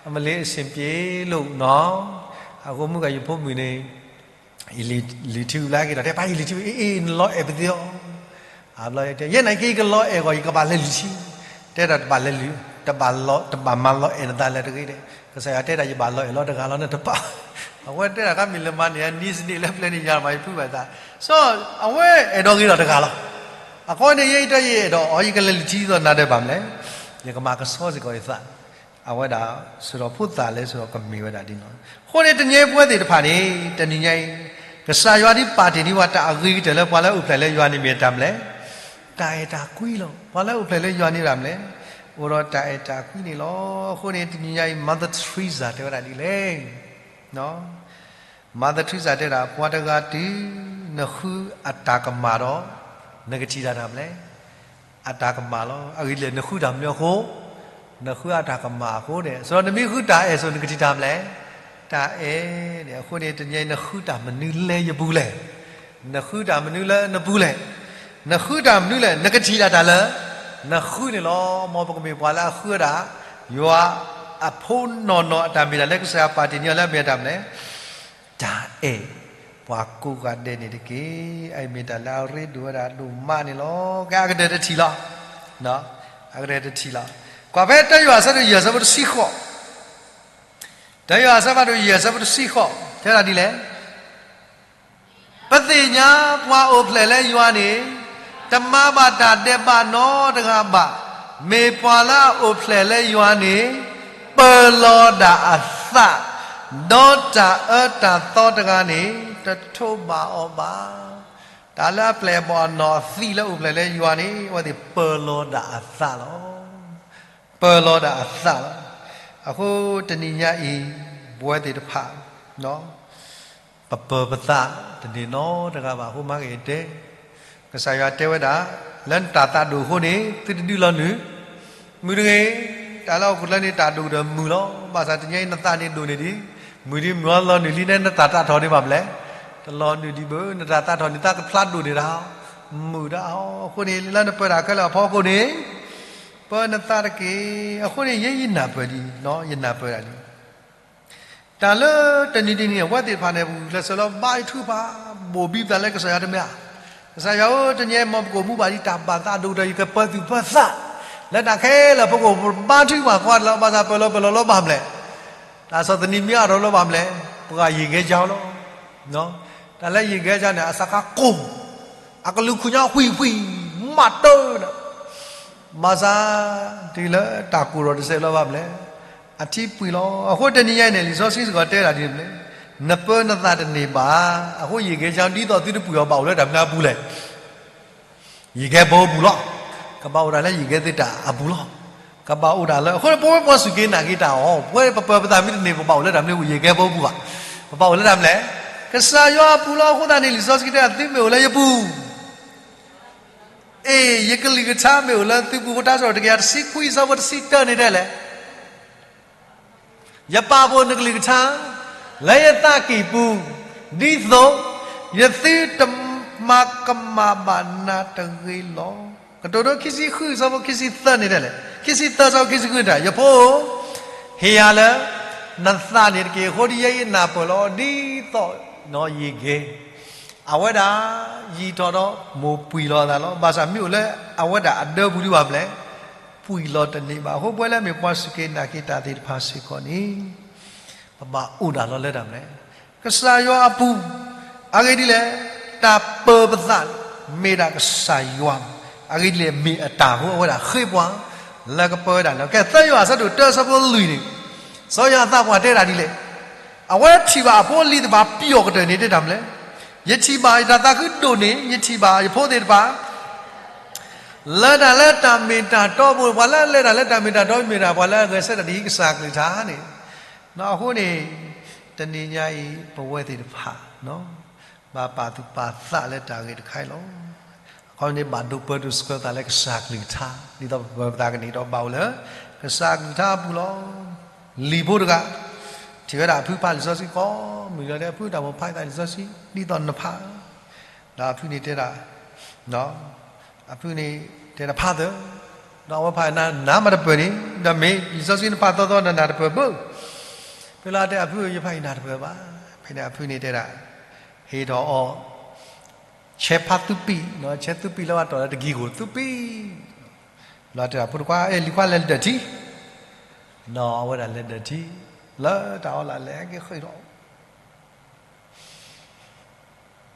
အမလ့အဆ့ၣ်ပျ့လိာ်နီၤ, အဃိမုၢ်ဂၤယဖိမုၣ်န့ၣ် ယလံာ်ထံအုၣ်လၢက့ၤဒီး တဲပၢ်ယလံာ်ထံအုၣ် အ့ၣ် နလီၤအဲၣ်ပသ့အီၤ, အဘျီတဲ ယဲၢ်နၤက့ၤ ယကလီၤအဲၣ်ဂီၢ် ယကဘၣ်လဲၤလံာ်ထံ, တဲဒၣ်တဘၣ်လဲၤလံာ် တဘၣ်လီၤ တဘၣ်မၤလီၤအဲၣ်နသးလၢတဂ့ၤဒဲး, ကစၢ်ယွၤတဲဒၣ်ယဘၣ်လီၤအဲၣ်လီၤတဂၤလီၤ နတပာ်, အဝဲတဲဒၣ် ကမ့ၢ်လၢမၤန့ၢ် နံစနံးလၢပျဲန့ၣ် ယၤမးယဖုဘၣ်သး, စီၤ အဝဲအဲၣ်ဒိးဂ့ၤဒီးတဂၤလီၤ. အဃိန့ၣ် ယဲအံၤတၢ်ယအဲၣ်ဒိးအီၤ ယကလဲၤလံာ်ထံသိးနၤဒီးဘၣ်မလဲၣ်, ယကမၤကဆှီစ့ၢ်ကီးယသး အဝဲဒၣ်စ့ၢ်ကီးဖိသၣ်လဲၤစ့ၢ်ကီးကမ့ၢ်ဝဲဒၣ်ဒ်န့ၣ်လီၤ. အဃိန့ၣ် တနံၤအံၤပဝဲသ့ၣ်တဖၣ်န့ၣ် တနံၤညါအံၤ ကစၢ်ယွၤဒ်ပာ်တ့ၢ်ဒံးဝဲ တၢ်အဂ့ၤကတၢၢ်လၢပှၤလၢအအိၣ်ဖျဲၣ်လၢယွၤန့ၣ်မ့ၢ်တၢ်မလဲၣ်, တၢ်အဲၣ်တၢ်ကွံလီၤ. ပှၤလၢအအိၣ်ဖျဲၣ်လၢယွၤန့ၣ်တၢ်မလဲၣ်, အိၣ်ဒီးတၢ်အဲၣ်တၢ်ကွံန့ၣ်လီၤ. အဃိန့ၣ် တနံၤညါအံၤ Mother Teresa တဲဝဲဒၣ်ဒ်လဲၣ် Mother Teresa တဲဒၣ် ပှၤတဂၤတုၤ နဃုအတၢ်ကမၣ်ဒီး နကထံၣ်တၢ်တၢ်မလဲၣ်, အတၢ်ကမၣ်လီၤ. အဂ့ၢ်ဒ်လဲၣ် နဃုတၢ်မနုၤအဃိ, နဃုအတၢ်ကမၣ်အဃိန့ၣ်, စဒီးနမ့ၢ်ဃုတၢ်အဲၣ်စိ နကထံၣ်တၢ်မလဲၣ်, တၢ်အဲၣ်န့ၣ်. အဃိန့ၣ် တနံၤအံၤ နဃုတၢ်မနုၤလၢယပူၤလဲၣ်, နဃုတၢ်မနုၤလၢနပူၤလဲၣ်, နဃုတၢ်မနုၤလဲၣ် နကထံၣ်တၢ်တၢ်လၢ နဃုန့ၣ်လီၤ. မ်ပကမ့ၢ်ပှၤလၢအဃုဝဲဒၣ် ယွၤအဖိနီၢ်နီၢ်အတၢ်မ့ၢ်တၢ်လၢကစၢ်ယွၤပာ်တ့ၢ်န့ၢ်အီၤလၢအမ့ၢ်အတၢ်မလဲၣ် တၢ်အဲၣ်, ပှၤကိးဂၤဒဲးန့ၣ်တက့ၢ်. အအံၤမ့ၢ်တၢ်လၢအရ့ဒိၣ်ဝဲဒၣ်ဒိၣ်မးန့ၣ်လီၤ. ကဲ အကတၢၢ်တထံၣ်လီၤ. အကတၢၢ်တထံၣ်လီၤ. ကွၢ်ဖဲတၢယိၤဟၣ်အဆၢဒိၣ်ယဲၢ်အဆၢဖိတဆံဃိး, တၢယိၤဟၣ်အဆၢဖးဒိၣ်ယဲၢ်အဆၢဖိတဆံဃိး, တဲဒၣ်ဒ်လဲၣ် ပသ့ၣ်ညါပှၤအိၣ်ဖျဲၣ်လၢယွၤန့ၣ် တမၤဘၣ်တၢ်ဒဲးဘးနီတဂၤဘၣ်. မ့ၢ်ပှၤလၢအအိၣ်ဖျဲၣ်လၢယွၤန့ၣ် ပၢၤလီၤဒၣ်အသး, ဒီးတၢ်အၢတၢ်သီတဂၤန့ၣ် တထိးဘၣ်အီၤဘၣ်. တၢ်လၢအပျဲၢ်အဘီၣ်အနီၢ်အသံးလၢအိၣ်ဖျဲၣ်လၢယွၤန့ၣ် အဝဲသ့ၣ်ပၢၤလီၤဒၣ်အသးလီၤ. ပၢၤလီၤဒၣ်အသးလီၤ. အဃိတနံၤညါအံၤ ပဝဲသ့ၣ်တဖၣ် ပပၢၤပသးတန့ၢ်နီတဂၤဘၣ်. အဃိမၤက့ၤတဲ ကစၢ်ယွၤတဲဝဲဒၣ် လၢနတၢ်သးဒိၣ်အဃိန့ၣ် သုတဒုးလီၤနုာ် မုာ်တဂ့ၤ. တၢ်လၢဟီၣ်ခိၣ်ချၢန့ၣ် တၢ်ဒိၣ်ကတၢၢ်မုာ်လီၤ. ဘၣ်ဆၣ်တနံၤညါအံၤ နသးန့ၣ်ဒိၣ်န့ၢ်ဒံး မုာ်ဒံးမုာ်အီၤလီၤနုာ်လံန့ၣ် နတၢ်သးထီၣ်န့ၣ်ဘၣ်မလဲၣ်, တလီၤနုာ်ဒံးဘၣ်. နတၢ်သးထီၣ်န့ၣ် သးကဖျါဒိၣ်န့ၢ်ဒၣ် မုာ်ဒၣ်အီၤ. အဃိန့ၣ် လၢနပၢၤတၢ်ခဲလၢာ်အဖီခိၣ်န့ၣ် ပၢၤနသးတက့ၢ်. အဃိန့ၣ် ယဲယနၢ်ပၢၢ်ဒ်အံၤ, ယနၢ်ပၢၢ်ဒၣ်ဒ်အံၤ တၢ်လၢတနံၤတနံၤန့ၣ် အဝဲသ့ၣ်တဖၣ်န့ၣ် ပဂုာ်ကျဲးစၢးလၢဘါထုကဖၣ် ဘိၣ်ဘံပသးလၢကစၢ်ယွၤတမ့ၢ်ဧါ. ကစၢ်ယွၤဧၢ, တနံၤအံၤ မ်ပကအိၣ်မူဘၣ်ဒ်တၢ်ဘၣ်သးဒိၣ်ကတၢၢ်, ယကပၢၤသူၣ်ပၢၤသးလၢတၢ်ခဲလၢာ်အပူၤ, ပကဘါထုကဖၣ်ကွၢ်လၢၤ, ဘၣ်ဆၣ်ပၢၢ်လီၤပၢၢ်လီၤလၢဘၣ်မနုၤလဲၣ်. တၢ်ဆီၣ်သနံးမ့ၢ်အါထီၣ်လၢဘၣ်မနုၤလဲၣ်, ပှၤယံာ်ကဲကၠီလီၤ. တၢ်လၢယံာ်ကဲကၠီန့ၣ် အစးခါကိၢ်, အကလူးခိၣ်ညါဖှံဖှံ, မးတၢ်န့ၣ် ဘၣ်ဆၣ် တုၤလၢတၢ်ကိၢ်ထီၣ်တစဲးလၢၤဘၣ်မနုၤလဲၣ်, အထံပှံၢ်လီၤ. အဃိတနံၤညါအံၤန့ၣ် လံာ်စီဆှံစ့ၢ်ကီးတဲဒၣ်ဒ်လဲၣ်, နပၢနသးတန့ၢ်ဘၣ်. အဃိယံာ်ကဲကၠီ ဒ်သိးသုတပှံၢ်အီၤ ဘၣ်အိၣ်လၢတၢ်မနုၤအပူၤလဲၣ်. ယံာ်ကဲဖိအပူၤလီၤ. ကဘၣ်အိၣ်ဒၣ်လၢယံာ်ကဲသ့ၣ်တၢ်အပူၤလီၤ. ကဘၣ်အိၣ်ဒၣ်လၢ အဃိန့ၣ် ပဝဲပှၤစူၢ်က့ၤနာ်က့ၤတၢ်အီၤ, ပဝဲပပၢၤပသးမ့ၢ်တန့ၢ် ပဘၣ်အိၣ်လၢတၢ်မနုၤအပူၤ, ယံာ်ကဲဖိအပူၤဘၣ်. ပဘၣ်အိၣ်လၢတၢ်မနုၤလဲၣ်, ကစၢ်ယွၤအပူၤလီၤ. အဃိသတးန့ၣ် လံာ်စီဆှံတဲဒၣ် သုမ့ၢ်အိၣ်လၢယပူၤ အ့ၣ် ယကလုၢ်ကထါမ့ၢ်အိၣ်လၢသုပူၤ, တၢ်စံးထီၣ်ပတြၢၤတကယၤတဆံခွံ အဆၢဖိတဆံတၢန့ၣ်တဲလဲၣ်, ယပာ်ဖှိၣ်နကလုၢ်ကထါ လၢယသးကံၢ်ပူၤ, ဒ်သိး ယသုတမၤကမၣ်ဘၣ်နၤတဂ့ၤလီၤ. ကတိၤဒိ ခံဆံဃု အဆၢဖိခံဆံသၢန့ၣ်တဲလဲၣ်, ခံဆံသၢ အဆၢဖိခံဆံဃုန့ၣ်, ယဖိဧၢ, ဟ့ၣ်ယၤလၢ နသးန့ၣ်တက့ၢ်. အဃိဒ်ယဲအံၤနၢ်ပၢၢ်လီၤ, ဒ်သိး ယံာ်ကဲ အဝဲဒၣ် ယံာ်ထီၣ်ဒီး မိၢ်ပှံၢ်လီၤအသးလီၤ. ဘၣ်ဆၣ်မ့ၢ်အိၣ်လၢအဝဲဒၣ်အဒၢပူၤဒံးဘၣ်မနုၤလဲၣ်, ပှံၢ်လီၤတန့ၢ်ဘၣ်. အဃိပဝဲလၢအမ့ၢ်ပှၤစူၢ်က့ၤနာ်က့ၤတၢ်သ့ၣ်တဖၣ်စ့ၢ်ကီးန့ၣ် ပဘၣ်အိၣ်ဒၣ်လီၤလၢတၢ်မနုၤလဲၣ်, ကစၢ်ယွၤအပူၤ, အဂ့ၢ်ဒ်လဲၣ်, တၢ်ပၢၤပသး မ့ၢ်ဒၣ်ကစၢ်ယွၤ, အဂ့ၢ်ဒ်လဲၣ် မ့ၢ်အတၢ်အဃိ အဝဲဒၣ်ဃ့ပှၤ လၢကပၢဝဲဒၣ်လၢ ကဲ သၢယိၤဟၣ် အဆၢဒိၣ်တၢ အဆၢဖိလွံၢ်န့ၣ်, စီၤယိၤဟၣ်သးပှၢ်တဲဒၣ်ဒ်လဲၣ်, အဝဲထံၣ်ဘၣ်အဖိအလံၤတဖၣ်ပျီၣ်ကတၢၢ်န့ၣ် တဲတၢ်မနုၤလဲၣ်, ယထံၣ်ဘၣ်ယတၢ်သးခုဒိၣ်န့ၢ်, ယထံၣ်ဘၣ်ယဖိသ့ၣ်တဖၣ် လဲၤတၢ်လၢတၢ်မ့ၢ်တၢ်တီအပူၤ, ပှၤလၢအလဲၤတၢ်လၢတၢ်မ့ၢ်တၢ်တီ မ့ၢ်ဒၣ်ပှၤလၢအဂဲၤဆၢထၢၣ်တဟံးကစၢ်ကလုၢ်ကထါန့ၣ်, အဃိန့ၣ် တနံၤညါအံၤ ပဝဲသ့ၣ်တဖၣ် ဘၣ်ပာ်သူၣ်ပာ်သးလၢတၢ်ဂ့ၢ်တခါအံၤလီၤ. အခီပညီန့ၣ် ဘၣ်ဒိပၢဒိဆှၢသးလၢကစၢ်ကလုၢ်ကထါ, ဒ်သိးပပၢၤပသးကန့ၢ်ဒီးဘၣ်အိၣ်လၢ ကစၢ်ကလုၢ်ကထါအပူၤလီၤ. လံာ်ဖိတဂၤ ထံၣ်ဝဲဒၣ်အဖုဖးလံာ်စီဆှံကိးမုၢ်လီၤ, တဲအဖု တၢ်မိၣ်ဖးယသးလံာ်စီဆှံ ဒ်သိးနဖး, ဒီးအဖုန့ၣ်တဲဒၣ် အဖုန့ၣ်တဲဒၣ်ဖးသၢ, ဒီးအဝဲဖး နနၢ်မၤတပၢၢ်န့ၣ်, ဒီးမ့ၢ်လံာ်စီဆှံနဖးသီသီ နနၢ်တပၢၢ်ဘၣ်. ဖဲလၢတဲအဖု ယဖးယနၢ်တပၢၢ်ဘၣ်. ဖဲန့ၣ်အဖုန့ၣ်တဲဒၣ် ဟ့ၣ်ထီၣ်အီၤ ဆဲးဖးသူပံာ်, ဆဲးသူပံာ်လၢဘၣ်တီၢ်လၢတကံၢ်ခိၣ်သူပံာ်, ဒီးတဲဒၣ်ဖိတခွါ အဲၣ်လံၤခွါလဲၤဒၢးထံ, ဒီးအဝဲဒၣ်လဲၤဒၢးထံ, လၢတၢ်အီၣ်လၢလဲၤက့ၤဃ့ၢ်ဒီး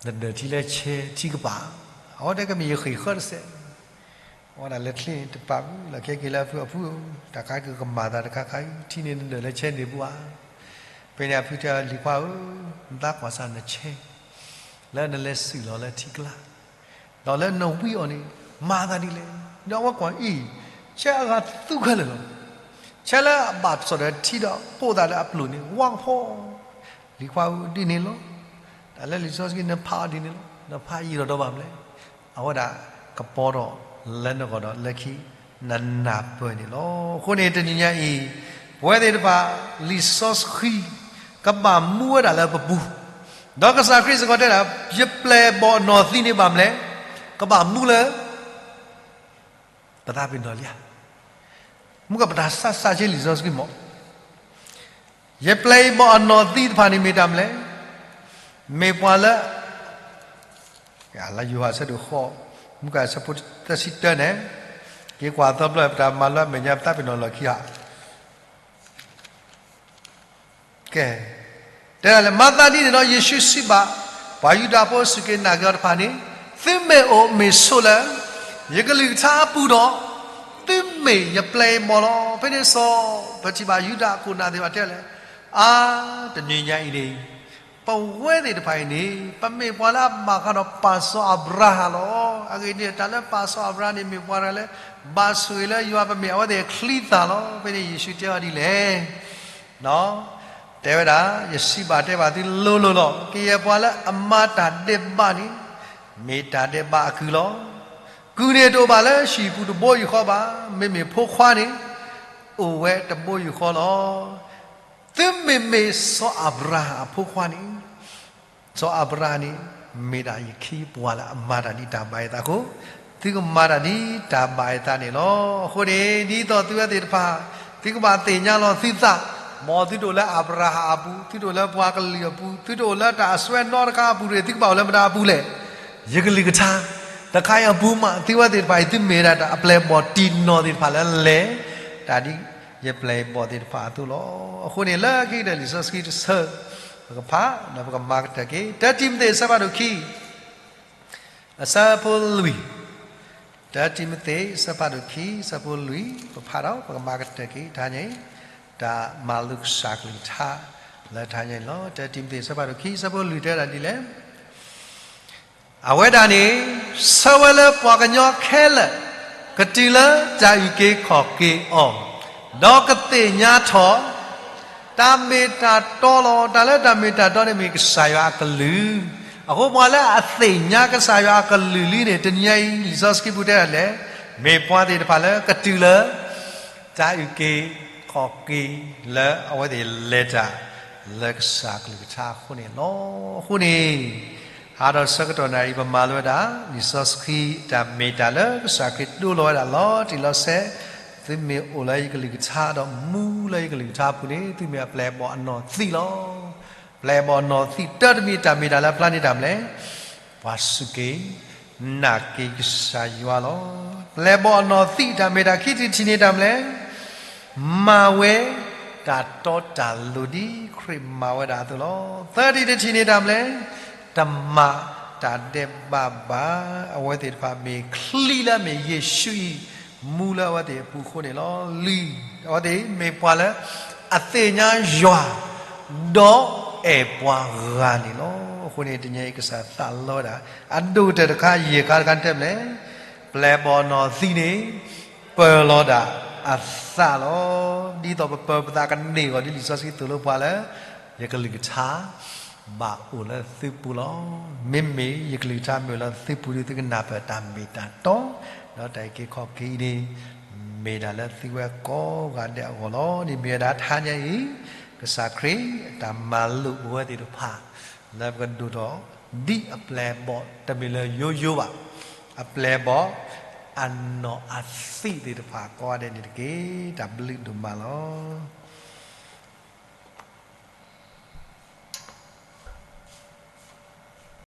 နဒၢးထံလၢဆဲးထံကပၤ, အဝဲတဲကမ့ၢ်ယဃ့ၢ်ဃၢတစဲး, အဝဲဒၣ်လဲၤချ့တပာ်ဘၣ် လီၢ်ခံက့ၤလၢအဖု အဖုဧၢ, တၢ်ခါကကမၤသးတခါခါအံၤ ထံန့ၣ်နဒၢးလၢဆဲးန့ၣ်ပူၤဧါ. ဖဲန့ၣ်အဖုတဲလံၤခွါဧၢ, နသးကွၢ်ဆၣ်နဆဲး လၢနလဲၤစုၣ်လီၤလၢထံကျါ ဒီးလၢနဝံအီၤန့ၣ် မၤသးဒ်လဲၣ်. ဒီးအဝဲကွၢ်အံၤ ဆဲးအဂၤသူခဲလၢာ်လီၤ. ဆဲးလၢအဘၣ်စီၣ်ဒီးထံဒီးပိာ်သးလၢအပျိာ်န့ၣ် ဝါကဖီ, လံၤခွါဧၢ ဒ်န့ၣ်လီၤ. တၢ်လၢလံာ်စီဆှံနဖးအီၤဒ်န့ၣ်လီၤ. နဖးယံာ်ထီၣ်ဒီးဘၣ်မနုၤလဲၣ်, အဝဲဒၣ်ကပီၤထီၣ်လၢနဂီၢ်ဒီးလၢခံ နနၢ်ပၢၢ်န့ၣ်လီၤ. အဃိန့ၣ်တနံၤညါအံၤ ပဝဲသ့ၣ်တဖၣ် လံာ်စီဆှံ ကဘၣ်မူဝဲဒၣ်လၢပပူၤ, ဒီးကစၢ်ခရံာ်စ့ၢ်ကီးတဲဒၣ် ယပျဲၢ်အဘီၣ်အနီၢ်သံန့ၣ်ဘၣ်မနုၤလဲၣ်, ကဘၣ်မူလၢ ပသးပ့ၤနီၣ်လံဧါ. မူကပတၢ်စးစးဆ့လံာ်စီဆှံမး, ယပျဲၢ်အဘီၣ်အနီၢ်သံတဖၣ်န့ၣ်မ့ၢ်တၢ်မနုၤလဲၣ်, မ့ၢ်ပှၤလၢ လၢယိၤဟၣ်အဆၢဒိၣ်ဃိး မူကဆၢဖိသၢဆံတၢန့ၣ်, က့ၤကွၢ်အသီတဖျၢၣ် ပတၢ်မၤလိအမဲာ်ညါ ပသးပ့ၤနီၣ်လီၢ်ခံဧါ. ကဲ, တဲဒၣ်လဲၣ်, မၤသးဒ်န့ၣ်ဒီး ယ့ၣ်ၡူးစံးဘၣ် ပှၤယူဒၤဖိစူၢ်က့ၤနာ်က့ၤအီၤတဖၣ်န့ၣ်, သုမ့ၢ်အိၣ်မ့ၢ်ဆိးလၢ ယကလုၢ်ကထါအပူၤဒီး, သုမ့ၢ်ယပျဲၢ်အဘီၣ်လီၤ. ဖဲန့ၣ်စီၤ ပထံၣ်ဘၣ်ယူဒၤအခိၣ်နၢ်သ့ၣ်တဖၣ်တဲလဲၣ်, အါ, တနံၤညါအံၤန့ၣ် ပဝဲသ့ၣ်တဖၣ်အံၤန့ၣ် ပမ့ၢ်ပှၤလၢအဘၣ်ဃးဒီးပၢ်စီၤအၤဘြၤဟၣ်လီၤ. အဂ့ၢ်ဒ်အံၤ တၢ်လၢပၢ်စီၤအၤဘြၤဟၣ်န့ၣ် မ့ၢ်ပှၤတဂၤလၢ ဘၣ်ဆိၣ်ဂ့ၤလၢယွၤပမ့ၢ်အဝဲသ့ၣ်အချံသၣ်လီၤ. ဖဲန့ၣ်ယ့ၣ်ၡူးတဲအီၤဒ်လဲၣ်, တဲဝဲဒၣ်, ယစံးဘၣ်တဲဘၣ်သုလိၤလိၤလီၤ. ကယဲၢ်ပှၤလၢအမၤတၢ်ဒဲးဘးန့ၣ် မ့ၢ်တၢ်ဒဲးဘးအကုၢ်လီၤ. ကုၢ်န့ၣ်တအိၣ်ဘၣ်လၢဟံၣ်ပူၤတဘိယူၢ်ဃီဘၣ်. မ့မ့ၢ်ဖိခွါန့ၣ် အိၣ်ဝဲတဘိယူၢ်ဃီလီၤ. သုမ့မ့ၢ်စီၤအၤဘြၤဟၣ်အဖိခွါန့ၣ်, စီၤအၤဘြၤဟၣ်န့ၣ် မ့ၢ်ဒၣ်ယခ့ပှၤလၢအမၤတၢ်ဒ်တၢ်ဘၣ်ယသးအဃိ, သုကမၤတၢ်ဒ်တၢ်ဘၣ်ယသးန့ၣ်လီၤ. အဃိန့ၣ် ဒ်သိးသုဝဲသ့ၣ်တဖၣ် သုကဘၣ်သ့ၣ်ညါလီၤသုသး, မ်သုတအိၣ်လၢအၤဘြၤဟၣ်အပူၤ, သုတအိၣ်လၢပှၤကလုာ်အပူၤ, သုတအိၣ်လၢတၢ်အစွဲနီတခါအပူၤတဂ့ၤ, သုကဘၣ်အိၣ်လၢမတၤအပူၤလဲၣ်. ယကလုၢ်ကထါ, တခါအံၤအပူၤမး သုဝဲသ့ၣ်တဖၣ်အံၤ သုမ့ၢ်ဒၣ်တၢ်အပျဲၢ်အဘီၣ်တံၢ်နီၢ်သ့ၣ်တဖၣ်လၢလဲၤ တၢ်ဒ်ယပျဲၢ်ယဘီၣ်သ့ၣ်တဖၣ်အသိးလီၤ. အဃိန့ၣ် လၢခံကတၢၢ်လံာ်စီဆှံတဆၢ ပကဖး ဒီးပကမၤကတၢၢ်က့ၤ တၢတံၤမသ့း အဆၢဖးဒိၣ်ခံ အဆၢဖိလွံၢ်, တၢတံၤမသ့း အဆၢဖးဒိၣ်ခံ အဆၢဖိလွံၢ် ပဖးဒီး ပကမၤကတၢၢ်က့ၤ တဟါညါအံၤ တၢ်မၤလိကစၢ်ကလုၢ်ကထါ လၢတဟါညါအံၤလီၤ. တၢတံၤမသ့း အဆၢဖးဒိၣ်ခံ အဆၢဖိလွံၢ် တဲဒၣ်ဒ်လဲၣ် အဝဲဒၣ်န့ၣ် ဆၢဝဲလၢပှၤကညီခဲလၢာ် ကတုၤလၢတၢ်အုၣ်က့ၤခီၣ်က့ၤအီၤ, ဒီးကသ့ၣ်ညါထီၣ် တၢ်မ့ၢ်တၢ်တီလီၤ. တၢ်လၢတၢ်မ့ၢ်တၢ်တီန့ၣ်မ့ၢ်ကစၢ်ယွၤအကလုၢ်. အဃိပှၤလၢအသ့ၣ်ညါကစၢ်ယွၤအကလုၢ်လံန့ၣ် တနံၤညါအံၤ လံာ်စီဆှံပူၤတဲဒၣ်လဲၣ်, မ့ၢ်ပှၤသ့ၣ်တဖၣ်လၢကတုၤလၢ တၢ်အုၣ်က့ၤခီၣ်က့ၤလၢအဝဲသ့ၣ်လဲၤတၢ်လၢကစၢ်ကလုၢ်ကထါအဃိန့ၣ်လီၤ. အဃိန့ၣ် ဟါဒီးဆၢကတီၢ်နၣ်ရံၣ် ပမၤလိဝဲဒၣ် လံာ်စီဆှံ တၢ်မ့ၢ်တၢ်လၢကစၢ်ခရံာ်ဒိလီၤဝဲဒၣ်လီၤတံၢ်လီၤဆဲး, သုမ့ၢ်အိၣ်လၢယကလုၢ်ကထါဒီးမူလၢယကလုၢ်ကထါအပူၤန့ၣ် သုမ့ၢ်အပျဲၢ်အဘီၣ်အနီၢ်သံးလီၤ. ပျဲၢ်အဘီၣ်အနီၢ်သံး တၢတမံၤတၢ်မ့ၢ်တၢ်လၢအဖျါန့ၢ်တၢ်မနုၤလဲၣ်, ပှၤစူၢ်က့ၤ နာ်က့ၤကစၢ်ယွၤလီၤ. ပျဲၢ်အဘီၣ်အနီၢ်သံး တၢ်မ့ၢ်တၢ်ခံထံၣ်တထံၣ်န့ၣ်တၢ်မနုၤလဲၣ်, မၤဝဲတၢ်တီတၢ်လိၤဒ်ခရံာ်မၤဝဲဒၣ်အသိးလီၤ. သၢထံၣ်တထံၣ်န့ၣ်တၢ်မနုၤလဲၣ်, တမၤတၢ်ဒဲးဘးဘၣ်. အဝဲသ့ၣ်တဖၣ်မ့ၢ်ချံလၢအမ့ၢ်ယ့ၣ်ၡူးအံၤ မူလၢအဝဲသ့ၣ်အပူၤအဃိန့ၣ်လီၤ. လွံၢ်, အဝဲသ့ၣ်မ့ၢ်ပှၤလၢအသ့ၣ်ညါယွၤ ဒီးအဲၣ်ပှၤဂၤန့ၣ်လီၤ. အဃိန့ၣ် တနံၤအံၤကစၢ်သးလီဝဲဒၣ် အဒိၣ်ကတၢၢ်တခါ ယဲၢ်ခါတခါတဲမနုၤလဲၣ်, ပျဲၢ်အဘီၣ်အနီၢ်သံးန့ၣ် ပၢၤလီၤဒၣ်အသးလီၤ. ဒ်သိးပပၢၤပသးကန့ၢ်အဂီၢ် ဒ်လံာ်စီဆှံသိၣ်လိပှၤလၢ ယကလုၢ်ကထါ ဘၣ်အိၣ်လၢသုပူၤလီၤ. မ့မ့ၢ်ယကလုၢ်ကထါမ့ၢ်လၢသုပူၤဒီး သုကနၢ်ပၢၢ်တၢ်မ့ၢ်တၢ်တီ, ဒီးတၢ်အုၣ်က့ၤခီၣ်က့ၤအံၤန့ၣ် မ့ၢ်ဒၣ်လၢသုဝဲကိးဂၤဒဲးအဂီၢ်လီၤ. န့ၣ်မ့ၢ်ဝဲဒၣ်တဟါညါအံၤ ကစၢ်ခရံာ်အတၢ်မၤလိာ်ပဝဲသ့ၣ်တဖၣ် လၢပကဒိၣ်ထီၣ် ဒ်အပျဲၢ်အဘီၣ်တမ့ၢ်လၢယိယိဘၣ်, အပျဲၢ်အဘီၣ်အနီၢ်အသံးသ့ၣ်တဖၣ်ကိးဂၤဒဲးန့ၣ်တက့ၢ်. တၢ်ဘျုးဒိၣ်မးလီၤ.